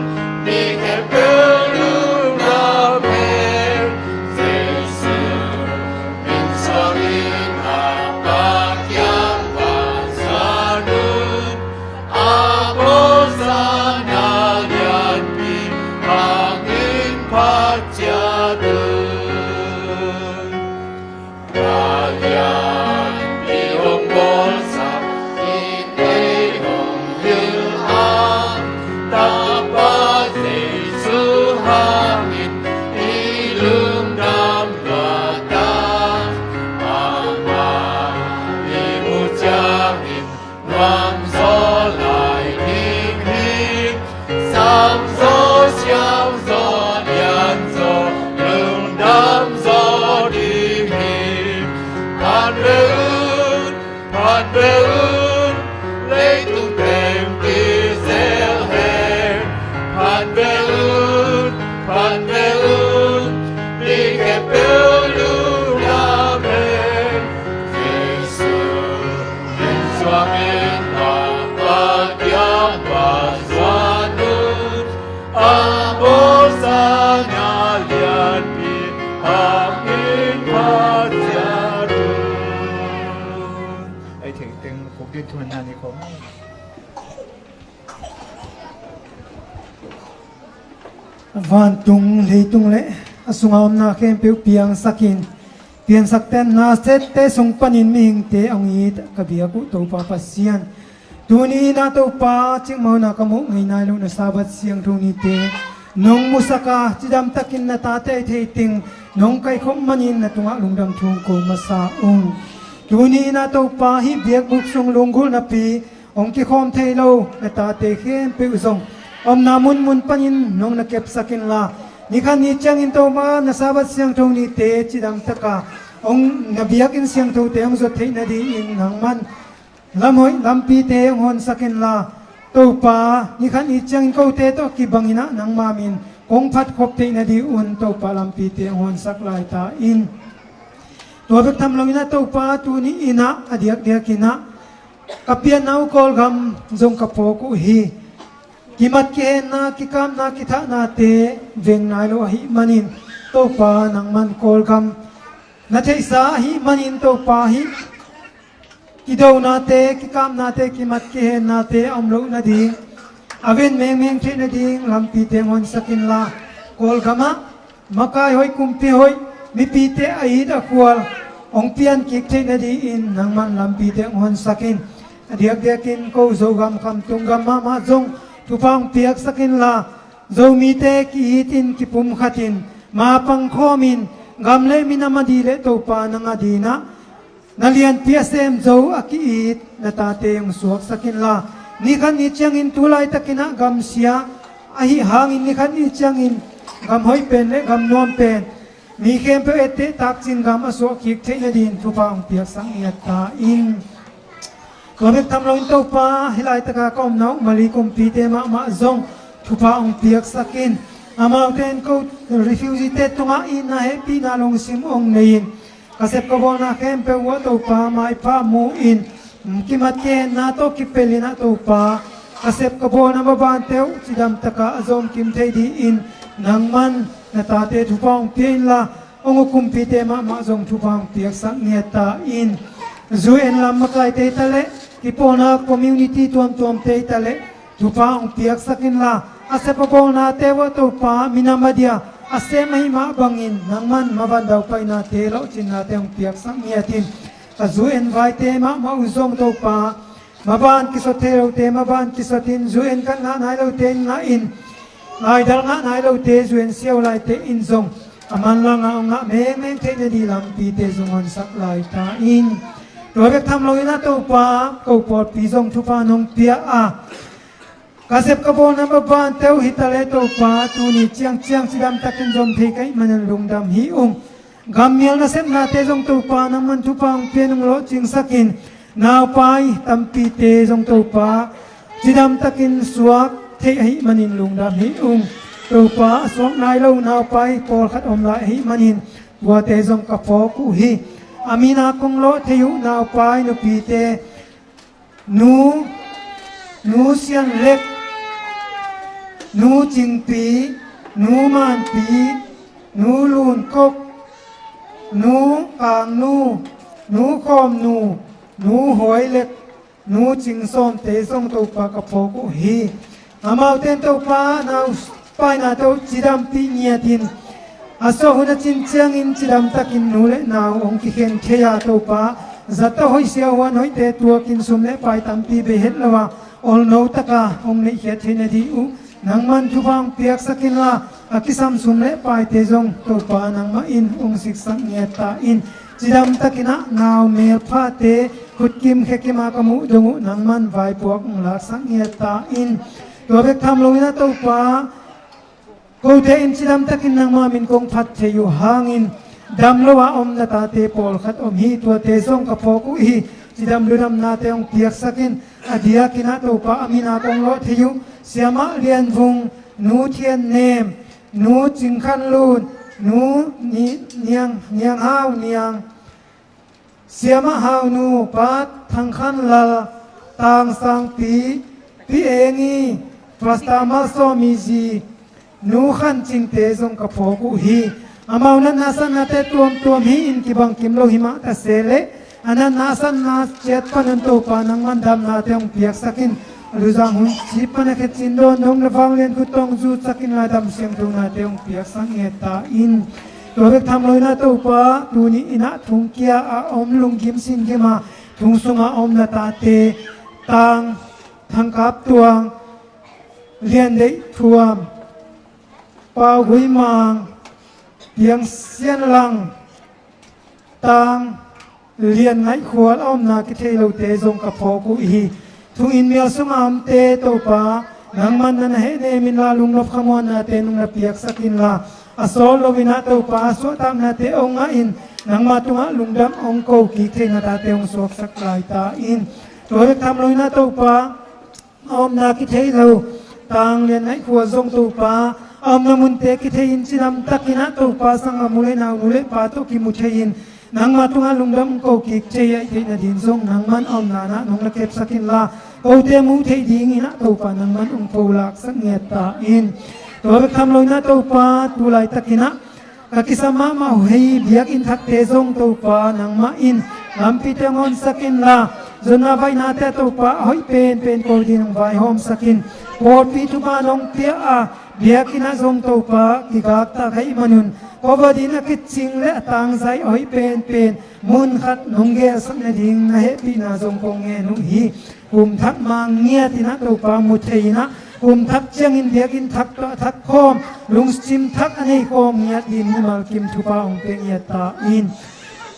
mi khempeuh lungdam hen. Jesu min suangin a Pa kiang phatsan un. A pawlsa na lianpi hangin phat ciat un. Na lianpi hong bawlsak in ei hong hilh a, Tapa Jesu hangin i lungdam luat a, amah i muh ciangin nuam zaw lai ding hi. Sang zaw, siau zaw, lian zaw, lungdam zaw ding hi. Phat ve un, phat ve un, leitung teng kizel hen. Phat ve un, phat ve un, mi khempeuh lungdam hen. Jesu min suangin a Pa kiang phatsan un. A pawlsa na lianpi hangin phat ciat un. Ei theih teng khuk ding thuman na ni khawm. Vantung leitung le a sunga omna khempeuh piangsakin, piansakten na sette sung panin mihingte hong it ka biak uh Topa Pasian, tuni in ah Topa, cikmah hun a ka muh ngei nai loh na Sabbath siangtho nite nong musak a, cidamtakin na tate a theih teng nong kaikhop manin na tungah lungdam thu hong ko masa ung. Tuni in ah Topa, hih biakbuk sung lunggulh napi hong kikhawm thei lo na tate khempeuh zong omna munmun panin nong na kepsak inla, ni khat ni ciangin Topa, na Sabbath siangtho nite cidamtaka hong, na biakinn siangthote hong zuat theih nadingin nangman lamhoih lampite hong honsak inla, Topa, ni khat ni ciangin kote tawh kibangin ah nangma min kong phatkhop theih nadingun Topa, lampite hong honsak lai ta in. Tua bek tham loin ah Topa, tuni in ah a diakdiakin ah ka pianna uh Kawlgam zong ka phawk uh hi. Kimat kihenna, kikapna, kithahnate veng nai lo ahih manin Topa, nangman Kawlgam na theihsa ahih manin Topa, hih kidonate, kikapnate, kimat kihennate a om loh nading, a ven mengmeng theih nading lampite hong honsak inla, Kawlgamah makai hoih, kumpi hoih, mipite a it a khual hong pian kik theih nadingin nangman lampite hong honsak in. A diakdiakin ko Zogam Khamtung gam mahmah zong thupha hong piaksak inla, Zomite ki-itin, kipumkhatin, mapang khawmin, gam le minam a ding le Topa, nang a dingin ah na lianpi a sem zo a ki-it na tate hong suaksak inla, ni khat ni ciangin tu laitakin ah gamsia ahih hangin ni khat ni ciangin gam hoih pen le gam nuam pen mi khempeuh etteh takcing gam a suah kik theih nadingin thupha hong piaksak ngiat ta in. Tua bek tham loin Topa, hih laitaka ka omna uh Mali kumpite mahmah zong thupha hong piaksak in. Amaute in ko refugee-te tungah itna, hehpihna, lungsim hong nei in, ka sep ka bawlna khempeuh uh ah Topa, maipha mu in, kimat kihenna tawh kipelh in ah Topa, ka sep ka bawlna mabante uh cidamtaka a zawmkim thei dingin nangman na tate thupha hong pia inla, hong uh kumpite mahmah zong thupha hong piaksak ngiat ta in. U N lam makaite hi ta leh, kipawlna community tuamtuamte hi ta leh, thupha hong piaksak inla, a sep a bawlnate uh ah Topa, minam a dia a sem ahih mah bangin nangman maban daupainate, lawhcinnate hong piaksak ngiat in. Ka U N vaite mahmah uh zong Topa, maban kisot thei lote maban kisotin, U N kat ngah nai lote in ngahin, ngaidal ngah nai lote U N siau laite in zong a manlang a hong ngah mengmeng theih nading lampite zong honsak lai ta in. Tua bek tham loin ah Topa, ko pawlpi zong thupha nong pia a, ka sep ka bawlna mabante uh hi ta leh Topa, tuni ciangciang cidamtakin zom thei ka hih manin lungdam hi ung. Gammial nasepnate zong Topa, nangman thupha hong pia in, hong lawhcingsak in. Naupai tampite zong Topa, cidamtakin suak thei ahih manin lungdam hi ung. Topa, a suak nai lo naupai pawlkhat om lai ahih manin tuate zong ka phawk uh hi. A min a kong lawh thei uh naupai nupite, Nu, Nu Sian Lek, Nu Cingpi, Nu Manpi, Nu Lunkok, Nu Kangnu, Nu Khawmnu, Nu Huailek, Nu Cingsawmte zong Topa ka phawk uh hi. Amaute in Topa nau paina tawh cidampih ngiatin a suah hun a cin ciangin cidamtakin nu le nau hong kikhen thei a, Topa zat tawh hoih siahuan hoihte tuakin sum le pai tampi bei het lo a, olno taka hong neihkhiat theih nading uh nangman thupha hong piaksak inla, a kisam sum le paite zong Topa nangmah in hong siksak ngiat ta in. Cidamtakin ah nau melphate khutkim khekima ka muh dong uh nangman vaipuak hong laksak ngiat ta in. Tua bek tham loin ah Topa, kote in cidamtakin nangma min kong phat thei uh hangin dam lo a om na tate pawlkhat om hi. Tuate zong ka phawk uh hi. Cidam ludamnate hong piaksak in. A diakin ah Topa a min a kong lawh thei uh Siamah Lian Vung, Nu Thian Nem, Nu Cing Khan Lun, Nu Ni-, Niang, Niang Hau Niang, Siamah Hau Nu, Pa Thang Khan Lal, Tang Sang Pi, Pi Eng I, Pastor Mal Sawmi Zi, Nu Khan Cingte zong ka phawk uh hi. Amau natna satnate tuamtuam hi in kibang kim lo hi mah ta se leh, a natna satna ciat panun Topa nangman damnate hong piaksak in. A luzang hun cip pan a khe cin dawn dong na vanglian khut tawh hong zutsak inla, dam siangthonate hong piaksak ngiat ta in. Tua bek tham loin ah Topa, tuni in ah thongkia a om lunggim singgim a thong sunga om na tate, Tang Thang Kap Tuang, Lian Deih Thuam, Pau Gui Mang, Piang Sian Lang, Tang Lian Ngaih Khual a omna kithei lote zong ka phawk uh hi. Thong inn mial sunga omte Topa, nangman na na hehnem inla, lungnop khamuannate nong na piaksak inla, a sawt loin ah Topa, suahtaknate hong ngah in, nangma tungah lungdam hong ko kik theihna tate hong suaksak lai ta in. Tua bek tham loin ah Topa, a omna kithei lo Tang Lian Ngaih Khual zong Topa, a omna munte kithei in cidamtakin ah Topa, sanggam u le nau, nu le pa tawh kimu thei in, nangma tungah lungdam hong ko kik thei ahih theih nading zong nangman a omna in ah nong na kepsak inla, kote muh theih dingin ah Topa, nangman hong pulaksak ngiat ta in. Tua bek tham loin ah Topa, tu laitakin ah ka kisam mahmah uh hi. Biakinn thakte zong Topa, nangmah in lampite hong honsak inla, zonna vaihnate ah Topa, a hoih penpen ko dingin hong vaihawmsak in. Pawlpi thupha nong pia a, biakinn ah zong Topa, kigaktak ahih manun, cover dingin a kicing le a tangzai a hoih penpen mun khat nong gelsak nading na hehpihna zong kong ngen uh hi. Kum thak ma ngiatin ah Topa, mu thei in ah, kum thak ciangin biakinn thak tawh a thak khawm, lungsim thak a nei khawm ngiat dingin mimal kim thupha hong pia ngiat ta in.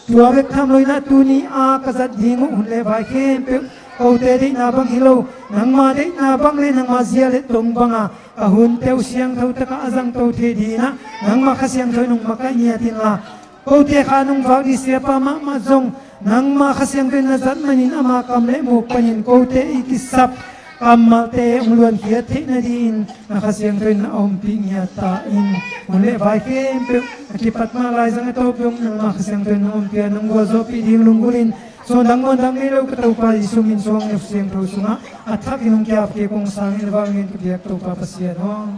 Tua bek tham loin ah tuni a ka zat ding uh hun le vai khempeuh, kote deihna bang hi lo, nangma deihna bang le nangma zia le tong banga ka hunte uh siangtho takah a zangto thei dingin ah nangma Kha Siangtho in hong makaih ngiat inla, kote kha nong vak ding siapa mahmah zong nangma Kha Siangtho in na zat manin ama kam le muk panin kote i kisap kammalte hong luankhiat theih nadingin na Kha Siangtho in na ompih ngiat ta in. Hun le vai khempeuh a kipat mah laizang a tawp dong nangma Kha Siangtho in na ompih a, nong gualzawhpih ding lunggulhin, suandang muandang ngei lo ka Topa Jesuh min suang na siangtho sungah a thakin hong kiap kik hong sangin a vanglian ka biak Topa Pasian aw.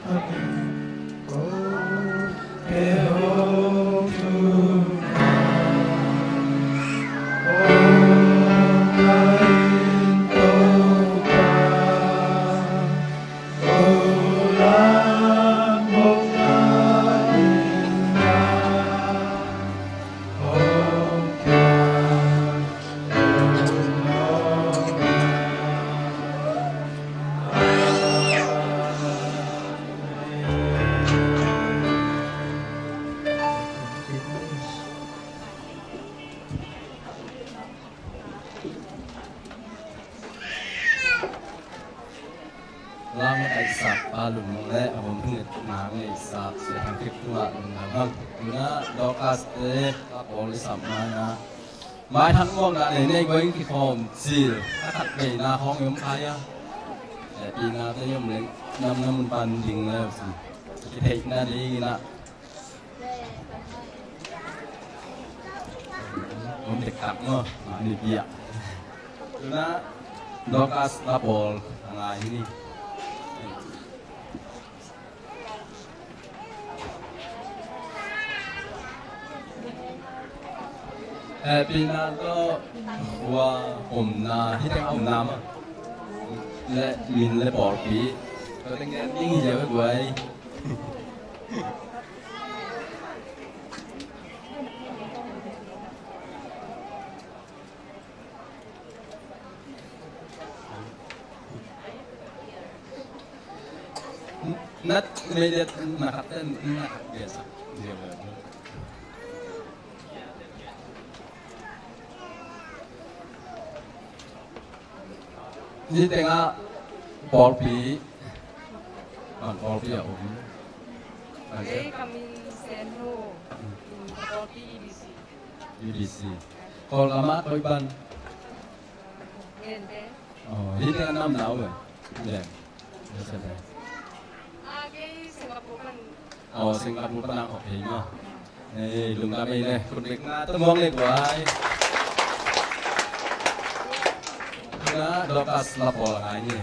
Amen. Lam a kaihsak Pa Lun Mung le a vom thungetna ngaihsak Sia Thang Kip tungah lungdam hang. Tuna Dorcas te a pawl i sap mana maithak muakna nei nei guai in kikhawm cil a khat veina khawng i om khai a, hehpihna te i om leng namnam un pan ding le uh si kitheihna dingin ah om dektak maw? Mah ni bia. Tuna Dorcas a pawl a ngai hi ni. Eh, pina tawh khua omna, hih teng a omna mah. Le min le pawlpi. Tua teng gen ding hi ziau e guai. Nat media na khat ten na khat biasa. Ni tengah pawlpi, bang pawlpi a om. Ei, ka min Sen Ho, ka pawlpi E B C. E B C. Kawlgam ah koi pan? Gente. Oh, hih teng a nam na uh e. Lem. Lem. Ah, kei Singapore pan. Oh, Singapore pan a, okay ma. Eh, lungdam ei le, khut beng na, tumuang le guai. Na, Dorcas la pawl a ngai ni.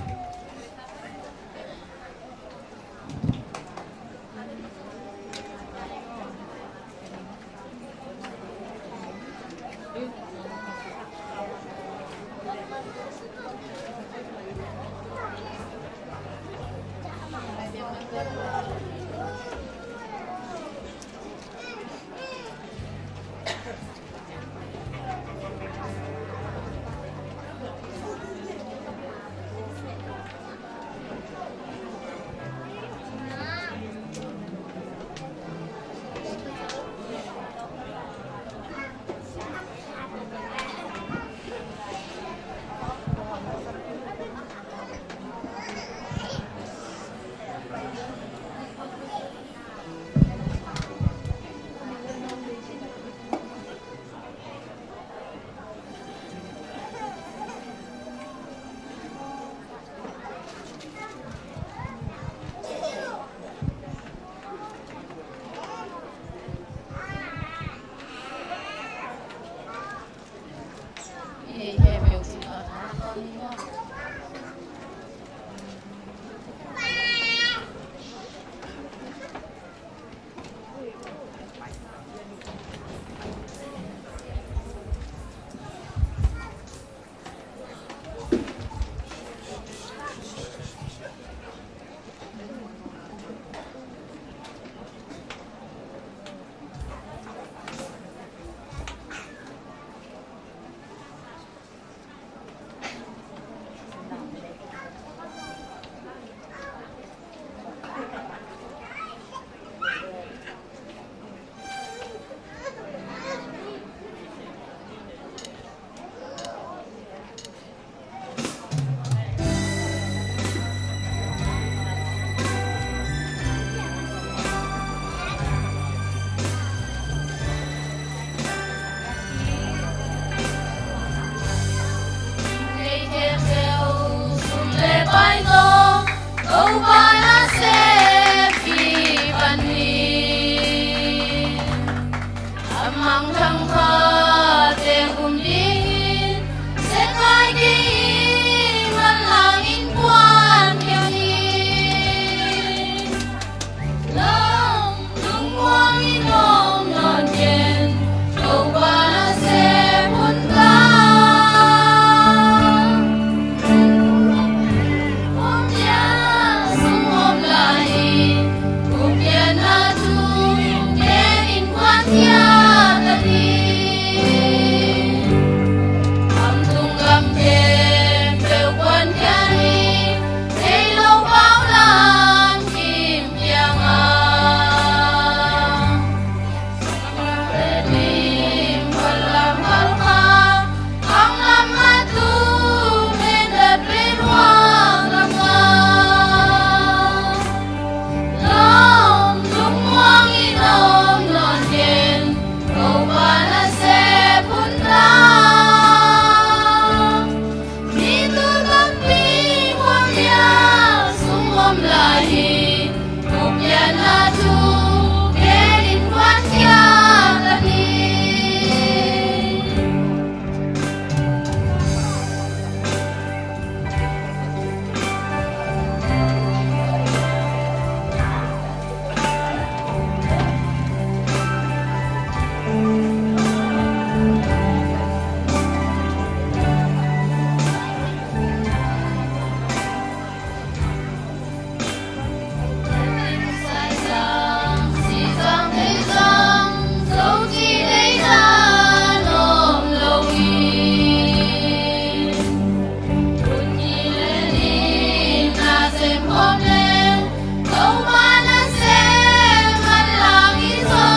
Om leng, Topa nasem manlang i zo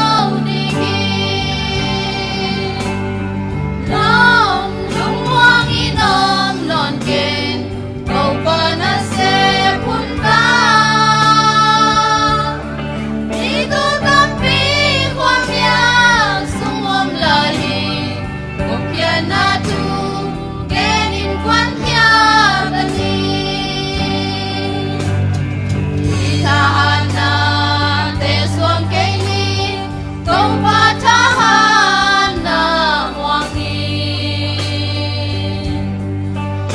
ding hi. Lawm, lungmuang in om nawn ken, Topa nasep hun pan. Mi tul tampi khuamial sung om lai hi. Gupkhiatna thu genin kuankhiat ta ni. I thahatnate suang kei ni. Topa thahatna muang hi.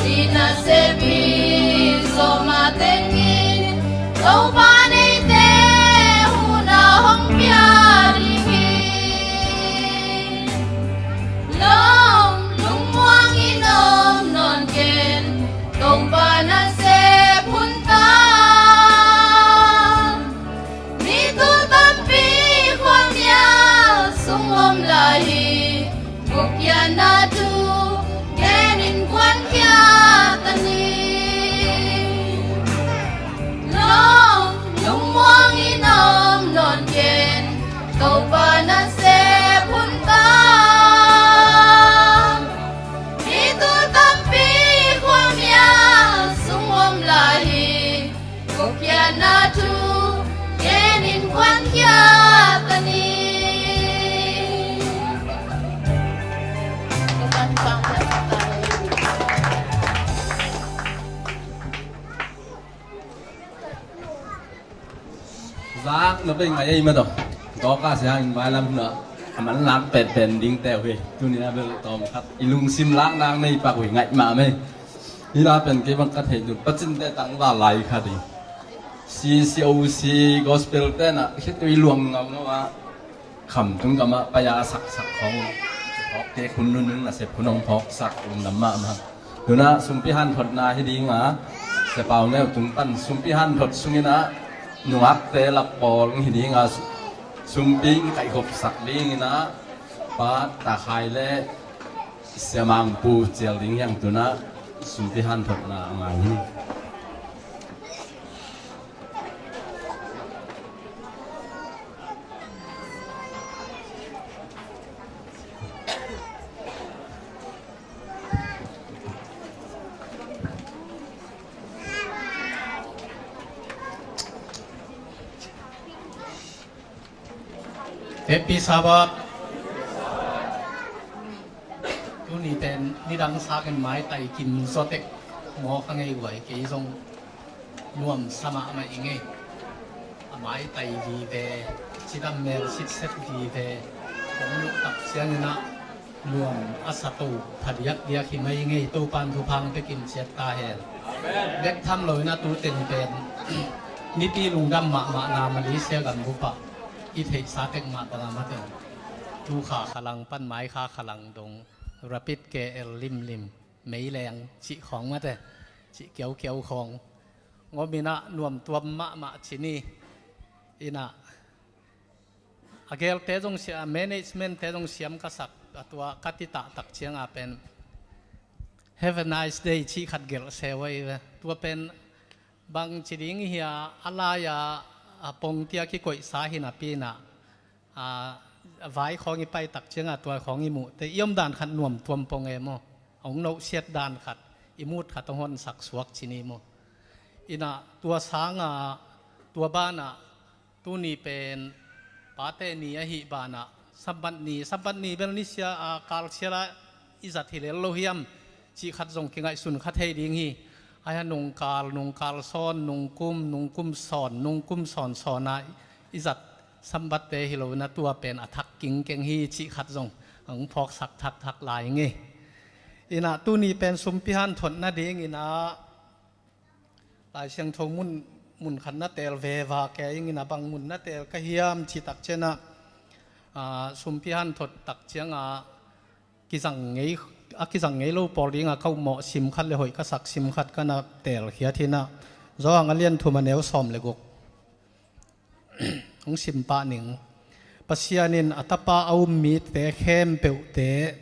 I nasep i zawh mah tengin Topa neite hun a hong pia ding hi. Lawm, lungmuang in om nawn ken, Topa nasep hun pan. Mi tul tampi khuamial sung om lai hi. Gupkhiatna thu genin kuankhiat ta ni. Lawm, lungmuang in om nawn ken, Topa nasep hun pan. Mi tul tampi khuamial sung om lai hi. Gupkhiatna thu genin kuankhiat ta ni. Zak na bei ngai ei ma tawh. Tawka siang in mailam huna a manlak petpen ding teu hi. Tuni a bel tawm khat i lungsim laknak nei pak uh hi, ngaih mahmah hi. Hih la pen kei bang ka theih dun pacinte tangval lai khat hi. C C O C gospel tenah khitui luang ngaungau ah, khamtung gamah paya saksak khawng phawkte khun nunung nasep khun hong phawksak lungdam mahmah. Tunah sumpi hanthotna hi dinga, Sia Pau Neu tung pan sumpi hanthot sunginah nungakte lap pawl hi dinga, sumpi kaihkhopsak dinginah Pa Takhai le Sia Mangpu cial ding hiang tunah sumpi hanthotna a ngai hi. Happy Sabbath. Tuni ten nidang sakin maitai kim zawtek maw ka ngei guai kei zong nuam sa mahmah i ngei. A maitai vive, cidam mel sitset vive, kong luh tak cianginah nuam a sa to phadiakdiak hi mai ngei. Topan thuphang pekin ciat ta hen. Bek tham loin a tu tenpen mipi lungdam mahmahna Malaysia gam bupah i theihsa tek mah banga mate. Tu kha khalang pan mai kha khalang dong rapid K L limlim meileng cih khawng mate, cih kiaukiau khawng ngominah nuamtuam mahmah cini. Inah a gelte zong sia, management te zong siam ka sak, a tua ka titah tak cianga pen "Have a nice day" cih khat gelh se uh ahi ve. Tua pen bang ci ding hia, a laia a pongtia kikoihsa hi napi inah a vai khawng i paitak cianga tua khawng i muhte i omdan khat nuamtuam pong e maw? A hong nohsiat dan khat, i mut khat hong honsak suak cini maw? Inah tua sanga tua banah tuni pen pate ni ahi banah Sabbath ni, Sabbath ni bel nisia a kalsiala i zat hi lel lo hiam cih khat zong kingaihsun kha thei ding hi. Aia nungkal, nungkal sawn, nungkum, nungkum sawn, nungkum sawn sawn a i zat Sabbath te hi lo, na tua pen a thak kingkeng hi cih khat zong a hong phawksak thakthak lai ngei. Inah tuni pen sumpi hanthot nadinginah Lai Siangtho mun, mun khat na teel veva kei inginah bang mun na teel ka hiam cih tak cianah, a, sumpi hanthot tak cianga kizang ngei, a kizang ngei lo pawl dinga ka upmawh sim khat le hoih ka sak sim khat ka na teelkhiat hinah. Johan a lian thum a neu sawm le guk hong sim pah ning. Pasian in a Tapa a um mite khempeuhte,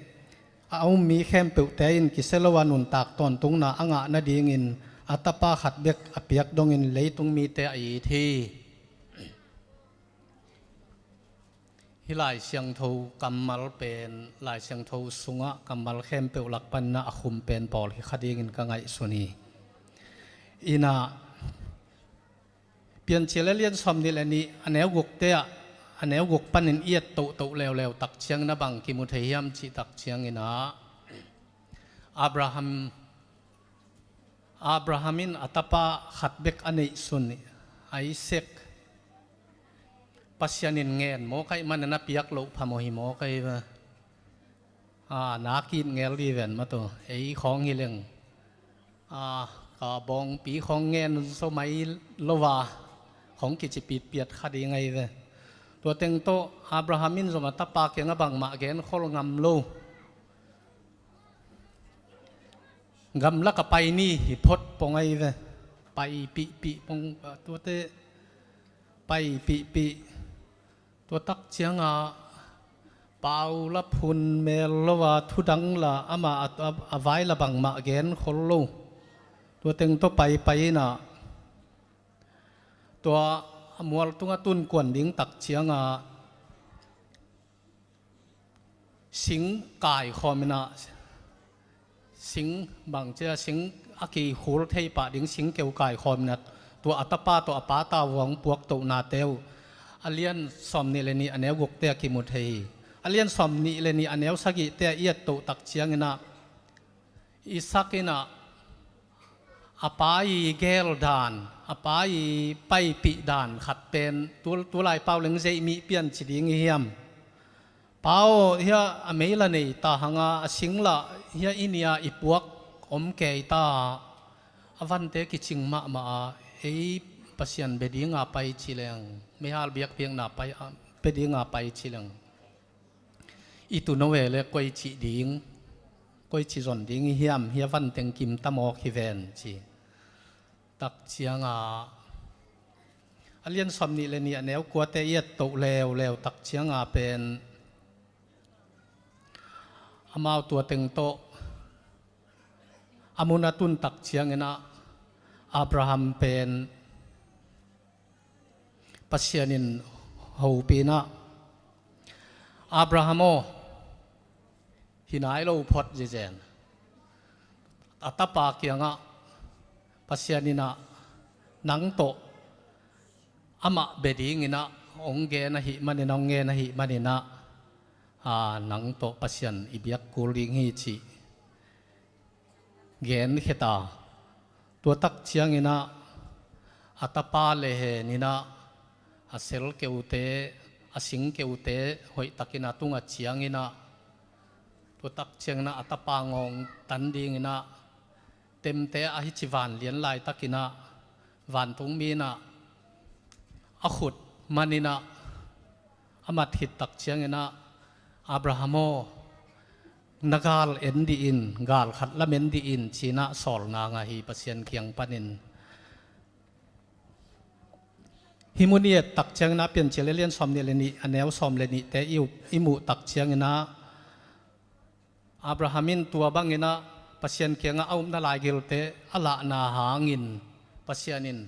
a um mi khempeuhte in kisia lo a nuntak tawntungna a ngah nadingin A tapa khat bek a piak dongin leitung mite a it hi. Hih Lai Siangtho kammal pen, Lai Siangtho sungah kammal khempeuh lak panin a khum pen pawl hi kha dingin ka ngaihsun hi. Inah, Piancil a lian sawmnih le nih a neu gukte ah, a neu guk panin i et tohtoh leuleu tak ciangin a bang kimu thei hiam cih tak ciangin ah, Abraham, Abraham in a tapa khat bek a neihsun Isaac Pasian in ngen mawk ahih manin a piak loh phamawh hi mawk ahi ve. A, na kit ngel di ven mah tawh, ei khawng hi leng, a, ka bawngpi khawng ngen zaw mai lo a, khawng kici pitpiat kha ding ahi ve. Tua teng tawh Abraham in zong a tapa kiangah bangmah genkhol ngam lo. Gamlak a pai ni hi phot pong ahi ve. Pai pihpih pong, tuate pai pihpih. Tua tak ciangah pau la phun mel lo a, thudang la amah a, a, a vai la bangmah genkhol lo. Tua teng tawh paipai inah, tua a mual tungah tunkuan ding tak ciangah sing kaikhawm inah, sing bang cia, sing a kikhul thei pah ding sing keu kaikhawm inah, tua a tapa tawh a pa tau hong puaktohnate uh a lian sawmnih le nih a neu gukte a kimu thei hi. A lian sawmnih le nih a neu sagihte a i et toh tak ciangin ah, Isaac inah a pa i gel dan, a pa i paipih dan khat pen tu, tulai pau leng zeihmih pian ci ding i hiam? Pa aw, hiah a mei la nei ta hang a, a sing lah hiah i nia i puak om kei ta. A vante kicing mahmah a, ei Pasian bia dinga pai ci leng, meihal biakpiakna pai a, bia dinga pai ci leng, i tuuno e le koi cih ding, koi cih zon ding i hiam, hiah vanteng kim ta mawk hi ven ci. Tak ciangah a lian sawmnih le nih a neu kuate i et toh leuleu tak ciangah pen, amau tua teng tawh a mun a tun tak ciangin ah, Abraham pen Pasian in hopih inah, "Abraham aw, hi nai lo phot zenzen." A tapa kiangah Pasian inah, "Nang tawh amah bia dingin ah hong gen ahih manin ah, hong ngen ahih manin ah, a, nang tawh Pasian i biak kul ding hi," cih genkhia ta. Tua tak ciangin ah, a tapa le hen inah a sel keute, a sing keute hoihtakin a tungah ciangin ah, tua tak ciangin ah a tapa ngawng tan dingin ah, temte a hici vanlian laitakin ah, vantungmi inah a khut man inah, a mat khit tak ciangin ah, "Abraham aw, na gal en dih in, gal khat lamen dih in," ci inah sawlna ngah hi Pasian kiang panin. Hih mun i et tak ciangin ah, Piancil a lian sawmnih le nih a neu sawm le nihte i up, i muh tak ciangin ah, Abraham in tua bangin ah Pasian kiangah a upna laigilte a lahna hangin, Pasian in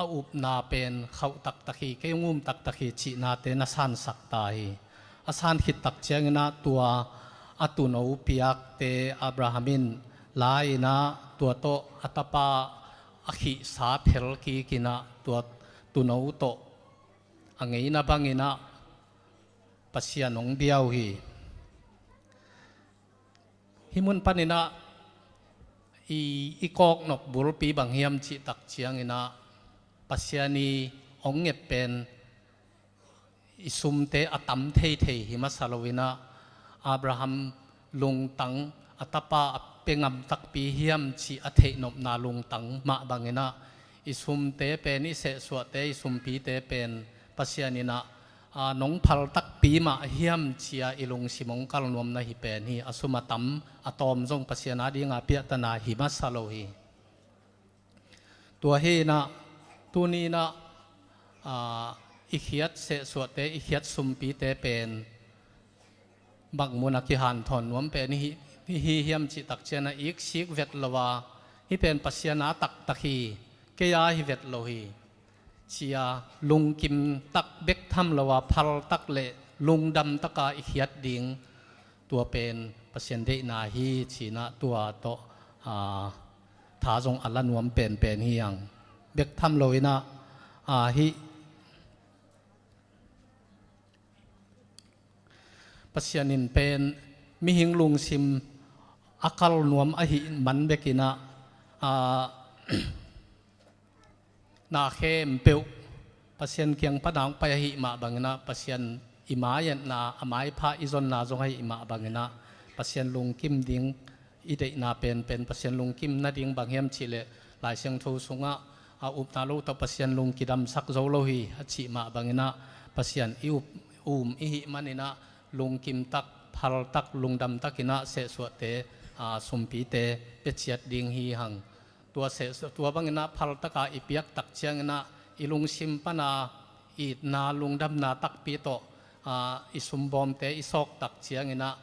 a upna pen khauh taktak hi, kei hong um taktak hi cihnate na sansak ta hi. A san khit tak ciangin ah tua a tuuno piakte Abraham in la inah, tua tawh a tapa a khihsa phel kik inah, tua tuuno tawh a ngeina bangin ah Pasian hong bia uh hi. Hih mun panin ah i, i kawknop bulpi bang hiam cih tak ciangin ah, Pasian i hong nget pen i sumte a tam theithei hi masa lo inah, Abraham lungtang, a tapa a pia ngam takpi hiam cih a theihnopna lungtang mah bangin ah, i sumte pen, i sehsuahte, i sumpite pen Pasian inah, a, nong phal takpi mah hiam ci-a i lungsim hong kal nuam na hi pen hi. A sum a tam a tawm zong Pasian a dinga piahtana hi masa lo hi. Tua hi inah, tuni inah, a, i khiat sehsuahte, i khiat sumpite pen bang mun a kihanthawn nuam pen i hi, i hi hiam cih tak ciangin ah, iksik vet lo a, Hih pen Pasian a taktak hi, kei a hi vet lo hi, ci-a lungkim tak bek tham lo a, phal tak le lungdam taka i khiat ding, tua pen Pasian deihna hi, ci-in ah tua tawh, aa, tha zong a la nuam penpen hi hang. Bek tham lo in ah, aa, hih Pasian in pen mihing lungsim a kal nuam ahih man bek in ah, aa, na khempeuh Pasian kiang pan a hong pai ahih mah bangin ah, Pasian i mai-etna, a maipha i zonna zong ahih mah bangin ah, Pasian lungkim ding i deihna penpen, Pasian lungkim nading bang hiam cih leh, Lai Siangtho sungah, a upna lo tawh Pasian lung kidamsak zo lo hi a cih mah bangin ah, Pasian i up, um i hih manin ah, lungkim tak, phal tak, lungdam takin ah sehsuahte, aa, sumpite pia ciat ding hi hang. Tua seh, tua bangin ah phal taka i piak tak ciangin ah, i lungsim pan a itna, lungdamna takpi tawh, aa, i sumbawmte i sawk tak ciangin ah,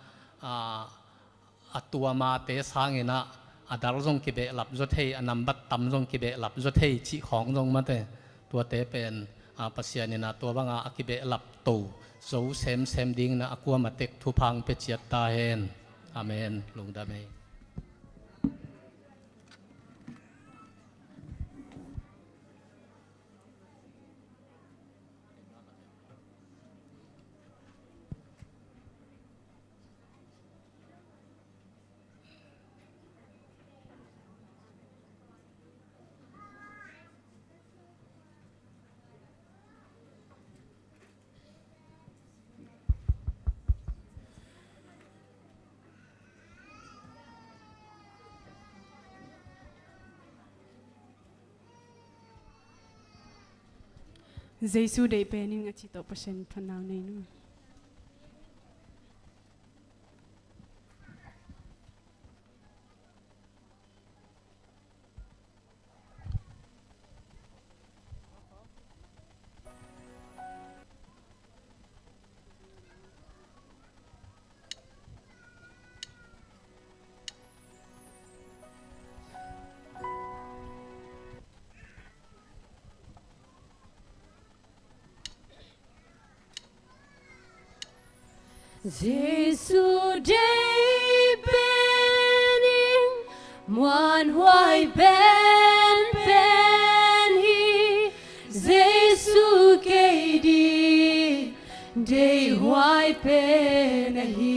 aa, a tuamate sangin ah, a dal zong kibehlap zaw thei, a nambat tam zong kibehlap zaw thei cih khawng zong mate. Tuate pen, aa, Pasian in ah tua banga a kibehlap to zo semsem dingin ah a kuamah tek thupha hong pia ciat ta hen. Amen. Lungdam ei. Jesu deih pen ing a cih tawh Pasian phatna nei ni. Jesu deih pen ing muanhuai penpen hi. Jesu kei ding deihhuai pen ahi.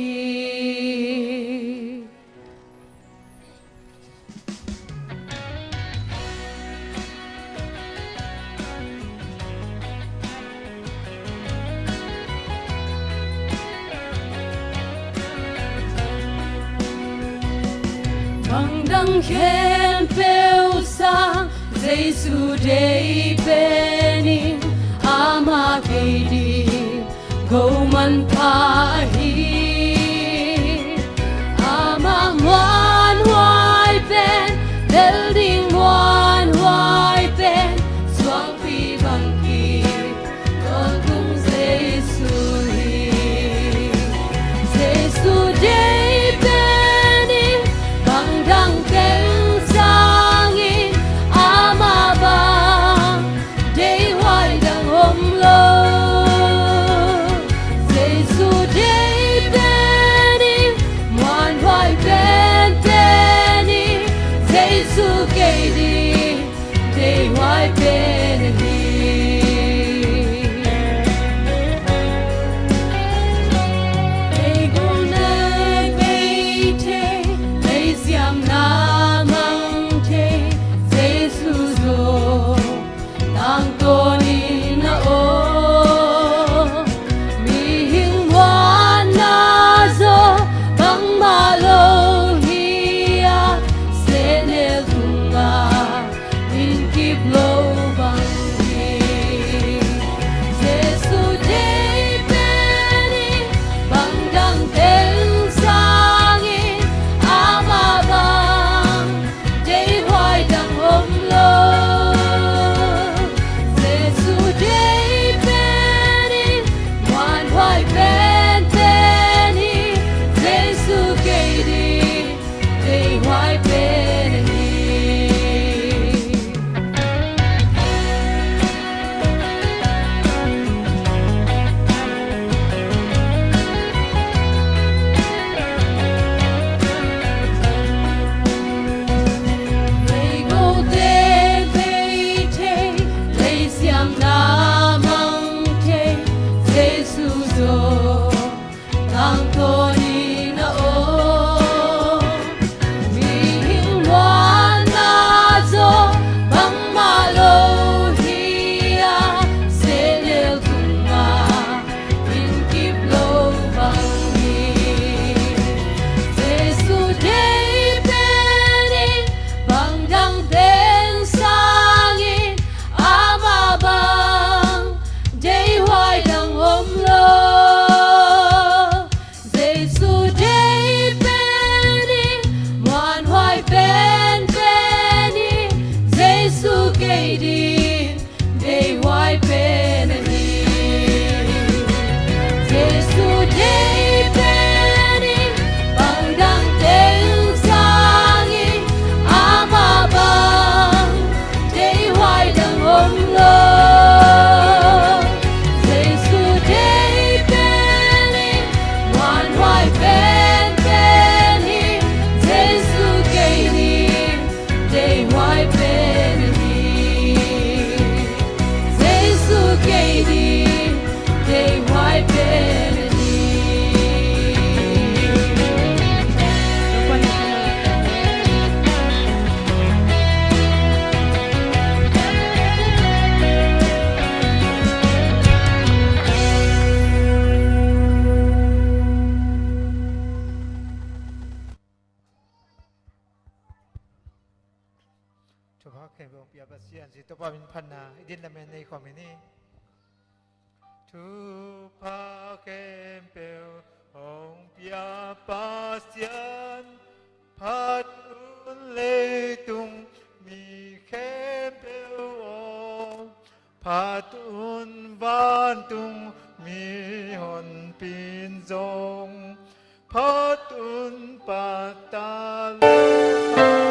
Bang dang khempeuh sang Jesu deih pen ing, amah kei ding go manpha hi. Amah muanhuai pen, bel ding muanhuai pen, suangpi bang kim tawntung Jesu hi. Jesu deih pen ing, bang dang teng sangin amah bang deihhuai dang om lo. Jesu deih deih huai pen ahi. Jesu deih pen in bang dang teng sang in, amah bang deih huai dang om lo. Jesu deih pen in muanhuai penpen hi. Jesu kei ding deih huai pen hi. Jesu kei ding deih huai pen hi. Thupha khempeuh hong pia Pasian, zi Topa min phatna i din lamen nei khawm hi ni. Thupha khempeuh hong pia Pasian, phat un leitung mi khempeuh aw, phat un vantung mihonpi in zong, phat un pata le pata.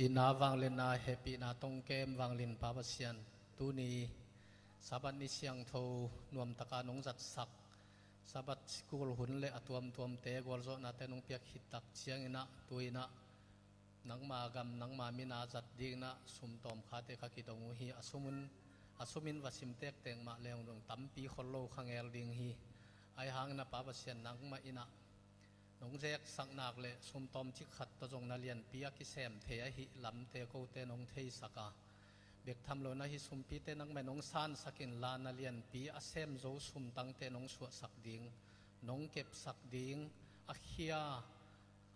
Itna vangliatna hehpihna tongkem vanglian Pa Pasian, tuni Sabbath ni siangtho nuamtaka nong zatsak, Sabbath sikul hun le a tuamtuamte gualzawhnate nong piak khit tak ciangin ah, tu-in ah nangma gam, nangma min a zat dingin ah sum tawmkhate kha kidong uh hi. A sum un, a sum in va sim tektek mah leng dong tampi khol lo kha ngel ding hi. Ahi hangin ah Pa Pasian, nangmah in ah nong zeksak nak le sum tawmcik khat tawh zong na lianpi a kisem thei ahih lamte kote nong theisak a, bek tham lo na hih sumpite nangmah in nong sansak inla, na lianpi a sem zo sumtangte nong suahsak ding, nong kepsak ding, a khia,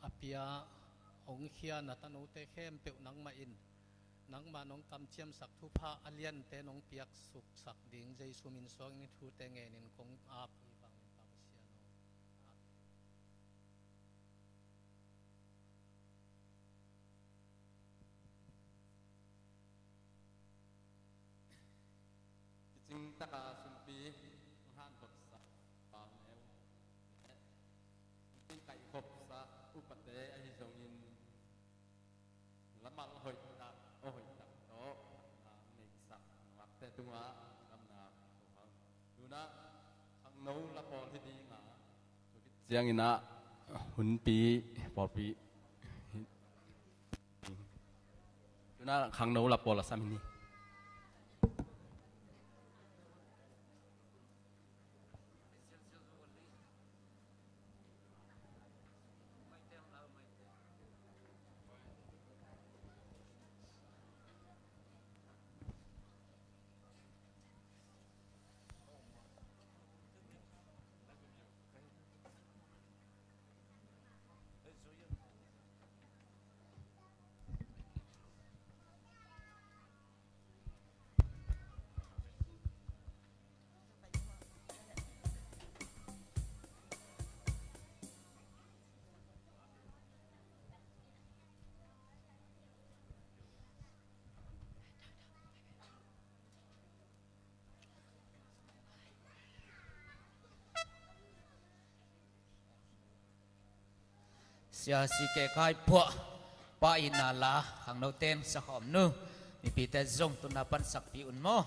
a pia, hong khia na tanote khempeuh nangmah in, nangmah nong kamciamsak thupha a liante nong piaksuksak ding Jesu min suangin thute ngenin kong ap hi vangin Pa Pasian aw. Amen. Kicing taka sumpi hong hankhopsa pau neu le sumpi kaihkhopsa upate ahi zongin lamal hoihtak, aw hoihtak tawh na neihsak nungakte tungah damna ko hang. Tuna khangno lapawl hi dinga, ciangin ah hunpi pawlpi. Tuna khangno lapawl a sam hi ni. Sia si ke khai phuah pa i na la khangno teng sa khawm nu, mipite zong tuna pan sakpi un maw?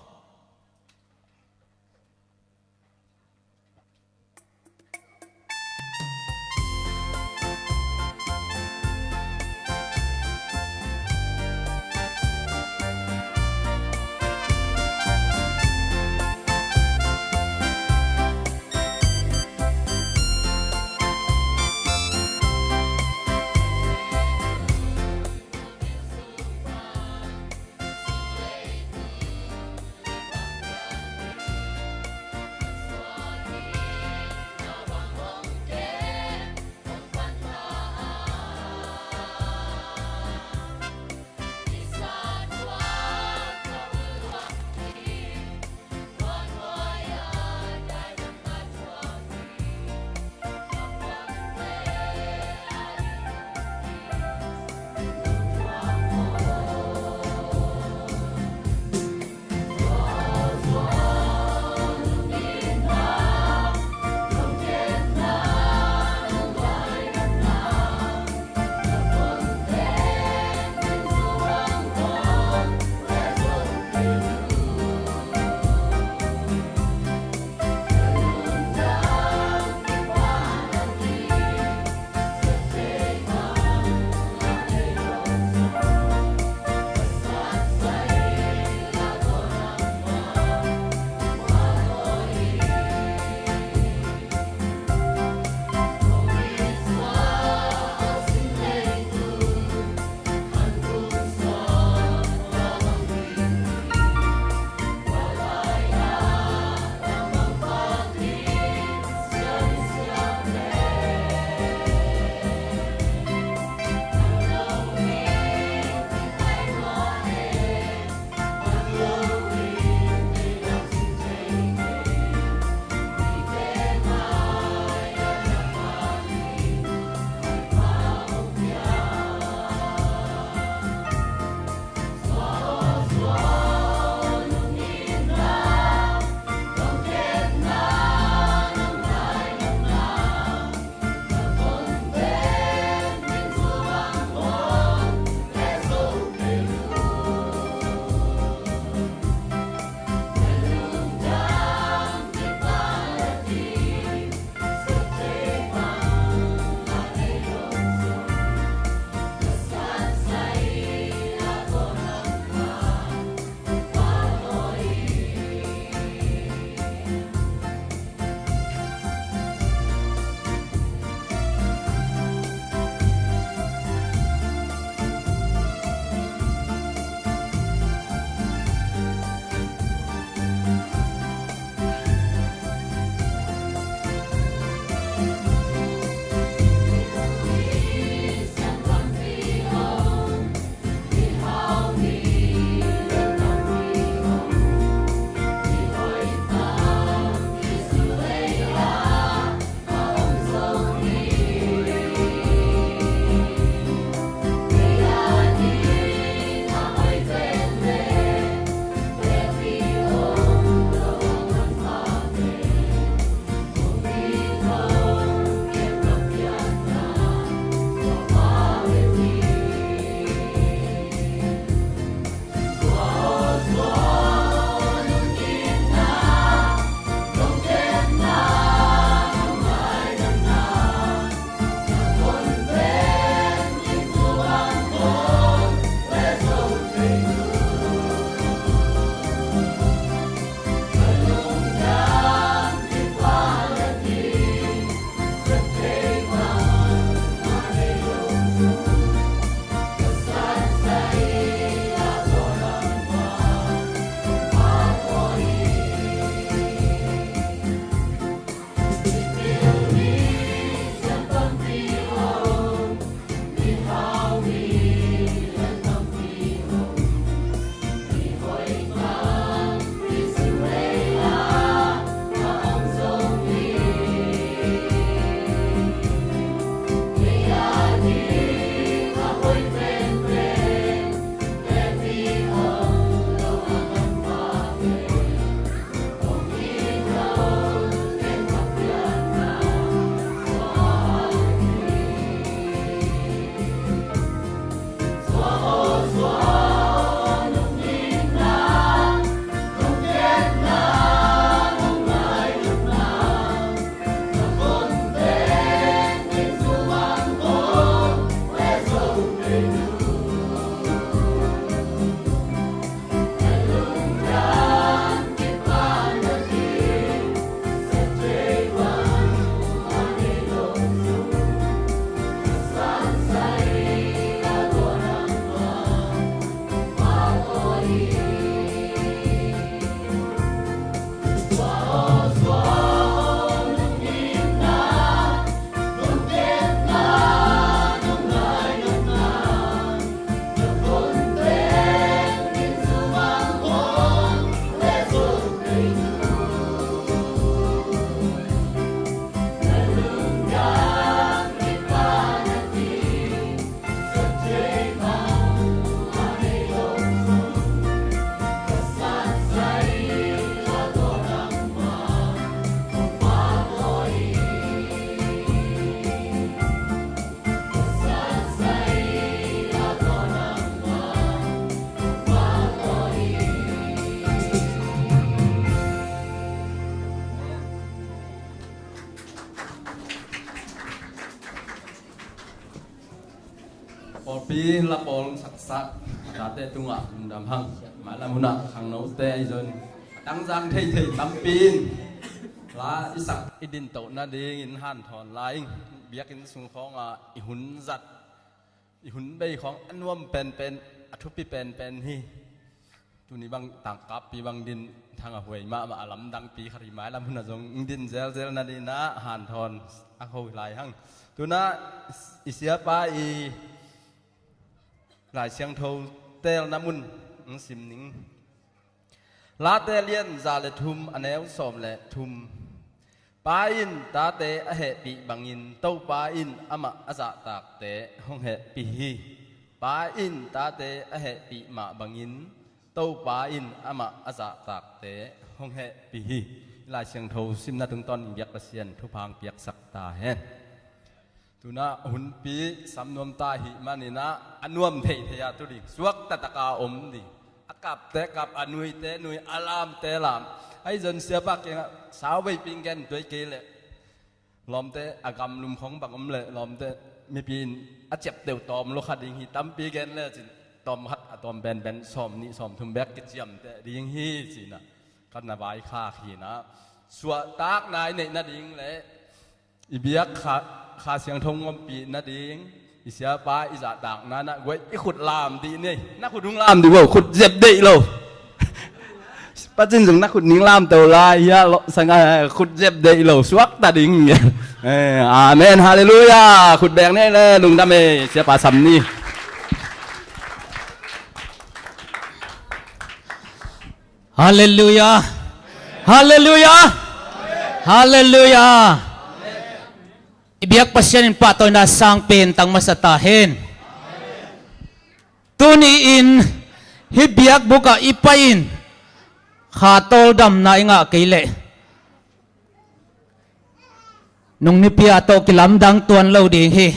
Pawlpi la pawl saksak a tate tungah lungdam hang. Mailam hunah khangnote ahi zong a tangzang theithei tampi in la i sak i dintoh nadingin hanthawn lai ing. Biakinn sung khawngah i hun zat, i hun bei khawng a nuam penpen, a thupi penpen hi. Tuni bang tangkappi bang din thang a huai mahmah a lamdangpi khat hi. Mailam hunah zong din zelzel nadinah hanthawn a kho lai hang. Tunah i siapa i Lai Siangtho telna mun hong sim ning. Late lian za le thum a neu sawm le thum. Pa in tate a hehpih bangin Topa in amah a zahtakte hong hehpih hi. Pa in tate a hehpih mah bangin Topa in amah a zahtakte hong hehpih hi. Lai Siangtho simna tungtawn in biak Pasian thupha hong piaksak ta hen. Tunah hunpi sam nuam ta ahih maninah a nuam theithei a tu ding, suak taktak a om ding. A kapte kap, a nuite nui, a lamte lam. Ahi zong siapa kiangah sau vei ping gen tuai kei leh lawmte a gamlum khong bang om leh lawmte mipi in a ciap deuh tawm lo kha ding hi. Tampi gen lecin tawm khat a tawm benben sawm nih sawm thum bek kiciamteh ding hi cinah ka na vaikhak hinah suahtakna i neih nading le i biak Kha, Kha Siangtho ngompi nading, i siapa i zahtakna na guai i khut lam dih ni. Na khut hong lam dih vo, khut zep deih lo. Pacin zong na khut ning lam to lai hia, lo sanga khut zep deih lo, suak ta ding. Eh, amen, halleluia. Khut beng ni le lungdam e, siapa sam ni. Halleluia. Halleluia. Halleluia. I biak Pasian in pahtawina sangpen tang masa ta hen. Tuni in hih biakbuk ah i pai in kha tawldamna i ngah kei leh nung nipi a tawh kilamdang tuan lo ding hi.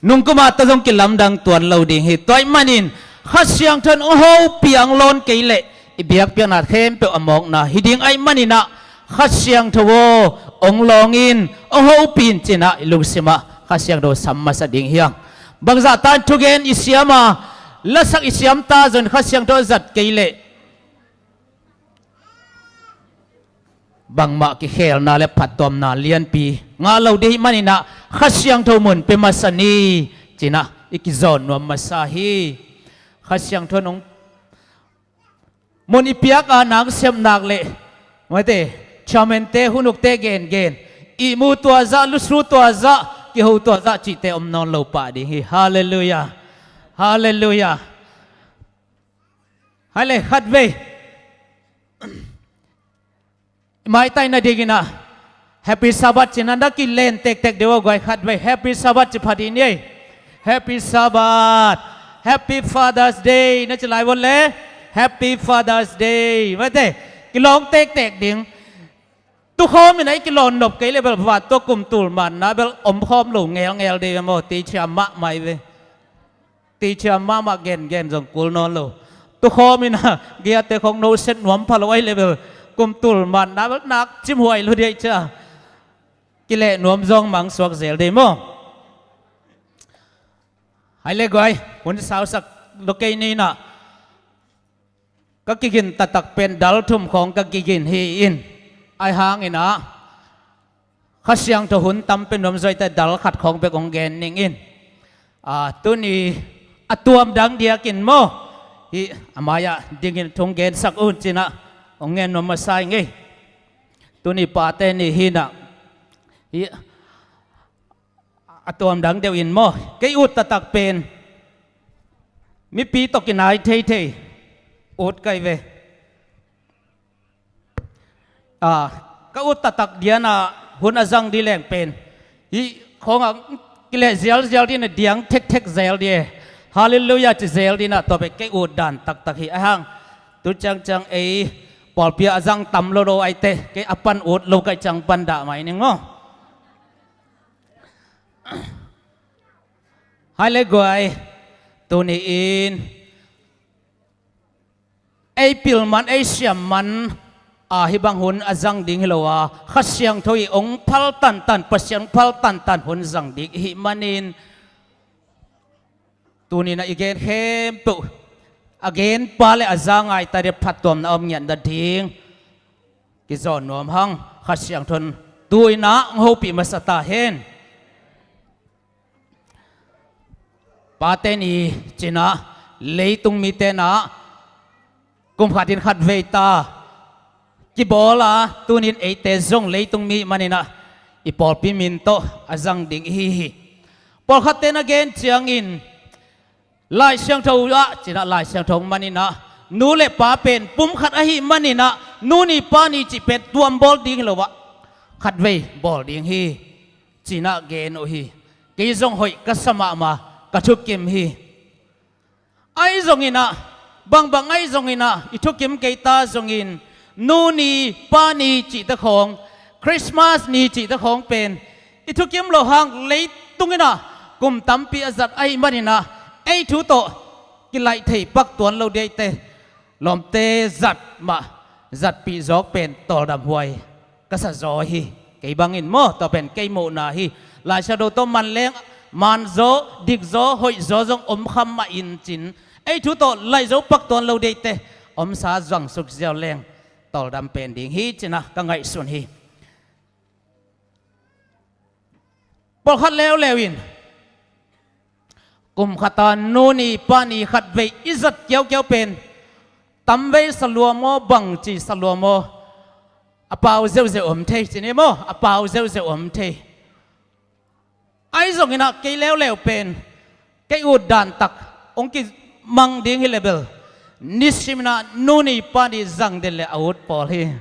Nung kum a tawh zong kilamdang tuan lo ding hi. Tua ahih manin Kha Siangtho in hong hopih a hong lawn kei leh i biakpiakna khempeuh a mawkna hi ding ahih maninah Kha Siangtho aw hong lawng in, hong hopih in cinah i lungsimah Kha Siangtho sam masa ding hi hang. Bangzah tan thugen i siam a, lasak i siam ta zong Kha Siangtho a zat kei leh bangmah kikhelna le phattuamna lianpi ngah lo ding ahih maninah Kha Siangtho mun pia masa ni cinah i kizawn nuam masa hi. Kha Siangtho in hong mun i piak a nang sep nak leh maite, chairman-te, hun ukte gengen, ihmu tua zah, lusu tua zah, kiho tua zah cihte om nawn lo pah ding hi. Halleluia. Halleluia. Hai le khatvei i maitai nadinginah Happy Sabbath cinah na kilen tektek deuh a guai, khatvei Happy Sabbath ci pha dih ni. Happy Sabbath. Happy Father's Day na ci lai vot le Happy Father's Day. Mate, kilawng tektek ding. Tukhawm inah i kilawn nop kei le bel va tua kum tul manna bel omkhawm lo ngelngel dih ve maw, teacher mahmah i ve. Teacher mahmah gengen zong kul nawn lo. Tukhawm inah giate khong no set nuam pha lo ai le bel kum tul manna bel nak cimhuai lo dih ai cia. Kileh nuam zong mang suak zel dih maw? Hai le guai, hun sausak lo kei ninah ka kigin taktak pen dal thum khawng ka kigin hi in. Ai hanginah Kha Siangtho hun tampi nuam zaw i te dal khat khawng bek hong gen ning in. A, tuni a tuam dang diakin maw, hih a mai-ah dingin thong gensak un cinah hong ngen nuam masa ing ei. Tuni pate ni hinah hih a tuam dang deuh in maw, kei ut taktak pen mipi tawh kinai theithei ut kai ve. A, ka ut taktak diana hun a zang dih leng pen hih khawngah kileh zialzial dih na diang thekthek zel dih e. Halleluia ci zel dih na tua pen kei ut dan taktak hi a hang. Tu ciangciang ei pawlpi a zang tam lo lo ai te kei a pan ut lo kai ciang pan dah mai ning maw? Hai le guai, tuni in ei pil man, ei siam man a hih bang hun a zang ding hi lo a, Kha Siangtho i hong phal tantan, Pasian hong phal tantan hun zang ding i hih manin Tuni-in ah i gen khempeuh a genpa le a za ngaita ding, phattuamna om ngiat nading kizawn nuam hang. Kha Siangtho in tu-in ah hong hopih masa ta hen. Pate ni ci-in ah leitung mite in ah kum khatin khatvei ta kibawl a, tuni-in eite zong leitung mi manin ah i pawlpi min tawh a zang ding i hi hi. Pawlkhatte na gen ciangin Lai Siangtho ah ci-in ah, Lai Siangtho manin ah nu le pa pen pum khat ahih manin ah nu ni pa ni cih pen tuam bawl ding hi lo ah khatvei bawl ding hi ci-in ah gen uh hi. Kei zong hoih ka sa mahmah, ka thukim hi. Ahi zongin ah, bangbang ahi zongin ah, i thukim kei ta zongin, nu ni, pa ni cihte khawng, Christmas ni cihte khawng pen i thukim loh hang leitung in ah kum tampi a zat ahih manin ah, ei thu tawh kilaih thei pak tuan lo ding ahih teh, lawmte zat mah, zatpih zawk pen tawldam huai ka sa zaw hi. Kei bangin maw, tua pen kei muhna hi. Lai Siangtho tawh man leng, man zaw, dik zaw, hoih zaw zong om kha mah in cin, ei thu tawh laih zo pak tuan lo ding ahih teh, omsa zang suk ziau leng tawldam pen ding hi ci-in ah ka ngaihsun hi. Pawlkhat leuleu in kum khat a nu ni pa ni khatvei i zat kiaukiau pen tamvei sa lua maw, bangci sa lua maw, a pau zeuhzeuh om thei ci ni maw, a pau zeuhzeuh om thei. Ahi zongin ah kei leuleu pen kei ut dan tak hong kimang ding hi leh bel, nisimin ah nu ni pa ni zang den leh a ut pawl hi.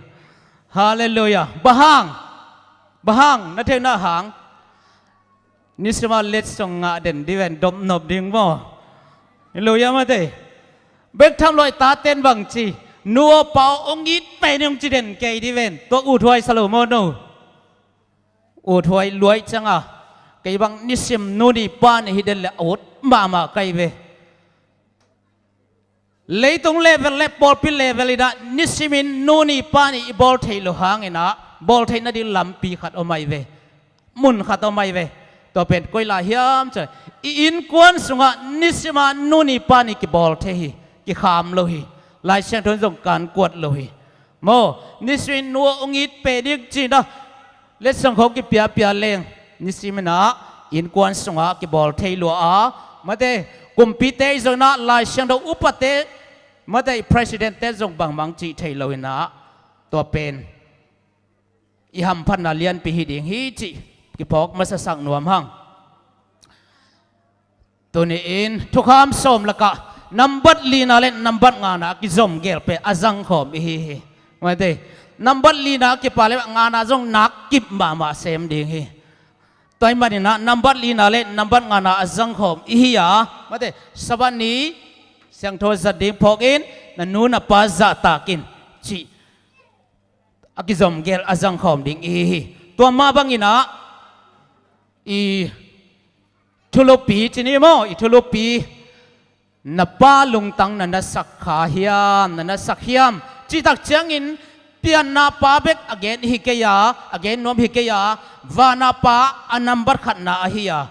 Halleluiah. Bang hang? Bang hang? Na theihna hang, nisimin ah letsong ngah den ding ven, dopnop ding maw. Halleluiah, mate. Bek tham lo-in tate in bangci, nu aw pa aw, hong it pen ing, hong ci den kei ding ven. Tua uthuai sa lo maw, no? Uthuai lua ahih ciangin, kei bang nisim nu ni pa ni hi den leh a ut mahmah ka hi ve. Leitung level le pawlpi level in ah nisimin nu ni pa ni i bawl theih loh hangin ah, bawl theih nading lampi khat om ahi ve. Mun khat om ahi ve. Tua pen koi lai hiam cih leh, i innkuan sungah nisimin ah nu ni pa ni kibawl thei hi. Kikham lo hi. Lai Siangtho in zong kan kuat lo hi. Maw, nisimin nu aw, hong it pen ing ci-in ah letsong khawng kipiapia leng, nisimin ah innkuan sungah kibawl thei lua a, mate, kumpite ahi zongin ah Lai Siangtho upate, mate, presidentte zong bangmah cih thei lo-in ah, tua pen i hamphatna lianpi hi ding hi cih kiphawk masasak nuam hang. Tuni-in thukham sawm lakah nambat lina le nambat ngana a kizom gel pen a zangkhawm i hi hi. Mate, nambat lina a kipat le ngana zong nak kip mahmah sem ding hi. Tua ahih manin ah nambat lina le nambat ngana a zangkhawm i hi a, mate, Sabbath ni siangtho zat ding phawk in, na nu na pa zahtak in cih a kizom gel a zangkhawm ding i hi hi. Tua mah bangin ah i thulupi ci ni maw, i thulupi, na pa lungtang na na sak kha hiam, na na sak hiam cih tak ciangin, pianna pa bek a gen hi kei a, a gen nuam hi kei a, vana pa a nambat khatna ahi a,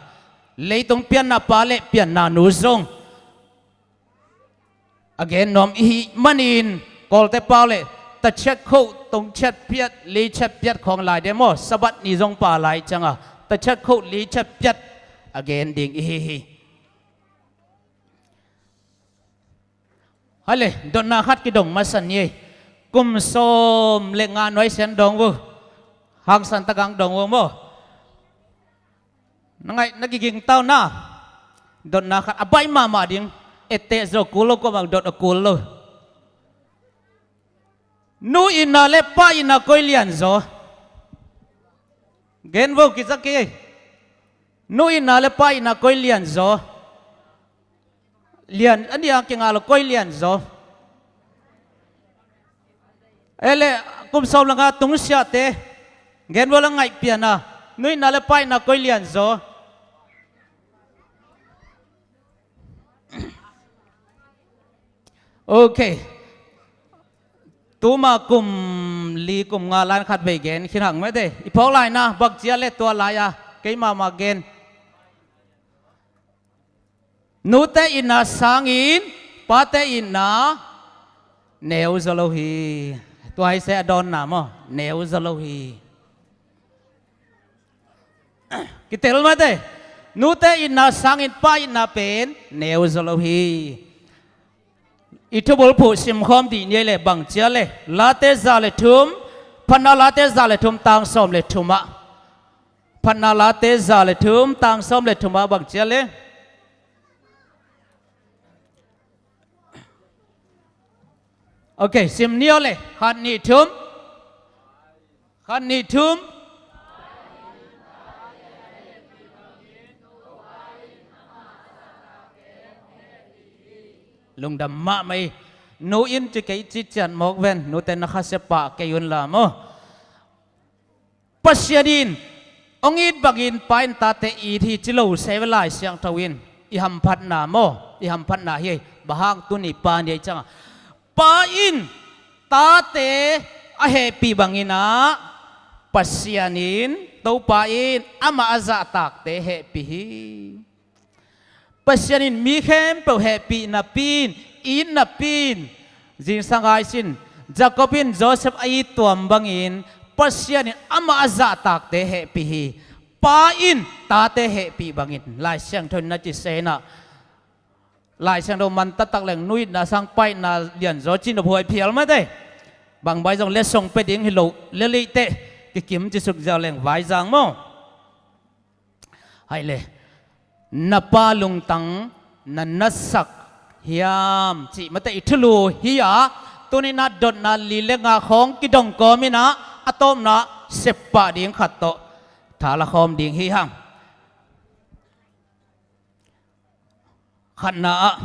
leitung pianna pa le pianna nu zong a gen nuam i hih manin, Kawlte pau le, tachiat khoh, tongchiat piat, lichiat piat khawng lai ding maw, Sabbath ni zong pha lai ciangin, tachiat khoh, lichiat piat a gen ding i hi hi. Hale, dotna khat kidong masa ni ei. Kum sawm le nga nuai sian dong vo. Hangsan tak hong dong vo maw. Na ngaih, na kiging tau na. Dotna khat a baih mahmah ding. Etteh zaw kul lo, kua bang dot a kul lo. Nu itna le pa itna koi lianzaw? Gen vo, kizak kei. Nu itna le pa itna koi lianzaw? Lian a nih a kingah lo, koi lianzaw? Ei le, kum sawm le nga tungsiahte, gen vo la, ngaihpian a, nu itna le pa itna koi lianzaw? Ok. Tuma kum li kum nga lai-in khatvei gen khin hang mate. I phawk lai-in ah, bang ci a le tua lai-a kei mahmah gen. Nute itna sangin pate itna neu zaw lo hi. Tua hi se a dawnna maw, neu zaw lo hi. Kitel mate. Nute itna sangin pa itna pen neu zaw lo hi. I thubulphuh simkhawm dih ni ei le bang cia le, Late za le thum, Phatna Late za le thum tang sawm le thum ah. Phatna Late za le thum tang sawm le thum ah bang cia le. Ok, sim ni aw le, khat nih thum. Khat nih thum. Lungdam mahmah hi. Nu in ci kei ci ciat mawk ven, nute na khasia pah kei un la maw. Pasian in hong it bangin pa in tate it hi ci lo se ve, Lai Siangtho in i hamphatna maw, i hamphatna hi. Bang hang tuni pa ni ei ciangah pa in tate a hehpih bangin ah Pasian in, Topa in amah a zahtakte hehpih hi. Pasian in mi khempeuh hehpih napi in, it napi in, zingsang ai sin Jacob in Joseph a it tuam bangin Pasian in amah a zahtakte hehpih hi. Pa in tate hehpih bangin Lai Siangtho in na ci se in ah, Lai Siangtho man taktak leng nu itna sang pa itna lianzaw ci nop huai phial mate. Bang bai zong letsong pia ding hi lo lel ih teh, kikim ci suk ziau leng vai zang maw. Hai le, na pa lungtang na nasak hiam cih mate i thulu hi a, tuni-in ah dotna li le nga khawng kidong kawmin ah a tawpna sep pah ding khat tawh thala khawm ding hi hang. Khatna ah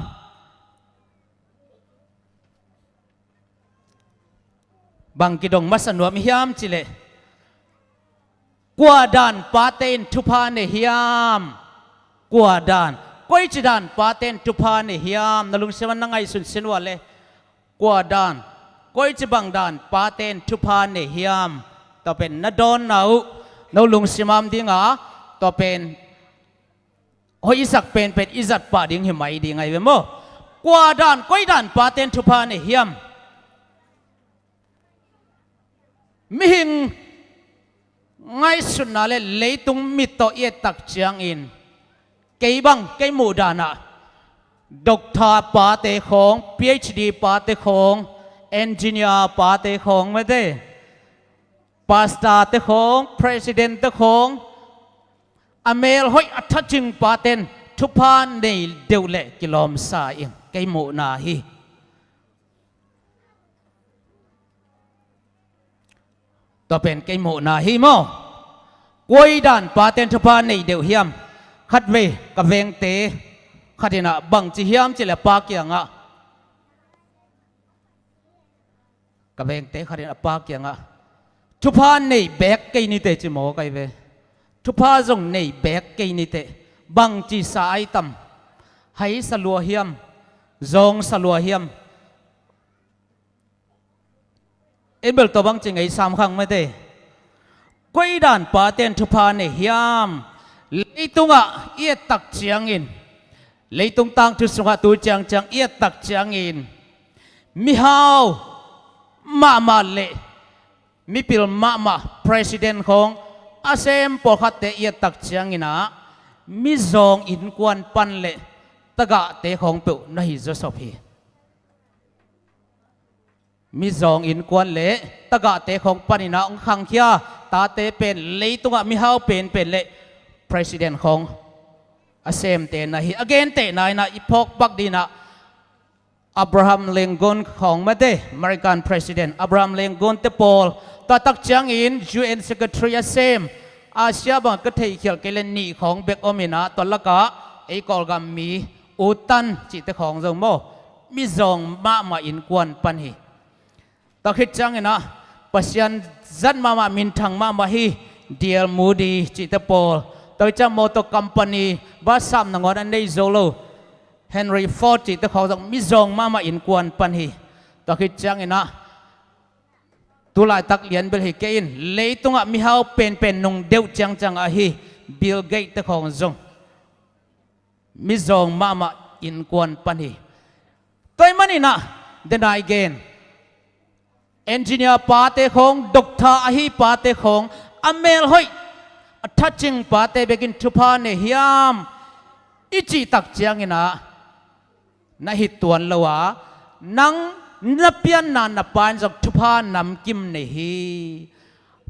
bang kidong masa nuam i hiam cih leh, kua dan pate in thupha nei hiam? Kua dan, koici dan pate in thupha nei hiam? Na lungsim ah na ngaihsun sin uh a le, kua dan, koici bang dan pate in thupha nei hiam? Tua pen na dawnna uh, no lungsim ah om ding a, tua pen hoih i sak penpen i zat pah ding hi mai ding ahi ve maw. Kua dan, koi dan pate in thupha nei hiam? Mihing ngaihsutna le leitung mit tawh i et tak ciangin, kei bang, kei muh dan ah, doctor pate khawng, P H D pate khawng, engineer pate khawng mate, pastor te khawng, president te khawng, a mel hoih a thacing pate in thupha nei deuh leh kilawmsa ing, kei muhna hi. Tua pen kei muhna hi maw. Koi dan pate in thupha nei deuh hiam? Khatvei ka vengte khat in ah bang ci hiam cih leh pa kiangah, ka vengte khat in a pa kiangah, thupha nei beek kei ni teh ci mawk ahi ve. Thupha zong nei beek kei ni teh. Bang ci sa ai tam? Hai sa lua hiam? Zawng sa lua hiam? En bel tua bang ci ngei sam khang mate. Koi dan pate in thupha nei hiam? Leitungah i et tak ciangin, leitung tangthu sungah tu ciangciang i et tak ciangin, mihau mahmah le mipil mahmah, president khawng, a sem pawlkhatte i et tak ciangin ah, mizawng innkuan pan le tagahte khawng peuh na hi zawsop hi. Mizawng innkuan le tagahte khawng panin ah hong khangkhia tate pen leitungah mihau penpen le president khawng a semte na hi. A gentehna in ah i phawk pak ding in ah, Abraham Lincoln khawng mate, American President Abraham Lincoln te pawl, tua tak ciangin U N Secretary a sem, Asia bang ka theihkhialh kei le nih khawng bek om in ah, tua lakah ei Kawlgam mi U Tan cihte khawng zong maw, mizawng mahmah innkuan pan hi. Tua khit ciangin ah, Pasian zat mahmah, minthang mahmah hi, D L Moody cihte pawl. Tua hi ciang motor company, bus sam nangawn a nei zo lo, Henry Ford cihte khawng zong mizawng mahmah innkuan pan hi. Tua khit ciangin ah, tu laitak lian bel hi kei in, leitungah mihau penpen nung deuh ciangciang ahi, Bill Gates te khawng zong mizawng mahmah innkuan pan hi. Tua ahih manin ah, denai gen, engineer pate khawng, doctor ahi pate khawng, a mel hoih, a thacing pate bekin thupha nei hiam i cih tak ciangin ah, na hi tuan lo a, nang na pianna na pa in zong thupha namkim nei hi.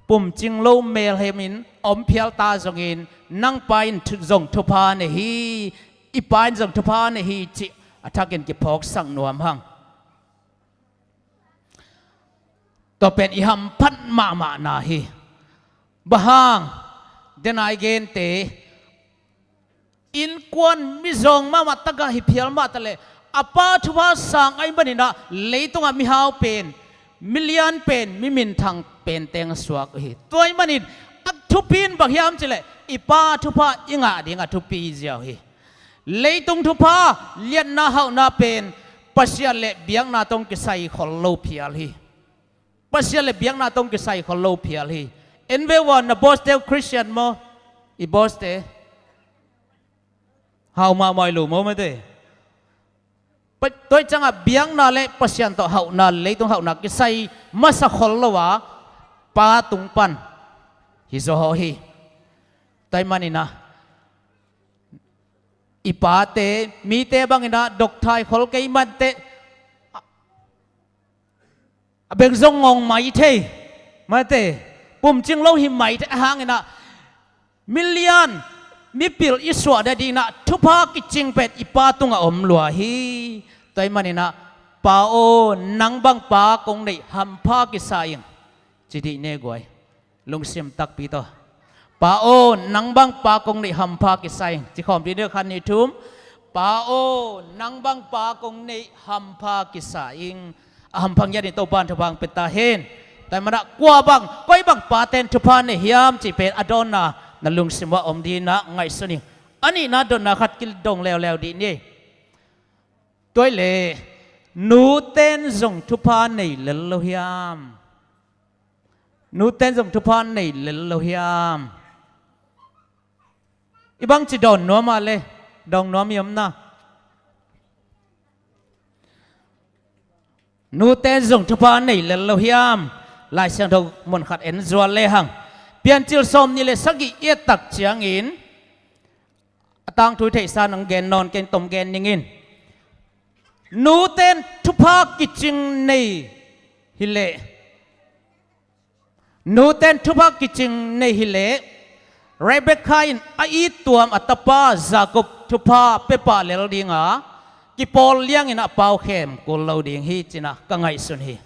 Pumcing lo melhemin om phial ta zongin, nang pa in thu-, zong thupha nei hi. I pa in zong thupha nei hi cih a thakin kiphawksak nuam hang. Tua pen i hamphat mahmahna hi. Bang hang, denai gente, innkuan mizawng mahmah takin hi phial mah taleh, a pa thupha sang ahih manin ah, leitungah mihau pen, milian pen, mi minthang pen teng suak uh hi. Tua ahih manin, a thupi in bang hiam cih leh, i pa thupha i ngah ding a thupi ziau hi. Leitung thupha, liatna hauhna pen, Pasian le biakna tawh kisai khol lo phial hi. Pasian le biakna tawh kisai khol lo phial hi. En ve ua, na boss te uh Christian maw? I boss te. Hau mahmah i lo maw, mate. Pa-, tua ciangah biakna le Pasian tawh hauhna, leitung hauhna kisai masa khol lo a, pa tung pan hi zaw hi. Tua ahih manin ah, i pate, mite bangin ah, doctor khol kei mah teh, a beng zong ngong mai thei, mate, pumcing lo hi mai thei, a hangin ah, milian, mipil i suah nadingin ah, thupha kicing pen i pa tungah om lua hi. Tua ahih manin ah, pa aw, nang bang pa kong neih hampha kisa ing, ci dih ni guai. Lungsim takpi tawh. Pa aw, nang bang pa kong neih hampha kisa ing, ci khawm dih ni, khat nih thum. Pa aw, nang bang pa kong neih hampha kisa ing. A hampha ngiat in Topa'n thupha hong pia ta hen. Tua ahih manin ah kua bang, koi bang pate'n thupha nei hiam cih pen a dawnna na lungsim uah om dingin ah ngaihsun ing. A nihna dotna khat kidong leuleu dih ni. Tua ahih leh, nute'n zong thupha nei lel lo hiam? Nute'n zong thupha nei lel lo hiam? I bangci dawn nuam a leh, dawn nuam i om na. Nute'n zong thupha nei lel lo hiam? Lai Siangtho mun khat en zual lehang. Piancil sawmnih le sagih i et tak ciangin, a tangthu i theihsa nang gen nawn keng, tom gen ning in. Nute'n thupha kicing nei hi leh, nute'n thupha kicing nei hi leh, Rebekah in a it tuam a tapa Jacob thupha pia pah lel ding a, kipawl liangin a pau khem kul lo ding hi ci-in ah ka ngaihsun hi.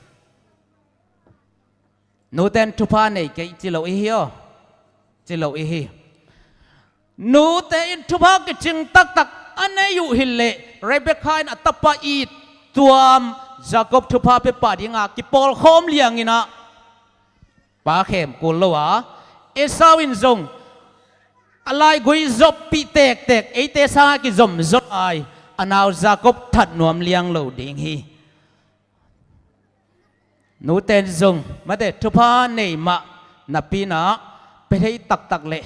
Nute'n thupha nei kei ci lo i hi aw. Ci lo i hi. Nute in thupha kicing taktak a nei uh hi leh, Rebekah in a tapa it tuam Jacob thupha pia pah ding a kipawl khawm liangin ah pa khem kul lo a, Esau in zong a laigui zoppih tektek, eite sangah kizom zo lai, a nau Jacob that nuam liang lo ding hi. Nute'n zong, mate, thupha nei mah napi-in ah, pia thei taktak leh,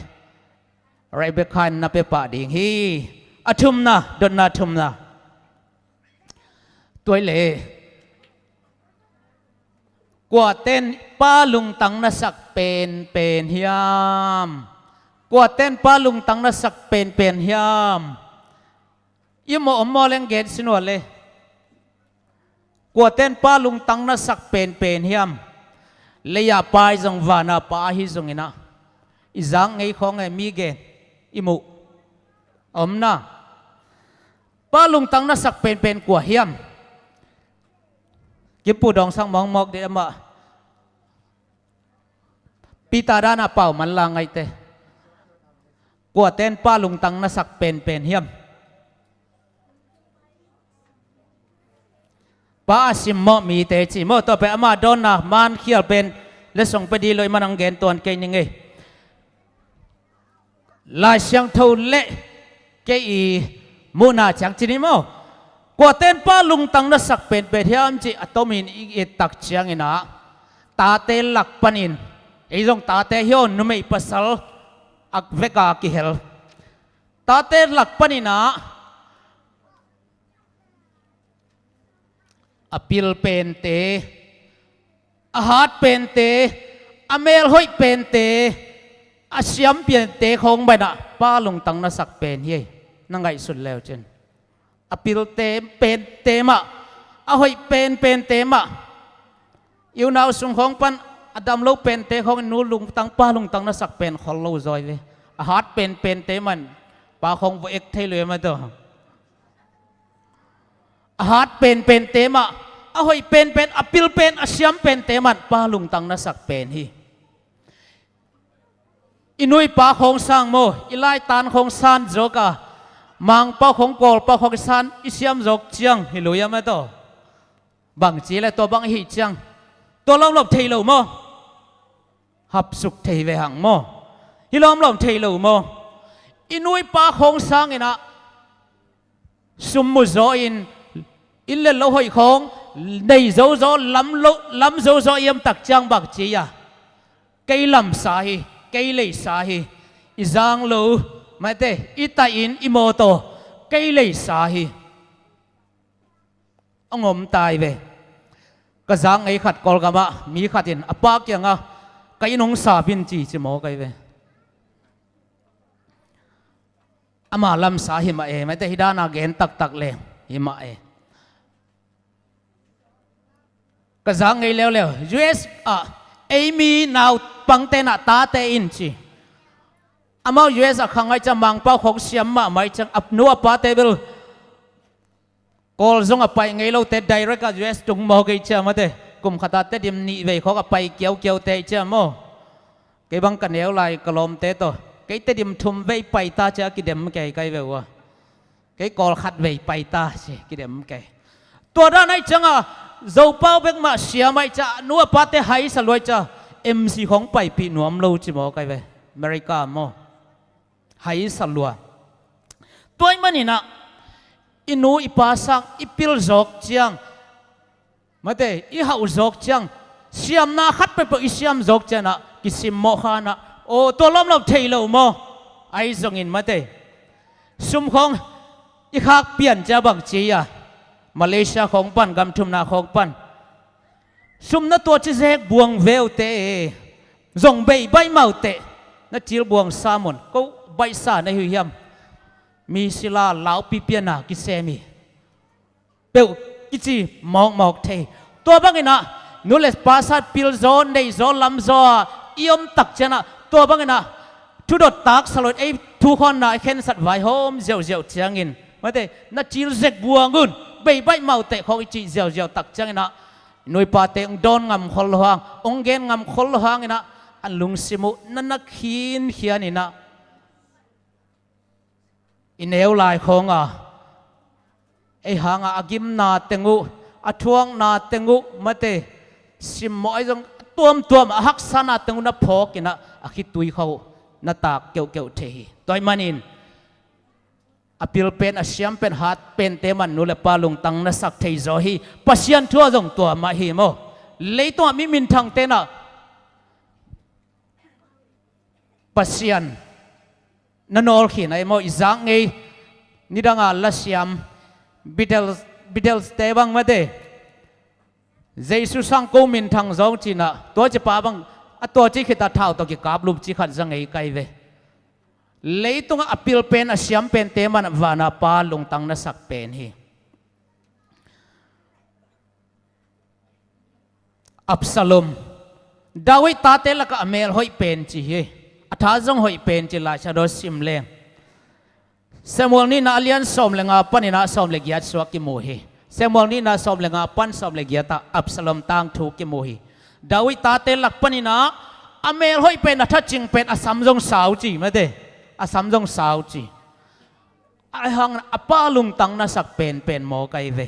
Rebekah in na pia pah ding hi. A thumna, dotna thumna. Tua ahih leh, kuate'n pa lungtang na sak penpen hiam? Kuate'n pa lungtang na sak penpen hiam? I maw, om maw leng gen sin uh a leh. Kuate'n pa lungtang na sak penpen hiam? Lei-a pa ahi zong, van-a pa ahi zongin ah, i zak ngei khawng e, mi gen, i muh, om na. Pa lungtang na sak penpen kua hiam? Kimpu Dawng Sang mawkmawk dih amah. Peter Dan a pau man la ngaihte. Kuate'n pa lungtang na sak penpen hiam? Pa a simmawh mite ci maw, tua pen ama dawnna man khial pen, letsong pia ding lo ahih manin hong gen tuan kei ning ei. Lai Siangtho le kei i muhna ciang ci ni maw. Kuate'n pa lungtang na sak penpen hiam cih a tomin i et tak ciangin ah, tate lak panin, ei zong tate hi aw, numei pasal a vek a kihel. Tate lak panin ah, A pil pente, a hat pente, a melhoih pente, a siam pente khong bangin ah Pa lungtang na sak pen hi. Na ngaihsut le uh cin, a pilte pente mah, a hoih penpente mah, i unau sung khong pan a dam lo pente khong in nu lungtang, Pa lungtang na sak pen khol lo zaw hi ve. A hat penpente mah in Pa khong va ek thei lo hi mah tawh. A hat penpente mah, a hoih penpen, a pil pen, a siam pente mah in Pa lungtang na sak pen hi. I nu i pa khong sang maw, i laitan khong san zawk a, Mangpau khong, Kawlpau khong i san, i siam zawk ciang hi lo hi mah tawh. Bang ci le tua bang i hih ciang, tua lawmlawm thei lo maw? Hapsuk thei ve hang maw? Hi lawmlawm thei lo maw? I nu i pa khong sangin ah sum mu zaw in, inn le lo hoih khong nei zo zaw, lam lo, lam zo zaw i om tak ciang bang ci a, kei lamsa hi, kei leisa hi, i zang lo, mate, i tai inn, i mawtaw, kei leisa hi. Hong om ta hi ve. Ka zak ngei khat Kawlgam ah mi khat in a pa kiangah, ka inn hong sap in ci, ci mawk ahi ve. Ama lamsa hi mah e, mate, hi dan a gen taktak leng hi mah e. Ka zak ngei leuleu, U S ah ei mi naupangte in ah tate in ci. Amau U S ah khang ahih ciang Mangpau khong siam mahmah ahih ciang a nu a pate bel Kawl zong a pai ngei lote direct ah U S tung mawk ahih ciang, mate, kum khat ah Tedim nih vei khong a pai kiaukiaute ahih ciang maw. Kei bang ka neu lai ka lawmte tawh, kei Tedim thum vei pai ta ci a kidem kei, kai ve ua. Kei Kawl khat vei pai ta ci, kidem kei. Tua dan ahih ciang a, Zopau bek mah siam ahih ciang a, nu a pate haisa lua ahih ciang a, M C khong paipih nuam lo ci mawk ahi ve. America maw, haisa lua. Tua ahih manin ah i nu i pa sang i pil zawk ciang, mate, i hauh zawk ciang, siamna khat peuhpeuh i siam zawk ciang ah kisimmawh kha in ah, aw, tua lawmlawm thei lo maw? Ahi zongin, mate, sum khong i khak pian ciang bang ci a, Malaysia khong pan, gam thumna khong pan, sum na tuaci zek buang ve uh teh, zong bei baih mah uh teh, na cil buang sam un, ko baihsa na hi uh hiam? Mi sila laupi pian a kisem hi peuh kici mawkmawk thei. Tua bangin ah nu le pa sang pil zaw, nei zaw, lam zaw a i om tak ciang ah, tua bangin ah thudot taksa lo in ei thukhawnna i khensat vaihawm ziauziau ciangin, mate, na cil zek buang un, bei baih mah uh teh khong i cih ziauziau tak ciangin ah, nu i pate hong dawn ngam khol lo hang, hong gen ngam khol lo hangin ah, a lungsim uh na na khinkhian in ah, i neu lai khong a, ei hang a, a gimna teng uh, a thuakna teng uh, mate, simmawh ahi zong, tuamtuam a haksana teng uh na phawk in ah, a khitui khawng uh na tak keuhkeuh thei hi. Tua ahih manin a pil pen, a siam pen, hat pente mah in nu le pa lungtang na sak thei zaw hi. Pasian thu ah zong tua mah hi maw? Leitung ah mi minthangte in ah Pasian na nawlkhin ahi maw? I zak ngei, nidang a lasiam, Beatles, Beatles te bang, mate, Jesu sang ko minthang zaw ci in ah, tua ci pa bang, a tua ci khit a thau tawh kikaplup ci khat za ngei kai ve. Leitung ah a pil pen, a siam pente mah in van a Pa lungtang na sak pen hi. Absalom, David tate lakah a mel hoih pen ci hi. A tha zong hoih pen ci, Lai Siangtho sim leng. Samuel nihna a lian sawm le nga panin ah sawm le giat sung ah kimu hi. Samuel nihna sawm le nga pan sawm le giat ah Absalom tangthu kimu hi. David tate lak panin ah a mel hoih pen, a thacing pen, a sam zong sau ci, mate. A sam zong sau ci. Ahi hang a Pa lungtang na sak penpen mawk ahi ve.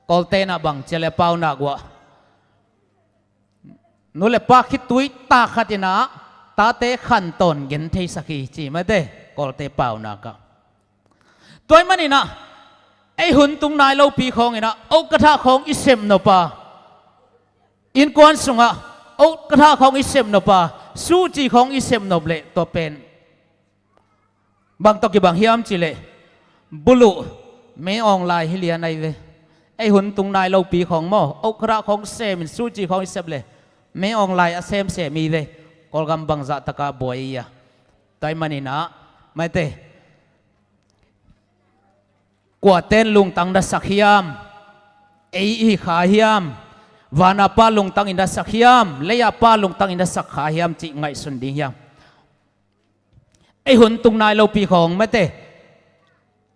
Kawlte in ah bang ci a leh, Paunak uah, nu le pa khitui tak khat in ah tate khantawn gentheisak hi ci, mate, Kawlte Paunak ah. Tua ahih manin ah ei hun tung nai lopi khawng in ah, oh ka tha khawng i sep nop a, innkuan sungah oh ka tha khawng i sep nop a, suhci khawng i sep nop leh, tua pen bang tawh kibang hiam cih leh, buluh mei awng lai hi lian ahi ve. Ei hun tung nai lopi khawng maw, okra khawng sem in, suci khawng i sep le, mei awng lai a semsem i ve. Kawlgam bangzah taka buai i a. Tua ahih manin ah, maite, kuaten lungtang na sak hiam? Ei i hi kha hiam? Vana Pa lungtang i na sak hiam? Leia Pa lungtang i na sak kha hiam cih ngaihsun ding hiam? Ei hun tung nai lopi khawng, maite,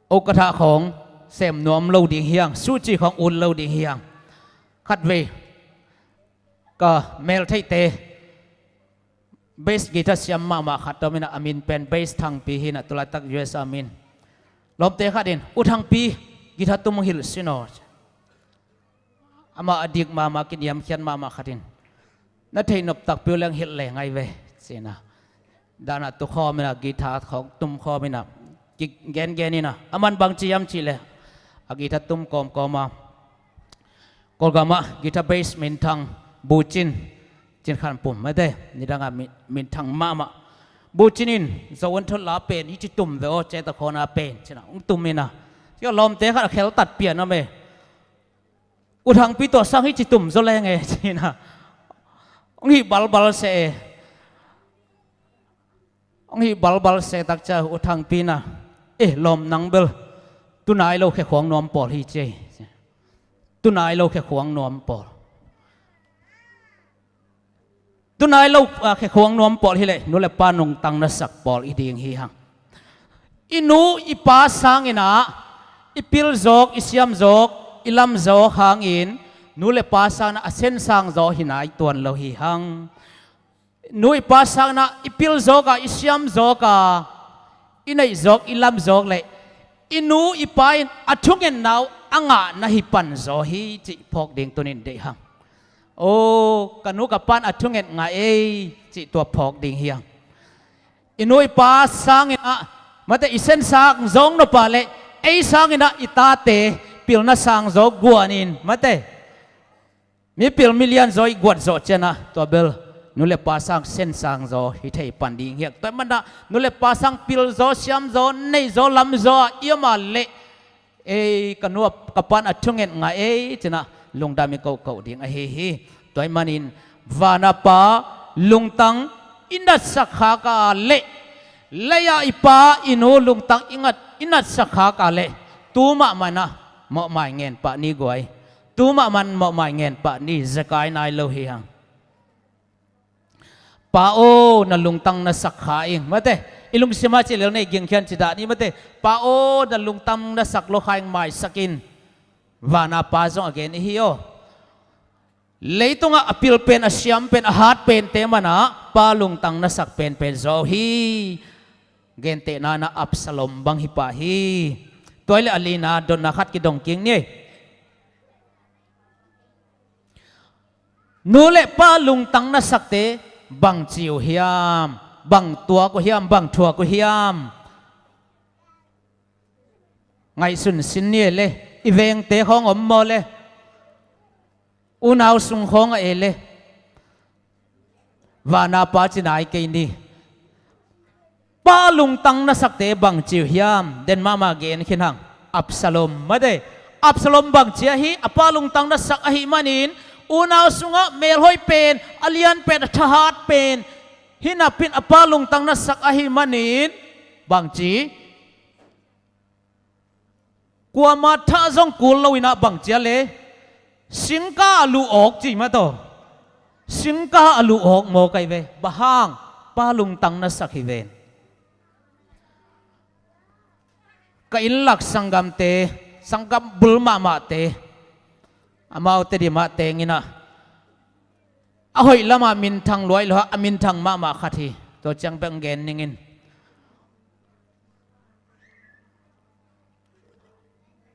okra khawng sem nuam lo ding hiam? Suci khawng ut lo ding hiam? Khatvei ka meltheihte, bass guitar siam mahmah khat om in ah, a min pen Bass Thangpi hi in ah, tulaitak U S a min. Lawmte khat in, "U Thangpi, guitar tum hong hilh sin aw." Amah a dik mahmah, kiniamkhiat mahmah khat in, "Na theih nop takpi uh leng hilh leng ahi ve," ci in ah, dan ah tu khawm in ah, guitar khawng tum khawm in ah, kigengen in ah, aman bang ci hiam cih leh, a guitar tum kawmkawm a, Kawlgam ah guitar bass minthang, bucin, cin khan pum, maite, nidang ah mi-, minthang mahmah. Bucin in zo an thot la pen, "Hih ci tum ve aw, ceta khawn a pen," ci in ah hong tum in ah, tua lawmte khat a kheltat pian a me. "U Thangpi, tua sang hih ci tum zaw leng e," ci in ah hong hih balbal seh e. Hong hih balbal seh tak ciang U Thangpi in ah, "Eh, lawm, nang bel tu nai lo khekhuang nuam pawl hi," ci. Tu nai lo khekhuang nuam pawl. Tu nai lo, ah, khekhuang nuam pawl hi leh, nu le pa lungtang na sak pawl i ding hi hang. I nu i pa sang in ah i pil zawk, i siam zawk, i lam zawk hangin, nu le pa sang in ah a sen sang zaw hi nai tuan lo hi hang. Nu i pa sang in ah i pil zawk a, i siam zawk a, i neih zawk, i lam zawk leh, i nu i pa in a thungetna uh a ngah na hi pan zaw hi cih phawk ding tuni in deih hang. "Aw, ka nu ka pan a thunget ngah ei," cih tua phawk ding hi hang. I nu i pa sang in ah, maite, i sen sang zawk nop a leh, ei sang in ah i tate pilna sang zaw guan in, maite, mipil milian zaw i guat zawh ciang ah, tua bel nu le pa sang sen sang zaw hi thei pan ding hi hang. Tua ahih manin ah nu le pa sang pil zaw, siam zaw, neih zaw, lam zaw a i om a leh, "Ei, ka nu a, ka pan a thunget ngah ei," ci in ah lungdam i kohkoh ding ahi hi. Tua ahih manin, vana Pa lungtang i na sak khak a leh, leia i pa i nu lungtang i ngat, i na sak khak a leh, tu mahmah in ah mawhmai ngen pah ni guai. Tu mahmah in mawhmai ngen pah ni, zekai nai lo hi hang. "Pa aw, na lungtang na sak kha ing," maite. I lungsim ah ci lel nei gingkhian ci dah ni, maite. "Pa aw, na lungtang na sak lo kha ing, maisak in," vana Pa zong a gen i hi aw. Leitungah a pil pen, a siam pen, a hat pente man ah pa lungtang na sak penpen zaw hi. Gentehna in ah Absalom bang hi pah hi. Tua hi leh a lina dotna khat kidong kik ni. Nu le pa lungtang na sakte bang ci uh hiam? Bang tuak uh hiam? Bang thuak uh hiam? Ngaihsun sin ni e le, i vengte khawng om maw le, unau sung khawng ah e le, vana Pa ci nai kei ni. Pa lungtang na sakte bang ci uh hiam? Den mahmah gen khin hang. Absalom, maite. Absalom bang ci ahi, a pa lungtang na sak ahih manin, unau sungah melhoih pen, a lian pen, a thahat pen, hi napi in a pa lungtang na sak ahih manin, bang ci? Kuama thah zong kul lo in ah bang ci a le, singkah a luh awk ci mah tawh. Singkah a luh awk mawk ahi ve. Bang hang? Pa lungtang na sak hi ven. Ka inn lak sanggamte, sanggam bul mahmahte, amaute dim ah teng in ah, a hoih lamah minthang lua hi lo a, a minthang mahmah khat hi. Tua ciang bek gen ning in.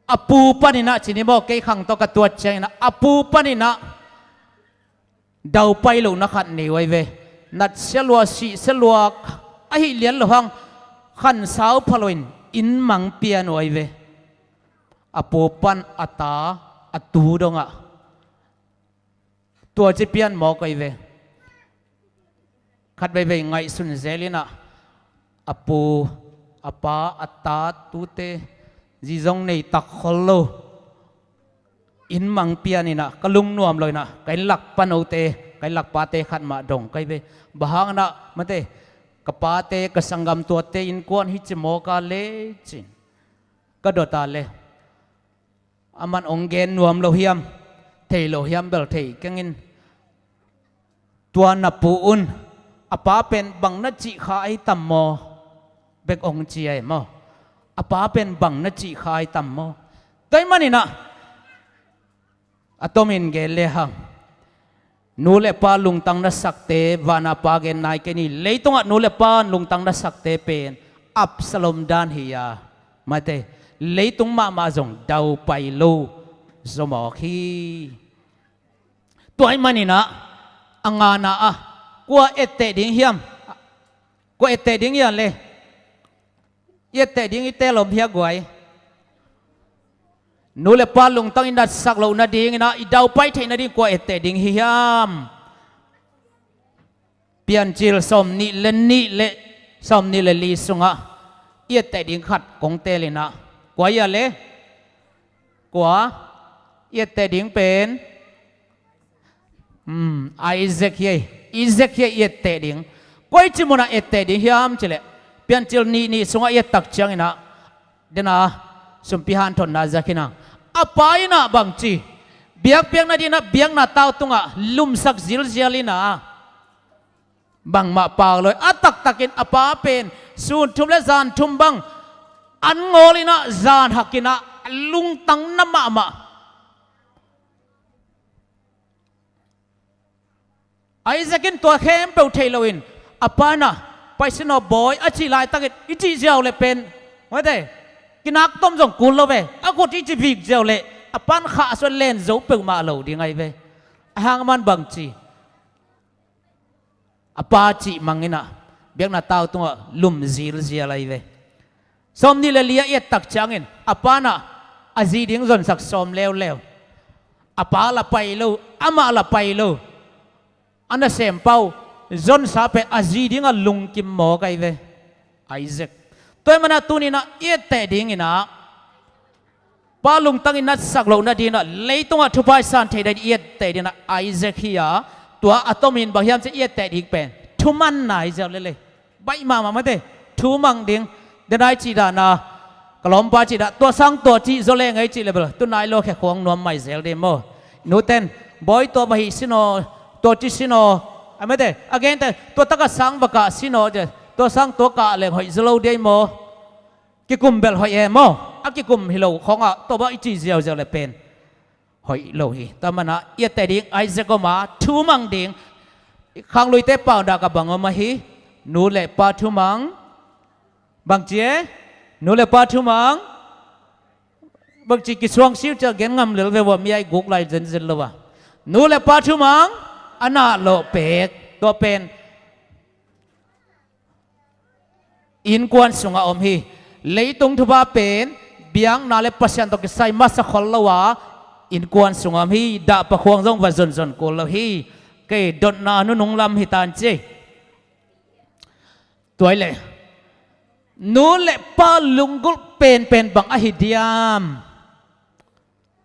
A pu panin ah, ci ni maw, kei khang tawh ka tuat ciangin ah, a pu panin ah daupai lohna khat nei uh ahi ve. Natsia lua, sihsia lua ahih lian lo hang, khansau pha loin inn mang pian uh ahi ve. A pu pan a ta, a tu dongah tua ci pian mawk ahi ve. Khat veivei ngaihsun zel in ah, a pu, a pa, a ta, tute, zi zong nei tak khol lo. Inn mang pian inah ka lungnuam lo inah ka inn lak panote, ka inn lak pate khat mah dong ka hi ve. Bang hang inah mate, ka pate, ka sanggam tuate innkuan hi ci mawk a le cin ka dot a le, aman ong gen nuam lo hiam, thei lo hiam bel thei keng in. Tua na pu un, a pa pen bang na cih kha ahi tam maw? Bek ong ci ahi maw? A pa pen bang na cih kha ahi tam maw? Tua ahih man inah a tomin gen le hang, nu le pa lungtang na sakte, vana pa gen nai kei ni. Leitungah nu le pa lungtang na sakte pen Absalom dan hi a, mate, leitung mahmah zong daupai lo zaw mawk hi. Tua ahih man inah a ngana a, kua etteh ding hiam? Kua etteh ding hiam le? I etteh ding i teel om hia guai? Nu le pa lungtang i natsak loh nading inah i daupai theih nading kua etteh ding hi hiam? Piancil sawmnih le nih le sawmnih le li sungah i etteh ding khat kong teel inah, kua hia le? Kua? I etteh ding pen, um, Isaac hi ei. Isaac hi ei i etteh ding. Koi ci munah etteh ding hiam cileh, Piancil nih nih sungah i et tak ciang inah, dena sumpi hanthotna zak inah, a pa inah bangci, biakpiakna ding inah biakna tau tungah lumsak zilzial inah, bangmah pak lo hi. A taktakin a pa pen sun thum le zan thum bang an ngawl inah, zan hak inah, lungtang na mahmah. Isaac in tua khempeuh thei loin a pa inah, pai sin aw bawi, a cih laitakin i cih ziau le pen, mate, kinak tom zong kul lo ve. A khut i ci vik ziau le a pan khah suan len zo peuhmah lo ding ahi ve. A hang aman bangci, a pa cih mang inah biakna tau tungah lum zilzial ahi ve. Sawmnih le li a i et tak ciangin a pa inah a zi ding zonsak sawm leuleu. A pa la pai lo, amah la pai lo. A nasempa uh zonsa pen a zi dingah lungkim mawk ahi ve, Isaac. Tua ahih man inah tuni inah i etteh ding inah, pa lungtang i natsak loh nading inah leitungah thupha i san theih nading i etteh ding inah Isaac hi a, tua a tomin bang hiam cih i etteh ding pen thumanna hi ziau lel ei. Baih mahmah mate, thumang ding. Dena i cih dan a, ka lawmpa cih dan, tua sang tua cih zaw leng ei cih le bel tu nai lo khe khuang nuam mai zel ding maw? Nuten, bawi, tua bang hi sin aw, tua ci sin aw, a mate, a gente, tua taka sang va kah sin aw, tua sang tua kah leng hoih zaw lo ding ei maw? Kikum bel hoih e maw? A kikum hi lo khawngah tua bang i cih ziauziau le pen hoih lo hi. Tua manah i etteh ding Isaac om a, thumang ding. Khangluite paudah ka bang om ahi, nu le pa thumang. Bangci e? Nu le pa thumang. Bangci kisuang siu ciah gen ngam lel ve ua, mi a i guk lai zenzen lo a. Nu le pa thumang, a nah lawh pek. Tua pen innkuan sungah om hi. Leitung thupha pen biakna le Pasian tawh kisai masa khol lo a, innkuan sungah om hi. Dah pakhuang zong va zonzon kul lo hi. Kei dotna nunung lam hi tan ci. Tua hi leh, nu le pa lunggulh penpen bang ahi diam?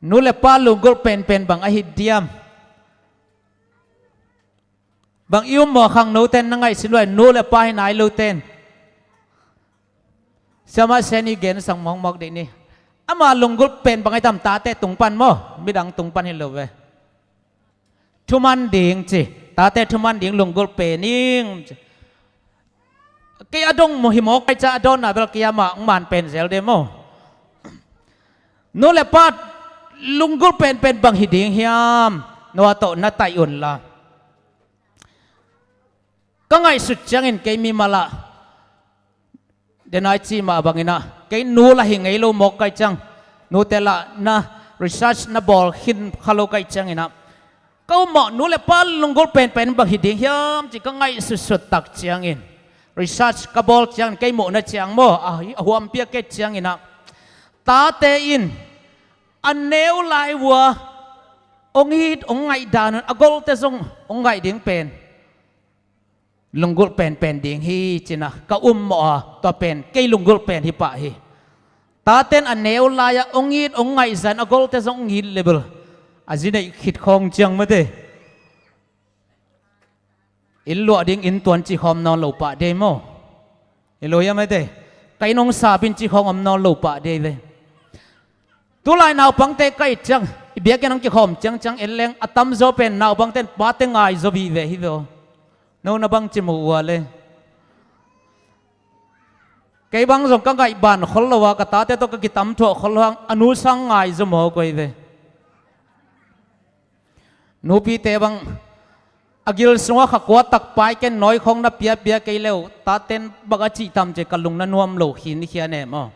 Nu le pa lunggulh penpen bang ahi diam? Bang i um maw, khangnoten na ngaihsun uh a, nu le pa hi nai loten? Siamah Seni gen sang mawkmawk dih ni. Ama lunggulh pen bang ahi tam, tate tung pan maw, midang tung pan hi lo ve. Thuman ding ci, tate thuman ding, lunggulh pen ing ci. Kei a dong maw hi mawk kai ca, a dawnna bel kei amah ong man pen zel de maw? Nu le pa lunggulh penpen bang hi ding hiam? Noah tawh na taih un la. Ka ngaihsut ciangin kei mimal ah, denai cih mah bangin ah, kei nu lah hi ngei lo mawk kai ciang, nute lah na research na bawl khin kha lo kai ciangin ah, ka um mawh nu le pa lunggulh penpen bang hi ding hiam ci ka ngaihsutsut tak ciangin, research ka bawl ciangin, kei muhna ciang maw, a, a huampi a kei ciangin ah, tate in a neu lai uh a ong it ong ngaih dan un a golte zong ong ngaih ding pen lunggulh penpen ding hi cin ah ka um mawh a, tua pen kei lunggulh pen hi pah hi. Taten a neu lai-ah ong it ong ngaih zah in a golte zong ong it le bel A zi neih khit khawng ciang mate, inn luah ding inn tuan cih khawm nawn lo pah dei maw? Hi lo ia mate, ka inn hong sap in cih khawng om nawn lo pah dei ve. Tulai naupangte ka it ciang, i biakinn hong kikhawm ciangciang en leng a tamzaw pen naupangte in pate ngai zaw vive hi ve aw. No na bangci mu ua le? Kei bang zong ka ngaih ban khol lo a, ka tate tawh ka kitam thuah khol lo hang, a nu sang ngai zaw mawk uh hi ve. Nupite bang a gil sungah kha kua tak pai ken nawi khawng na piapia kei leu, taten bang a cih tam ci ka lung na nuam lo khin i khia ne maw?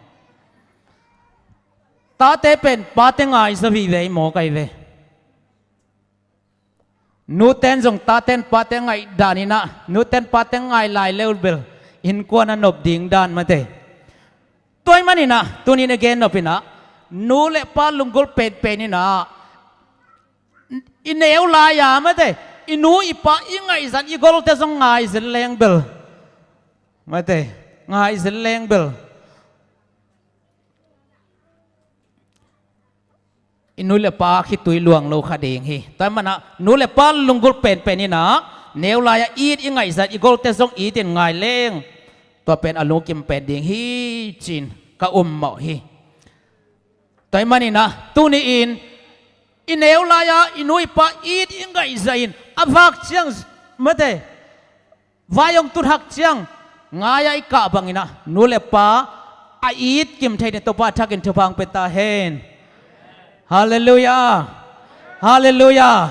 Tate pen pate ngai zaw vive hi mawk ahi ve. Nuten zong taten pate ngaih dan inah, nuten pate ngai lai leu bel innkuan a nop ding dan mate. Tua ahih maninah tuni-in a gen nop inah, nu le pa lunggulh penpen inah, i neu lai-a mate, i nu i pa i ngaihzat i golte zong ngai zel leng bel, mate, ngai zel leng bel, i nu le pa khitui luang lo kha ding hi. Tua ahih maninah nu le pa lunggulh penpen inah, neu lai-ah it i ngaihzat i golte zong it in ngai leng, tua pen a lungkim pen ding hi ci-in ka um mawh hi. Tua ahih maninah tuni-in i neu lai-ah i nu i pa it i ngaihzat in a vak ciang mate, vai hong tut hak ciang ngai-ah i kah banginah nu le pa a it kim thei dingin Topa thakin thupha hong pia ta hen. Halleluiah. Halleluiah.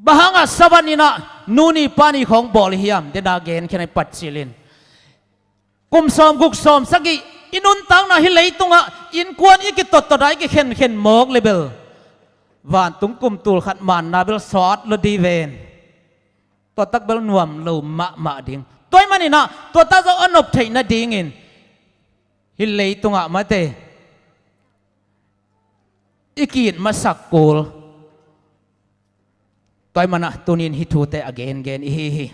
Bang hangah sabat inah nu ni pa ni khawng bawl i hiam? Dena gen khen a i patcil in. Kum sawm guk sawm sagih i nuntakna hi leitungah innkuan i kitottot a i kikhenkhen mawk le bel, vantung kum tul khat manna bel sawt lo di ven. Tua tak bel nuam lo mahmah ding. Tua ahih maninah tua tak zong a nop theih nadingin hi leitungah mate, i ki-it masak kul. Tua ahih maninah tuni-in hih thute a gengen i hi hi.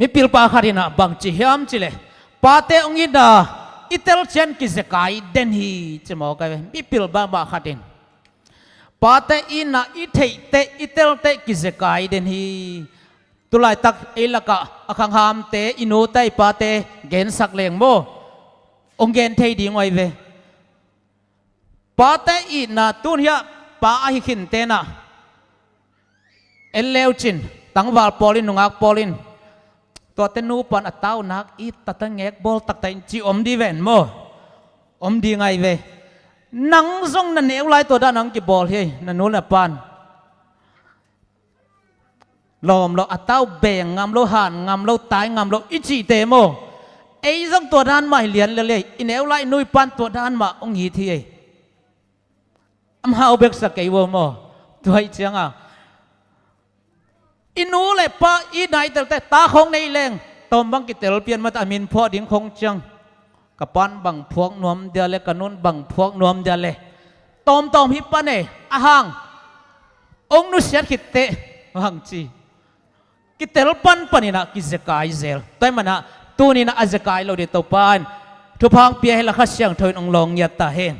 Mipilpa khat inah bang ci hiam cih leh, pate hong itna i tel ciang kizekai den hi ci mawk ahi ve. Mipil mahmah khat in pate itna i theih teh i tel teh kizekai den hi. Tulaitak ei lakah a khanghamte, i nute i pate gensak leng maw, hong gen thei ding uh ahi ve. Pate itna tun hiah pa ahi khin tenah en leu cin, tangval pawl in, nungak pawl in, tuate nupa'n a taunak it taktak, ngek bawl taktak in ci om di ven maw? Om di ngai ve. Nang zong na neu lai tua dan hong kibawl hi, na nu na pa'n lawm lo, a tau beng ngam lo, han ngam lo, tai ngam lo i cihte maw? Ei zong tua dan mah hi lian lel ei. I neu lai i nu i pa'n tua dan mah hong it hi ei. Amau beksa kei uh maw? Tua ih cianga i nu le pa itna i tel teh, ta khawng nei leng tawm bang kitel pian mate, a min phuah ding khawng ciang, ka pa'n bang phuak nuam dia le, ka nu'n bang phuak nuam dia le, tawmtawm hi pan e, a hang hong nusiat khit teh bang ci, kitel panpan inah kizekai zel. Tua ahih maninah tuni inah a zekai lo ding Topa in thupha hong pia hen la, Kha Siangtho in hong lawng ngiat ta hen.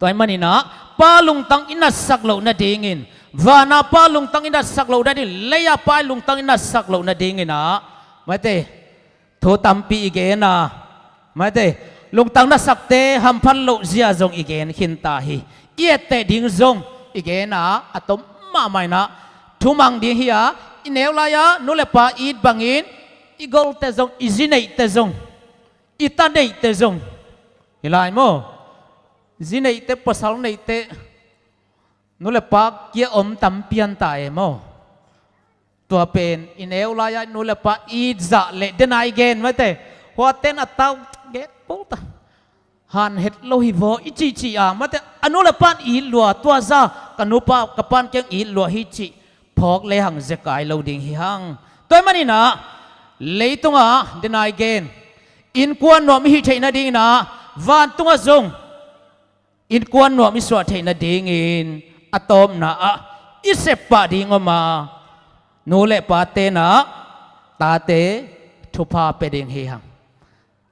Tua ahih maninah pa lungtang i natsak loh nadingin, vana pa lungtang i natsak loh nadingin, lei-a pa i lungtang i natsak loh nadinginah mate, thu tampi i gen a, mate, lungtang natsakte hamphat loh zia zong i gen khin ta hi. I etteh ding zong i gen a, a tom mahmah inah thumang ding hi-a, i neu lai-a nu le pa it bangin i golte zong, i zi neihte zong, i ta neihte zong hi lai maw? Zi neihte, pasal neihte, nu le pa kia om tampi an ta e maw? Tua pen i neu lai-a nu le pa it zah le, dena i gen mate, huaten a tau gek pawl ta, han het lo hi vaw i cihcih a mate, a nu le pa'n it lua, tua zah ka nupa ka pa'n kiang it lua hi cih phawk lehang zekai lo ding hi hang. Tua ahih maninah leitungah, dena i gen, innkuan nuam i hih theih nadinginah vantungah zong innkuan nuam i suah theih nadingin a tawpna ah i sep pah ding om a, nu le pa tenah tate thupha pia ding hi hang.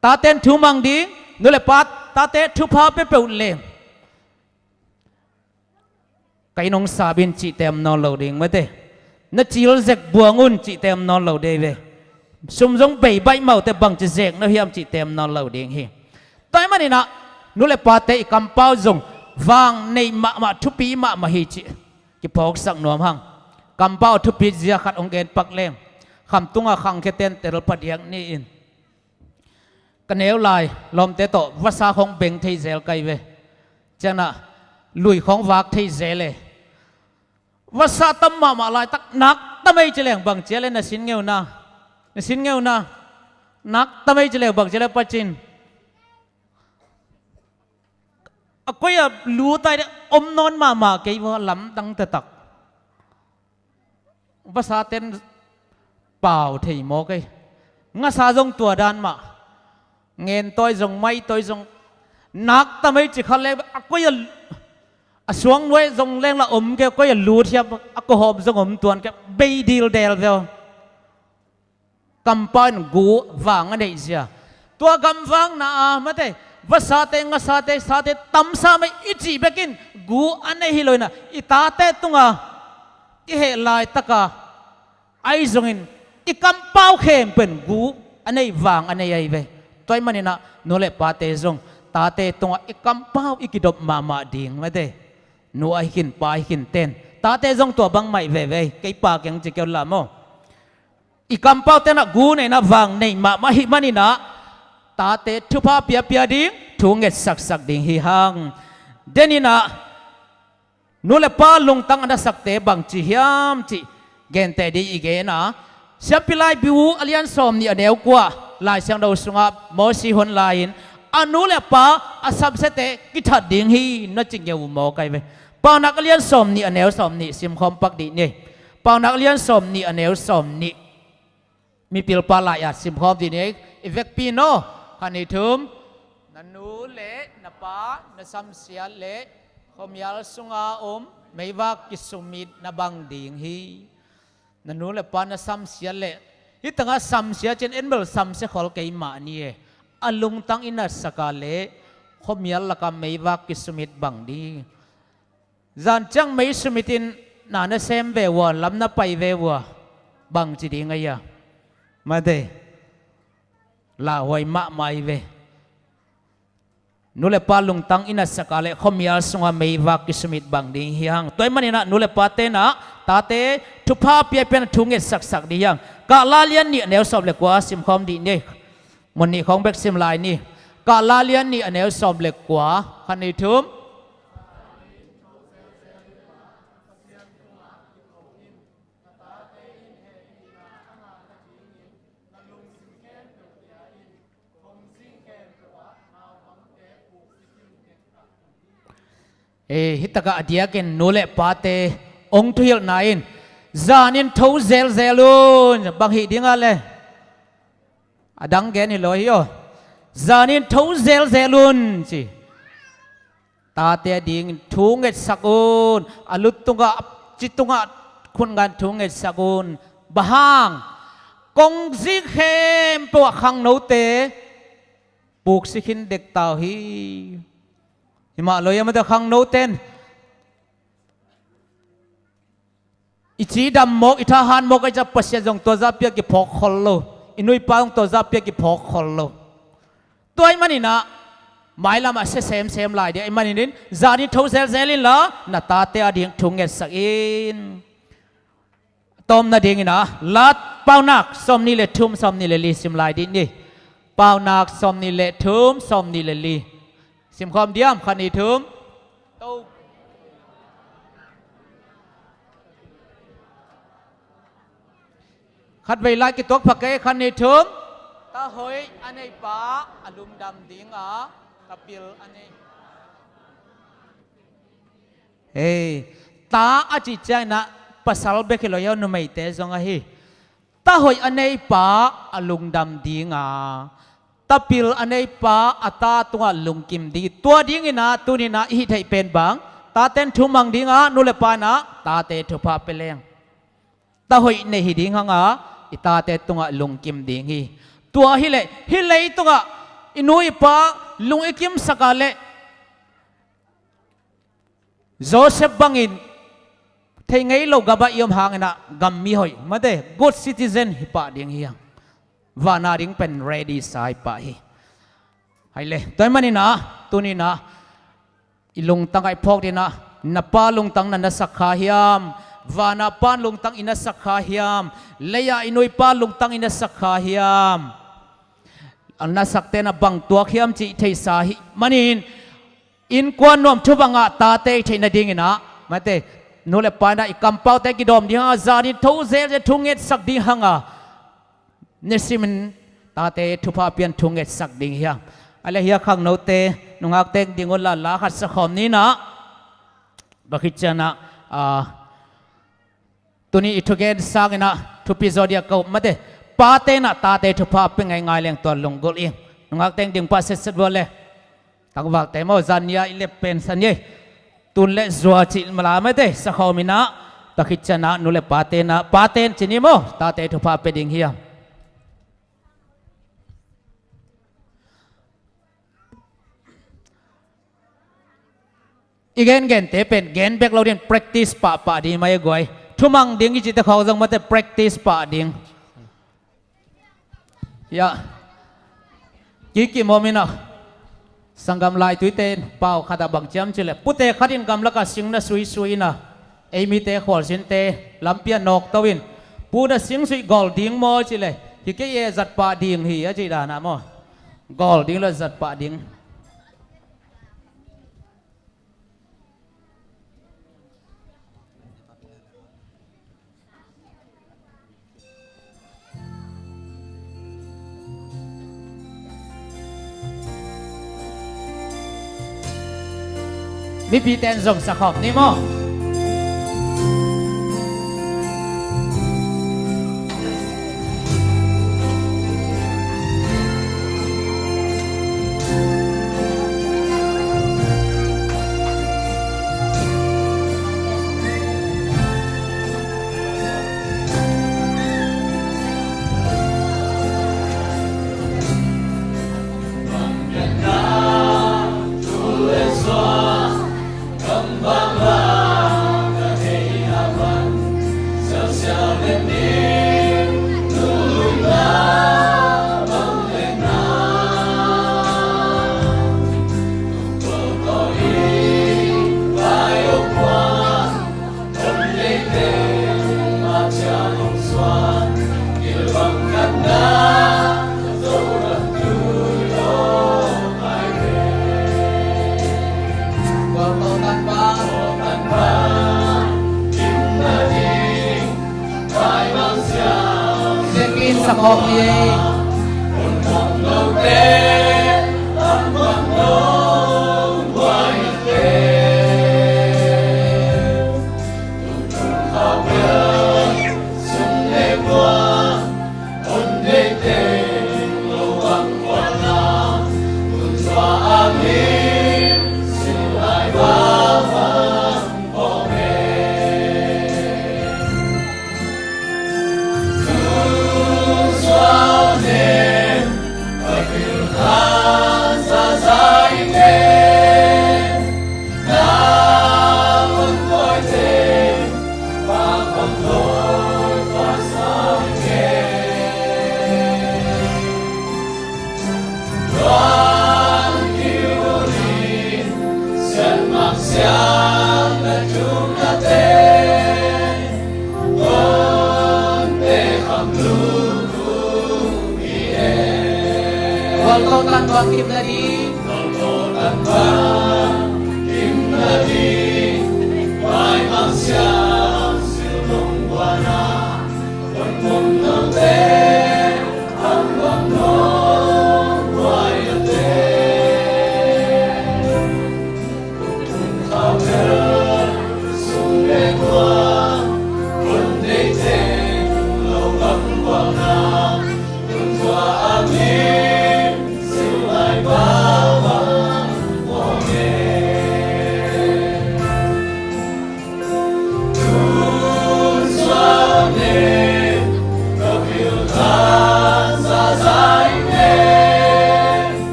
Taten thu mang ding, nu le pa, tate thupha pia peuh leng, ka inn hong sap in cihte om nawn lo ding, mate. Na cil zek buang un cihte om nawn lo ding ve. Sum zong bei baih mah uh teh bangci zek na hiam cihte om nawn lo ding hi. Tua ahih manin ah nu le pate i kampau zong vang nei mahmah, thupi mahmah hi cih kiphawksak nuam hang. Kampau a thupi zia khat hong gen pak leng, khamtung a khangkhia ten tel padiak ni in. Ka neu lai lawmte tawh vasa khawng beng thei zel ka hi ve. Ciangin ah lui khawng vak thei zel e. Vasa tam mahmah laitak, nak tam ei ci leng bang ci a le na sin ngeuna, na sin ngeuna, nak tam ei ci leng bang ci a le pacin. A koi a lu tai de om nawn mahmah kei vua, lamdang taktak. Vasa ten pau thei mawk ei. Ngasa zong tua dan mah. Ngen tawi zong, mai tawi zong, nak tam ei ci kha leng, a koi a, a suang nuai zong leng la om kei, a koi a lut hiam, a kuahawm zong om tuan kei, bei dildel veu. Kampau in gu vang a neih zia. Tua gamvakna a, mate, vasate, ngasate, sate tamsa mah i cih bekin gu a neih hi lo in ah, i tate tunga i heh laitaka ahi zongin i kampau khempeuh in gu a neih, vang a neih ahi ve. Tua ahih manin ah nu le pate zong tate tungah i kampau i kidop mahmah ding, mate. Nu ahi khin, pa ahi khin ten tate zong tua bang mah hi veve. Kei pa keng ci kei un la maw. I kampau ten ah gu nei in ah vang nei mahmah ahih manin ah tate thupha piapia ding, thu ngetsaksak ding hi hang. Den in ah nu le pa lungtang a nasakte bangci hiam cih genteh ding i gen a, Siampi Laibu a lian sawmnih a neu kua, Lai Siangtho sungah Mosi hun lai-in a nu le pa a samsiate kithat ding hi na ci ngeu uh maw kai ve. Paunak a lian sawmnih a neu sawmnih simkhawm pak dih ni. Paunak a lian sawmnih a neu sawmnih. Mipilpa lai-at simkhawm dih ni. I vekpi no, khat, nih, thum. Na nu le na pa na samsiat leh khuamial sunga om meivak kisumit na bang ding hi. Na nu le pa na samsiat leh, hih tangah samsiat cin en bel samsia khol kei mah ni e. A lungtang i natsak a leh khuamial laka meivak kisumit bang ding. Zan ciang mei sumit in na na sem ve ua, lam na pai ve ua, bangci ding a hia? Mate, lauhuai mahmah hi ve. Nu le pa lungtang i natsak a leh khuamial sunga meivak kisumit bang ding hi hang. Tua ahih manin ah nu le pate in ah tate thupha piapia in ah thu ngetsaksak ding hi hang. Kahla lian nih a neu sawm le kua simkhawm dih ni. Mun nih khawng bek sim lai ni. Kahla lian nih a neu sawm le kua, khat, nih, thum. Eh, hih takah a diakin nu le pate hong thuhilhna in, zanin tho zelzel un, bang hih ding a le? A dang gen hi lo hi aw. Zanin tho zelzel un ci. Tate adingin thu ngetsak un. A lu tungah, a ci tungah khut ngan thu ngetsak un. Bang hang? Kongzing khempeuh ah khangnote puksi khin dekta uh hi. Hi mah lo hi a, mate, khangnote in i cidam mawk, i thahat mawk ahih ciang Pasian zong tua zah pia kiphawk khol lo. I nu i pa zong tua zah pia kiphawk khol lo. Tua ahih manin ah mailam ah sia semsem lai ding ahih manin in, zanin tho zelzel inla na tate ading thu ngetsak in. Tawm nadingin ah, Late Paunak sawmnih le thum, sawmnih le li sim lai dih ni. Paunak sawmnih le thum, sawmnih le li. Simkhawm diam, khat, nih, thum. To. Khatvei lai kituak pha kei, khat, nih, thum. Ta hoih a nei pa a lungdam ding a, ta pil a nei. Hei, ta a cih ciangin ah pasal bek hi lo hi aw, numeite zong ahi. Ta hoih a nei pa a lungdam ding a, ta pil a nei pa a ta tungah lungkim ding. Tua dingin ah tuni-in ah i hih theih pen bang, taten thu mang ding a, nu le pa in ah tate thupha pia leng, ta hoih nei hi ding hang a, i tate tungah lungkim ding hi. Tua hi leh hih leitungah I nu i pa lung i kimsak a leh Joseph bangin thei ngei lo gamah i om hangin ah gam mi hoih mate, good citizen hi pah ding hi hang. Van a ding pen ready sa hi pah hi. Hai le, tua ahih manin ah tuni-in ah i lungtang ah i phawk ding ah, na pa lungtang na na sak kha hiam? Van a pa lungtang i na sak kha hiam? Lei ah i nu i pa lungtang i na sak kha hiam? A na sakte na bang tuak hiam cih theihsa ahih manin, innkuan nuam thu bang ah tate i theih nadingin ah mate, nu le pa in ah i kampaute kidawm ding hang a, zan in tho zelzel thu ngetsak ding hang a, nisimin tate thupha pian thu ngetsak ding hi hang. A le, hih a khangnote nungak teng ding un la, la khat sa khawm ni in ah, bang khit ciang ah, ah, tuni i thugen sangin ah thupi zaw ding a ka up mate, pate in ah tate thupha pia ngeingai leng tua lunggulh ing. Nungak teng ding pa setset vua le. Tangvalte maw, zan ni a i lep pen sa ni ei. Tun le zua cih mala mate, sa khawm in ah, tua khit ciang ah nu le pate in ah, pate in ci ni maw, tate thupha pia ding hi hang. I gengente pen gen bek lo ding, practice pahpah ding mah hi guai. Thumang ding i cihte khawng zong mate, practice pah ding. Hiah kikim om in ah, sanggam laituite in pau khat ah bang ci hiam cih leh, pute khat in gamlak ah sing na suisui in ah, ei mite khualzinte lampi ah nawkto in, pu na sing suih gawl ding maw cih leh, hi kei e, zat pah ding hi a cih dan ah maw. Gawl ding lo, zat pah ding. Mipite in zong sa khawm ni maw. Gualto tan bang kim na ding.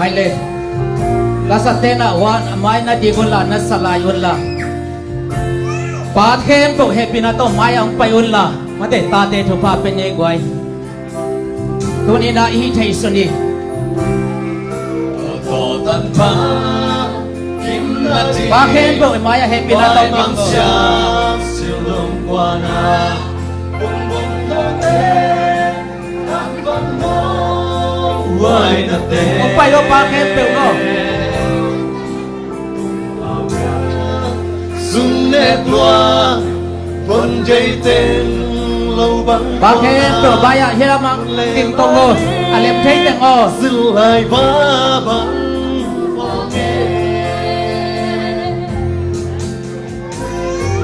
Ai le. Lasatte na wan a mai na ding unla, na sa lai unla. Pa khempeuh hehpihna tawh mai-ah hong pai unla. Mate, tate thupha pia ni guai. Tuni-in ah i hih theih sun hi. Pa khempeuh i mai-ah hehpihna tawh ding. Hong pai lo pa khempeuh lo. Sung ne tua, pon dei teng lo bang. Pa khempeuh mai-ah hiam a kim tong lo, a lem thei teng aw. Zil lai va bang.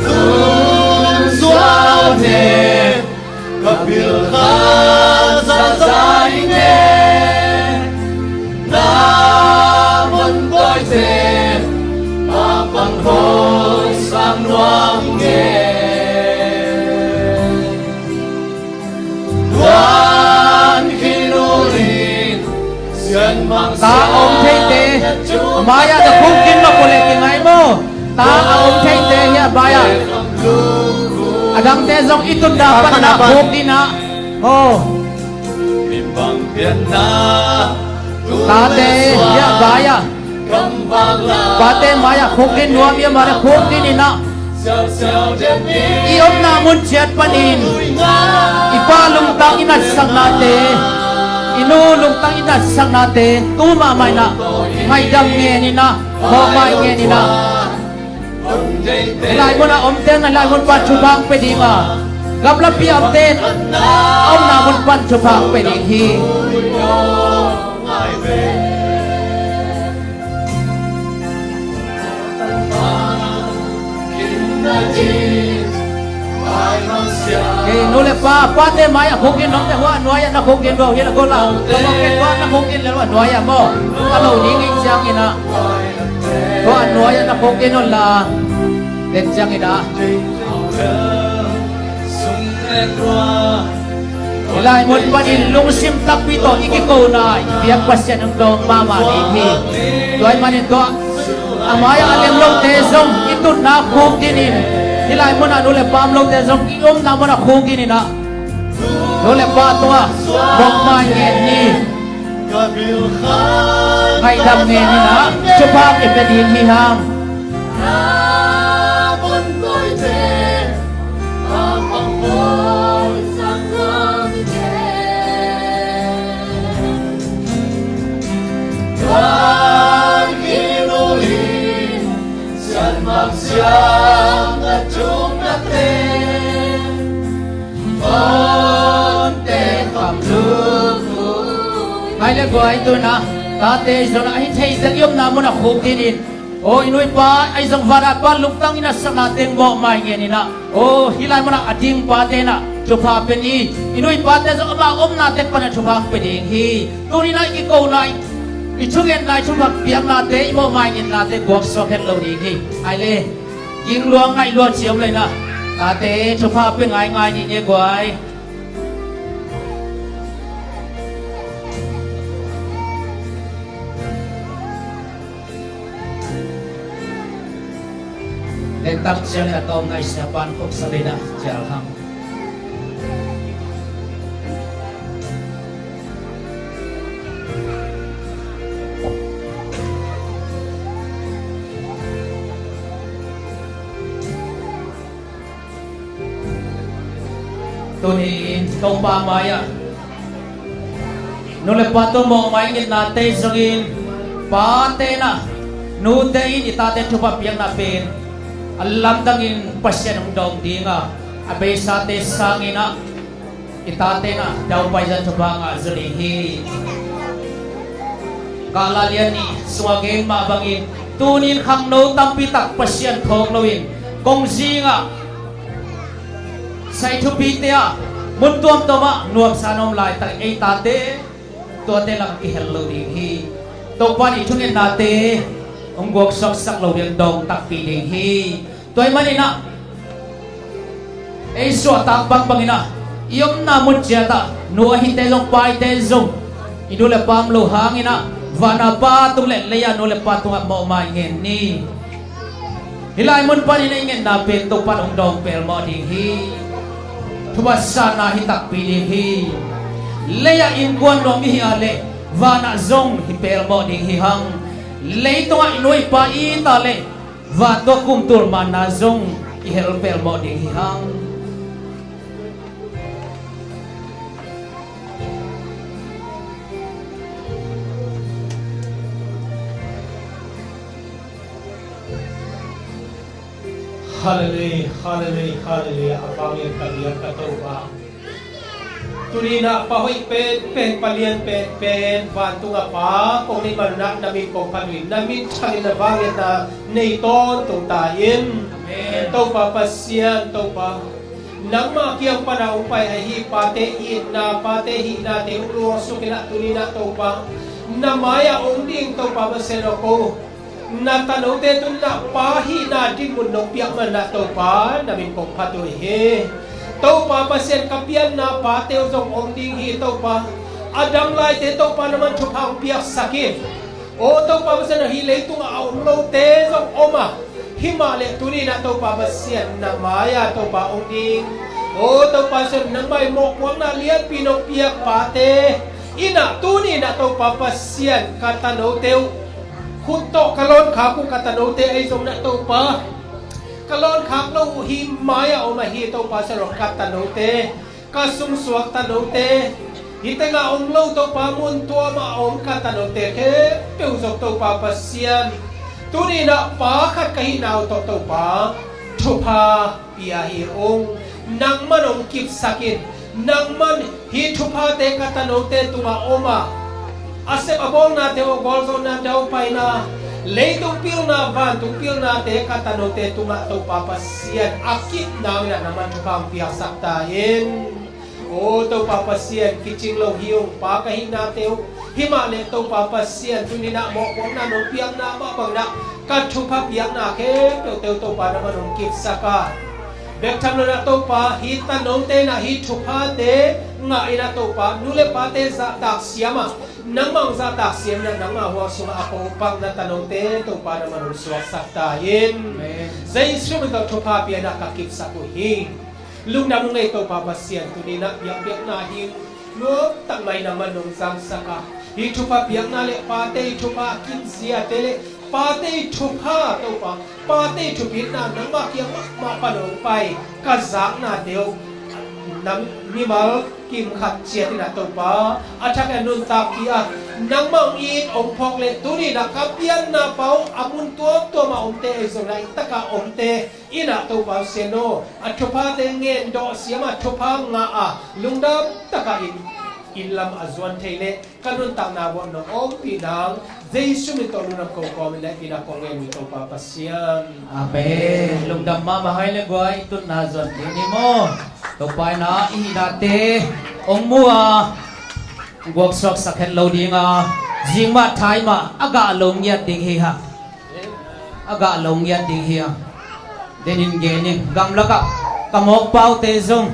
Tung zuau ne. Ka pil kha zaza i ngen, na man tawite, a pang hoi sang nuam ngen. Tuan khin ulin, sian mang ta a om theite, a mai-ah na khuk ding mah pule kingai maw. Ta a om theite hi a mai-ah. A dangte zong i tutna pan na khuk ding in ah. Aw. Tate hi a mai-ah. Pate mai-ah khuk ding nuam hi a mai-ah khuk ding in ah. I omna mun ciat panin i pa lungtang i natsaknate, i nu lungtang i natsaknate tu mahmah in ah, ngaihdam ngen in ah, mawhmai ngen in ah. Hih lai mun a omte in ah hih lai mun pan thupha hong pia ding a, gamlapi a omte in ah a omna mun pan thupha hong pia ding hi. Kei nu le pa, pate mai-ah khuk ding, nong te hua nuai-ah na khuk ding lo hi la ko la. Ka mong ke hua na khuk ding le hua nuai-ah maw. A lo ding ing ciangin ah. Hua nuai-ah na khuk ding lo la. Den ciangin ah. Hih lai mun panin lungsim takpi tawh i kikona i biak Pasian hong dawng mahmah ding hi. Tua ahih manin tua a mai-ah a lem lote zong i tutna khuk ding in, hih lai mun a nu le pa om lote zong i omna mun a khuk ding in ah, nu le pa tungah mawhmai ngen ni. Ngaihdam ngen in ah thupha i pia ding hi hang. Hai le guai, tu-in ah tate zong a hi thei zel i omna mun a khuk ding in. Aw, i nu i pa, ahi zong van a pan lungtang i natsakna teng mawhmai ngen in ah. Aw, hih lai mun ah a ding pate in ah thupha pia ni. I nu i pate zong amau omna tek pan a thupha hong pia ding hi. Tuni-in ah i kikona, i thungetna, i thupha piaknate, i mawhmai ngennate guaksuak het lo ding hi. Ai le, ging lua ngaih lua ci om lo in ah, tate thupha pia ngaingai ni ne guai. Letak ciang le a tawm ngaihsia pan khop sa le in ah cial hang. Tuni-in Topa mai-ah nu le pa tawh mawhmai ngennate zongin, pate in ah nute in i tate thupha piakna pen a lamdangin Pasian hong dawng ding a, a beisate sangin ah i tate in ah daupai zat thupha ngah zaw ding hi. Kala lian nih sungah gen mah bangin, tuni-in khangno tampi tak Pasian phawk loin kongzing ah, sai thupite ah, mun tuamtuam ah nuamsa na om laitakin ei tate tuate lam kihel lo ding hi. Topa in i thungennate hong guaksuaksak lo ding, dawng takpi ding hi. Tua ahih manin ah ei suahtak bangbang in ah, i omna mun ciat ah nu a hite zong, paite zong, i nu le pa om lo hangin ah Vana Pa tung le lei-a nu le pa tungah mawhmai ngen ni. Hih lai mun panin ei ngetna pen Topa hong dawng pelmawh ding hi. Thupha sanna hi takpi ding hi. Lei-ah innkuan nuam i hih a leh vanah zong hi pelmawh ding hi hang. Leitungah i nu i pa i ta leh vantung kumtul manna zong i hel pelmawh ding hi hang. Hallelujah, hallelujah, hallelujah. A bangin ka biak ka Topa. Tuni-in ah pa hoih penpen, pa lian penpen, vantung a Pa kong neih manun ah na min kong phat uh hi. Na min thangin na vangliatna nei tawntung ta in. Amen. Topa Pasian, Topa, nangmah kiang pan a hong pai ahi pate itna, pate hihnate hong luang suk in ah tuni-in ah Topa, na mai-ah hong ding Topa Pasian aw, ko na tanote tuni-in ah pa hihna dinmun nong piak manun ah Topa, na min kong phat uh hi. Topa Pasian, ka pianna pate uh zong om ding hi Topa. A dang laite Topa, na man thupha hong piaksak in. Aw Topa Pasian, hih leitungah a om lote zong om a, hih mah leh tuni-in ah Topa Pasian, na mai-ah Topa hong ding. Aw Topa Pasian, nangmah in mawhpuakna lianpi nong piak pate in ah tuni-in ah Topa Pasian, ka tanote uh khut tawh ka lawnkhak uh, ka tanote ahi zongin ah Topa, ka lawnkhak lo uh, hih mai-ah om ahi Topa Pasian aw, ka tanote, ka sungsuak tanote, hih tengah om lo Topa, mun tuamah a om ka tanote khempeuh zong Topa Pasian, tuni-in ah pa khat ka hihna uh tawh Topa, thupha pia hi ung. Nangman hong kipsak in. Nangman hih thuphate ka tanote tungah om a, a sep a bawlnate uh, a gualzawhna, daupaina, leitung pilna, vantung pilnate ka tanote tungah Topa Pasian, a kip nangin ah nangman thupha hong piaksak ta in. Aw Topa Pasian, kicing lo hi ung, pa ka hihnate uh, hih mah leh Topa Pasian, tuni-in ah mawhpuakna nong piakna mah bangin ah ka thupha piakna khempeuhte uh Topa, nangman hong kipsak a, bek tham loin ah Topa, hih tanote in ah hih thuphate ngah in ah Topa, nu le pate zahtak siam a, nangmah hong zahtak siam in ah nangmah huang sungah a ko pak na tanote Topa, nangman hong suaksak ta in. Amen. Jesu min tawh thupha pia in ah ka kipsak uh hi. Lungdam ung ei Topa Pasian, tuni-in ah biakpiakna hi nuam tak mah in nangman nong zangsak a, hih thupha piakna le pate ii thupha, a kimziate le pate ii thupha Topa, pate ii thupitna nangmah kiang mahmah pan hong pai ka zaknate uh, na mimal kim khat ciat in ah Topa, a thak a nuntakpih a, nangmah hong it hong phawk leh tuni-in ah ka pianna pa uh a mun tuamtuam a omte ahi zongin ah, i takah omte in ah Topa Pasian aw, a thuphate ngendawh siam a, thupha ngah a, lungdam takin inn lam a zuan thei leh ka nuntakna vuah nong ompih nang, Jesu min tawh lungdam ko kawmin leh inn ah kong ngen uh hi Topa Pasian. Amen. Lungdam mahmah hai le guai, tunna zuan ding ni maw. Topa in ah i hihnate hong mu a, guaksuaksak het lo ding a, zing mah thai mah a gah lo ngiat ding hi hang. A gah lo ngiat ding hi a. Denin gen in, gamlakah ka mawkpaute zong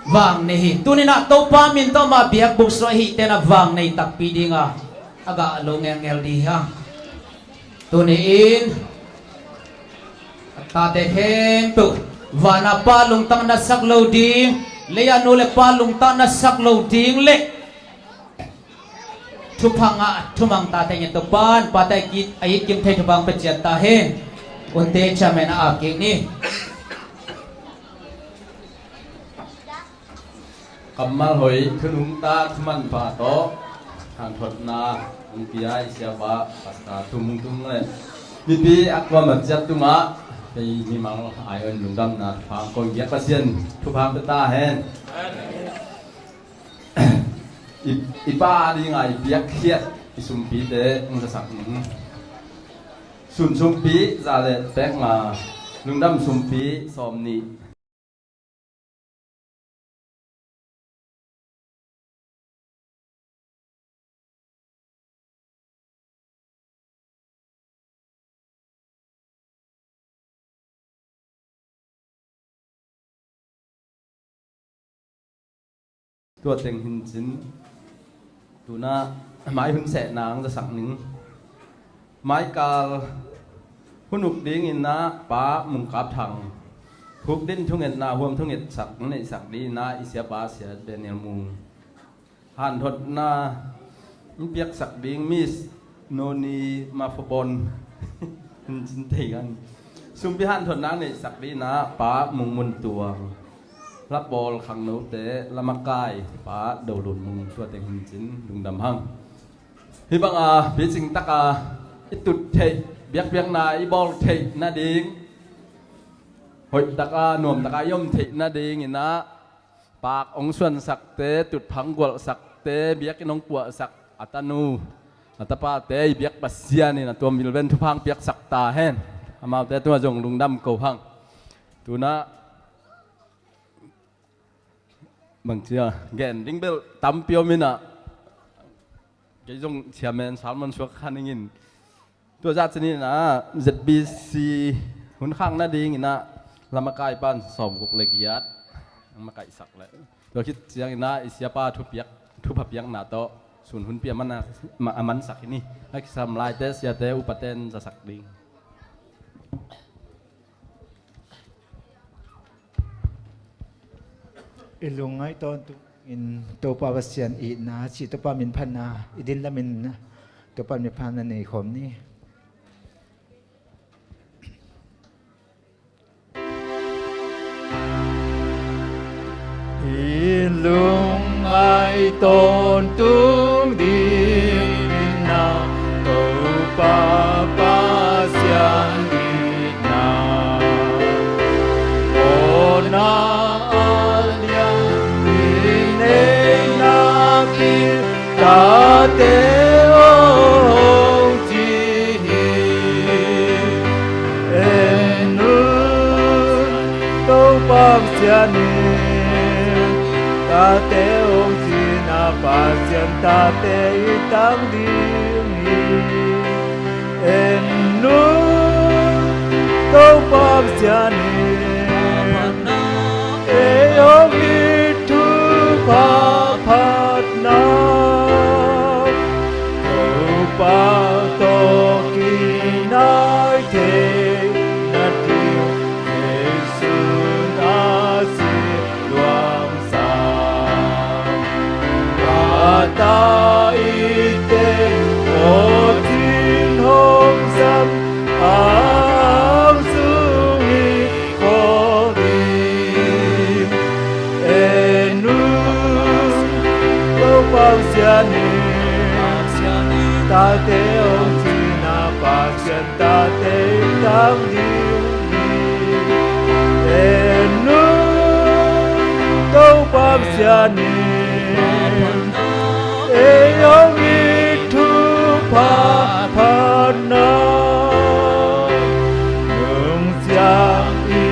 vang nei hi. Tuni-in ah Topa min tawh mah biakbuk suah hihte in ah vang nei takpi ding a, a gah lo ngelngel ding hi a. Tuni-in a tate khempeuh vana pa lungtang na sak lo ding, lei-a nu le pa lungtang na sak lo ding le thupha ngah thumang tate ngen Topa in pate a it kim thei thupha hong pia ciat ta hen. Unte chairman a ap kik ni. Kammal hoih, thu nungta, thu manpha tawh hanthotna hong pia i siapa Pastor Thum Hung Tung le mipi a kuamah ciat tungah kei mimal ai-awin lungdamna thupha kong biak, Pasian thupha hong pia ta hen. I, i pa dinga i piakkhiat i sumpite hong zasak ning. Sun sumpi za le pek nga, lungdam sumpi sawmnih. Tua teng hi cin, tu-in ah mai hun sehna ang zasak ning. Maikal hun uk dingin ah Pa Mung Kap Thang, huk din thungetna huam thungetsak neihsak dingin ah i siapa Sia Daniel Mung, hanthotna in piaksak ding Miss Noni Mafobon in cin thei kan. Sumpi hanthotna neihsak dingin ah Pa Mung Mun Tuang, lapawl khangnote lamakai Pa Do Lun Mung, tua teng hin cin lungdam hang. Hih banga picing taka i tut theih, biakpiakna i bawl theih nading, hoih taka nuam taka i om theih nadingin ah, paak hong suansakte, tutphah hong gualhsakte, biakinn hong puahsak a tanu a tapate i biak Pasian in a tuam vilven thupha hong piaksak ta hen. Amaute tungah zong lungdam ko hang. Tunah bangci a gen ding bel tampi om in ah, kei zong chairman sermon suak kha ning in, tua zah ciangin ah Z B C hun khak nadingin ah lamakai pan sawmguk le giat ang makaihsak leh, tua khit ciangin ah i siapa thupiak, thupha piakna tawh sun hunpi a man a, a mansak hi ni. A kisam laite siate upate in zasak ding. I lungngaih tawntungin Topa Pasian itna, cih Topa min phatna, i din lamin Topa min phatna nei khawm ni. I lungngaih tawntung ding in ah, Topa Pasian itna, awna a lian i neihna pi tate aw, hong ci hi. En un, Topa Pasian in tate hong cihna, Pasian tate i tang ding hi. En un, Topa Pasian in ei hong it thupha phatna, Topa tawh kinai thei nading, Jesu na si luang sa, kata i te aw, cin hong sam a, ang sung i khawl ding. En un, Topa Pasian in tate hong cihna, Pasian tate i tang ding hi. En un, Topa Pasian in ei hong it thupha phatna, nung ciang i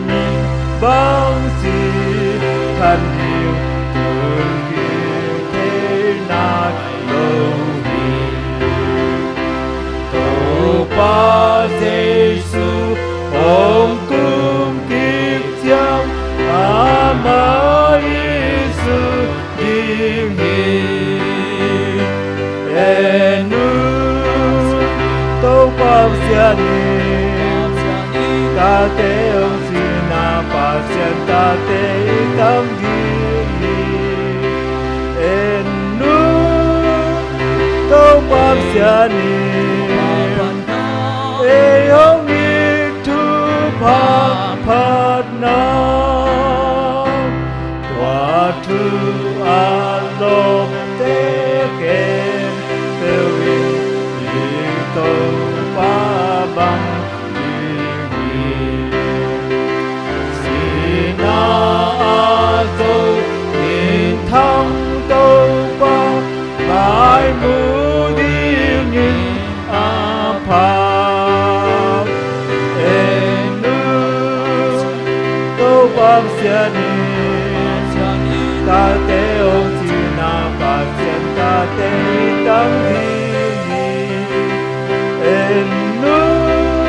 min bang ci khan ding, tun gik thei nai lo hi. Topa Jesu hong kum kik ciang, amah i zui ding hi. En un, Topa Pasian in tate hong cihna, Pasian tate i tang ding hi. En un, Topa Pasian in ei hong it thupha phatna, tua thu a lawpte khempeuh in i Topa bang ding hi. Sihna a zo minthang Topa mai mu dingin a pha. En un, Topa Pasian in tate hong cihna, Pasian tate i tang ding hi. En un,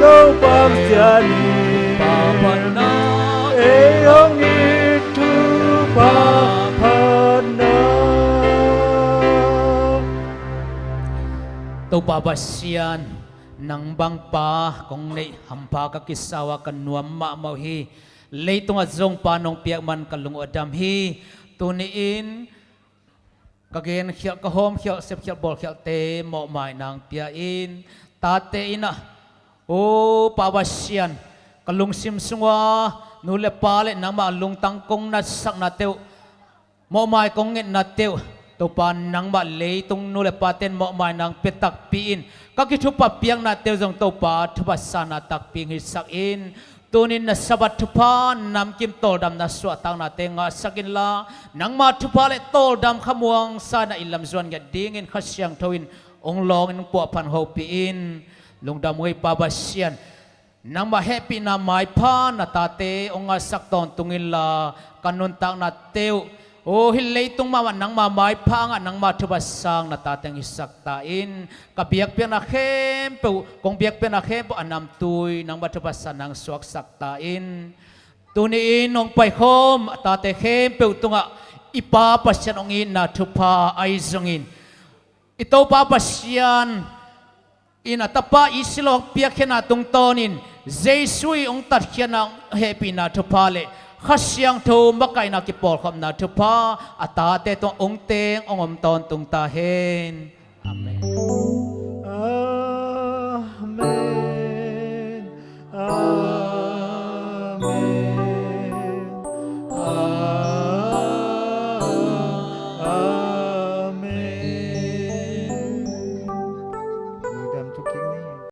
Topa Pasian in ei hong it thupha phatna, Pa Pasian, nang bang pa kong neih hampha ka kisa uh a, ka nuam mahmah uh hi. Leitungah zong pa nong piak man ka lung uh a dam hi. Tuni-in ka genkhialh, ka hawmkhialh, sepkhialh, bawlkhialhte mawhmai nang pia in. Tate in ah, O Pa Pasian, ka lungsim sungah nu le pa le nangmah lungtang kong natsaknate uh, mawhmai kong ngetnate uh, Topa, nangmah leitung nu le pate'n mawhmai nang pia takpi in, ka kithupha piaknate uh zong Topa, thupha sana takpi hong hisak in. Tunin na Sabbath thupha namkim tawldamna suahtaknate ngahsak inla, nangma thupha le tawldam khamuang sa-in ah i lamzuan ngiat dingin Kha Siangtho in hong lawng in, hong puahphat, hong hopih in. Lungdam uh hi Pa Pasian. Nangmah hehpihna maipha na tate hong ngahsak tawntung inla, ka nuntaknate uh, O, hih leitung mahmah nangma maipha ngah, nangma thupha sang na tate hong hisak ta in. Ka biakpiakna khempeuh, kong biakpiakna khempeuh a namtui nangma thupha sa nang suaksak ta in. Tuni-in hong paikhawm a tate khempeuh tungah i Pa Pasian hong itna thupha, ahi zongin i Topa Pasian in a Tapa i silawng piakkhiatna tungtawnin Jesu i hong tatkhiatna, hong hehpihna thupha le Kha Siangtho makaihna kipawlkhopna thupha a tate tungah hong teng hong om tawntung ta hen. Amen. Amen. Amen.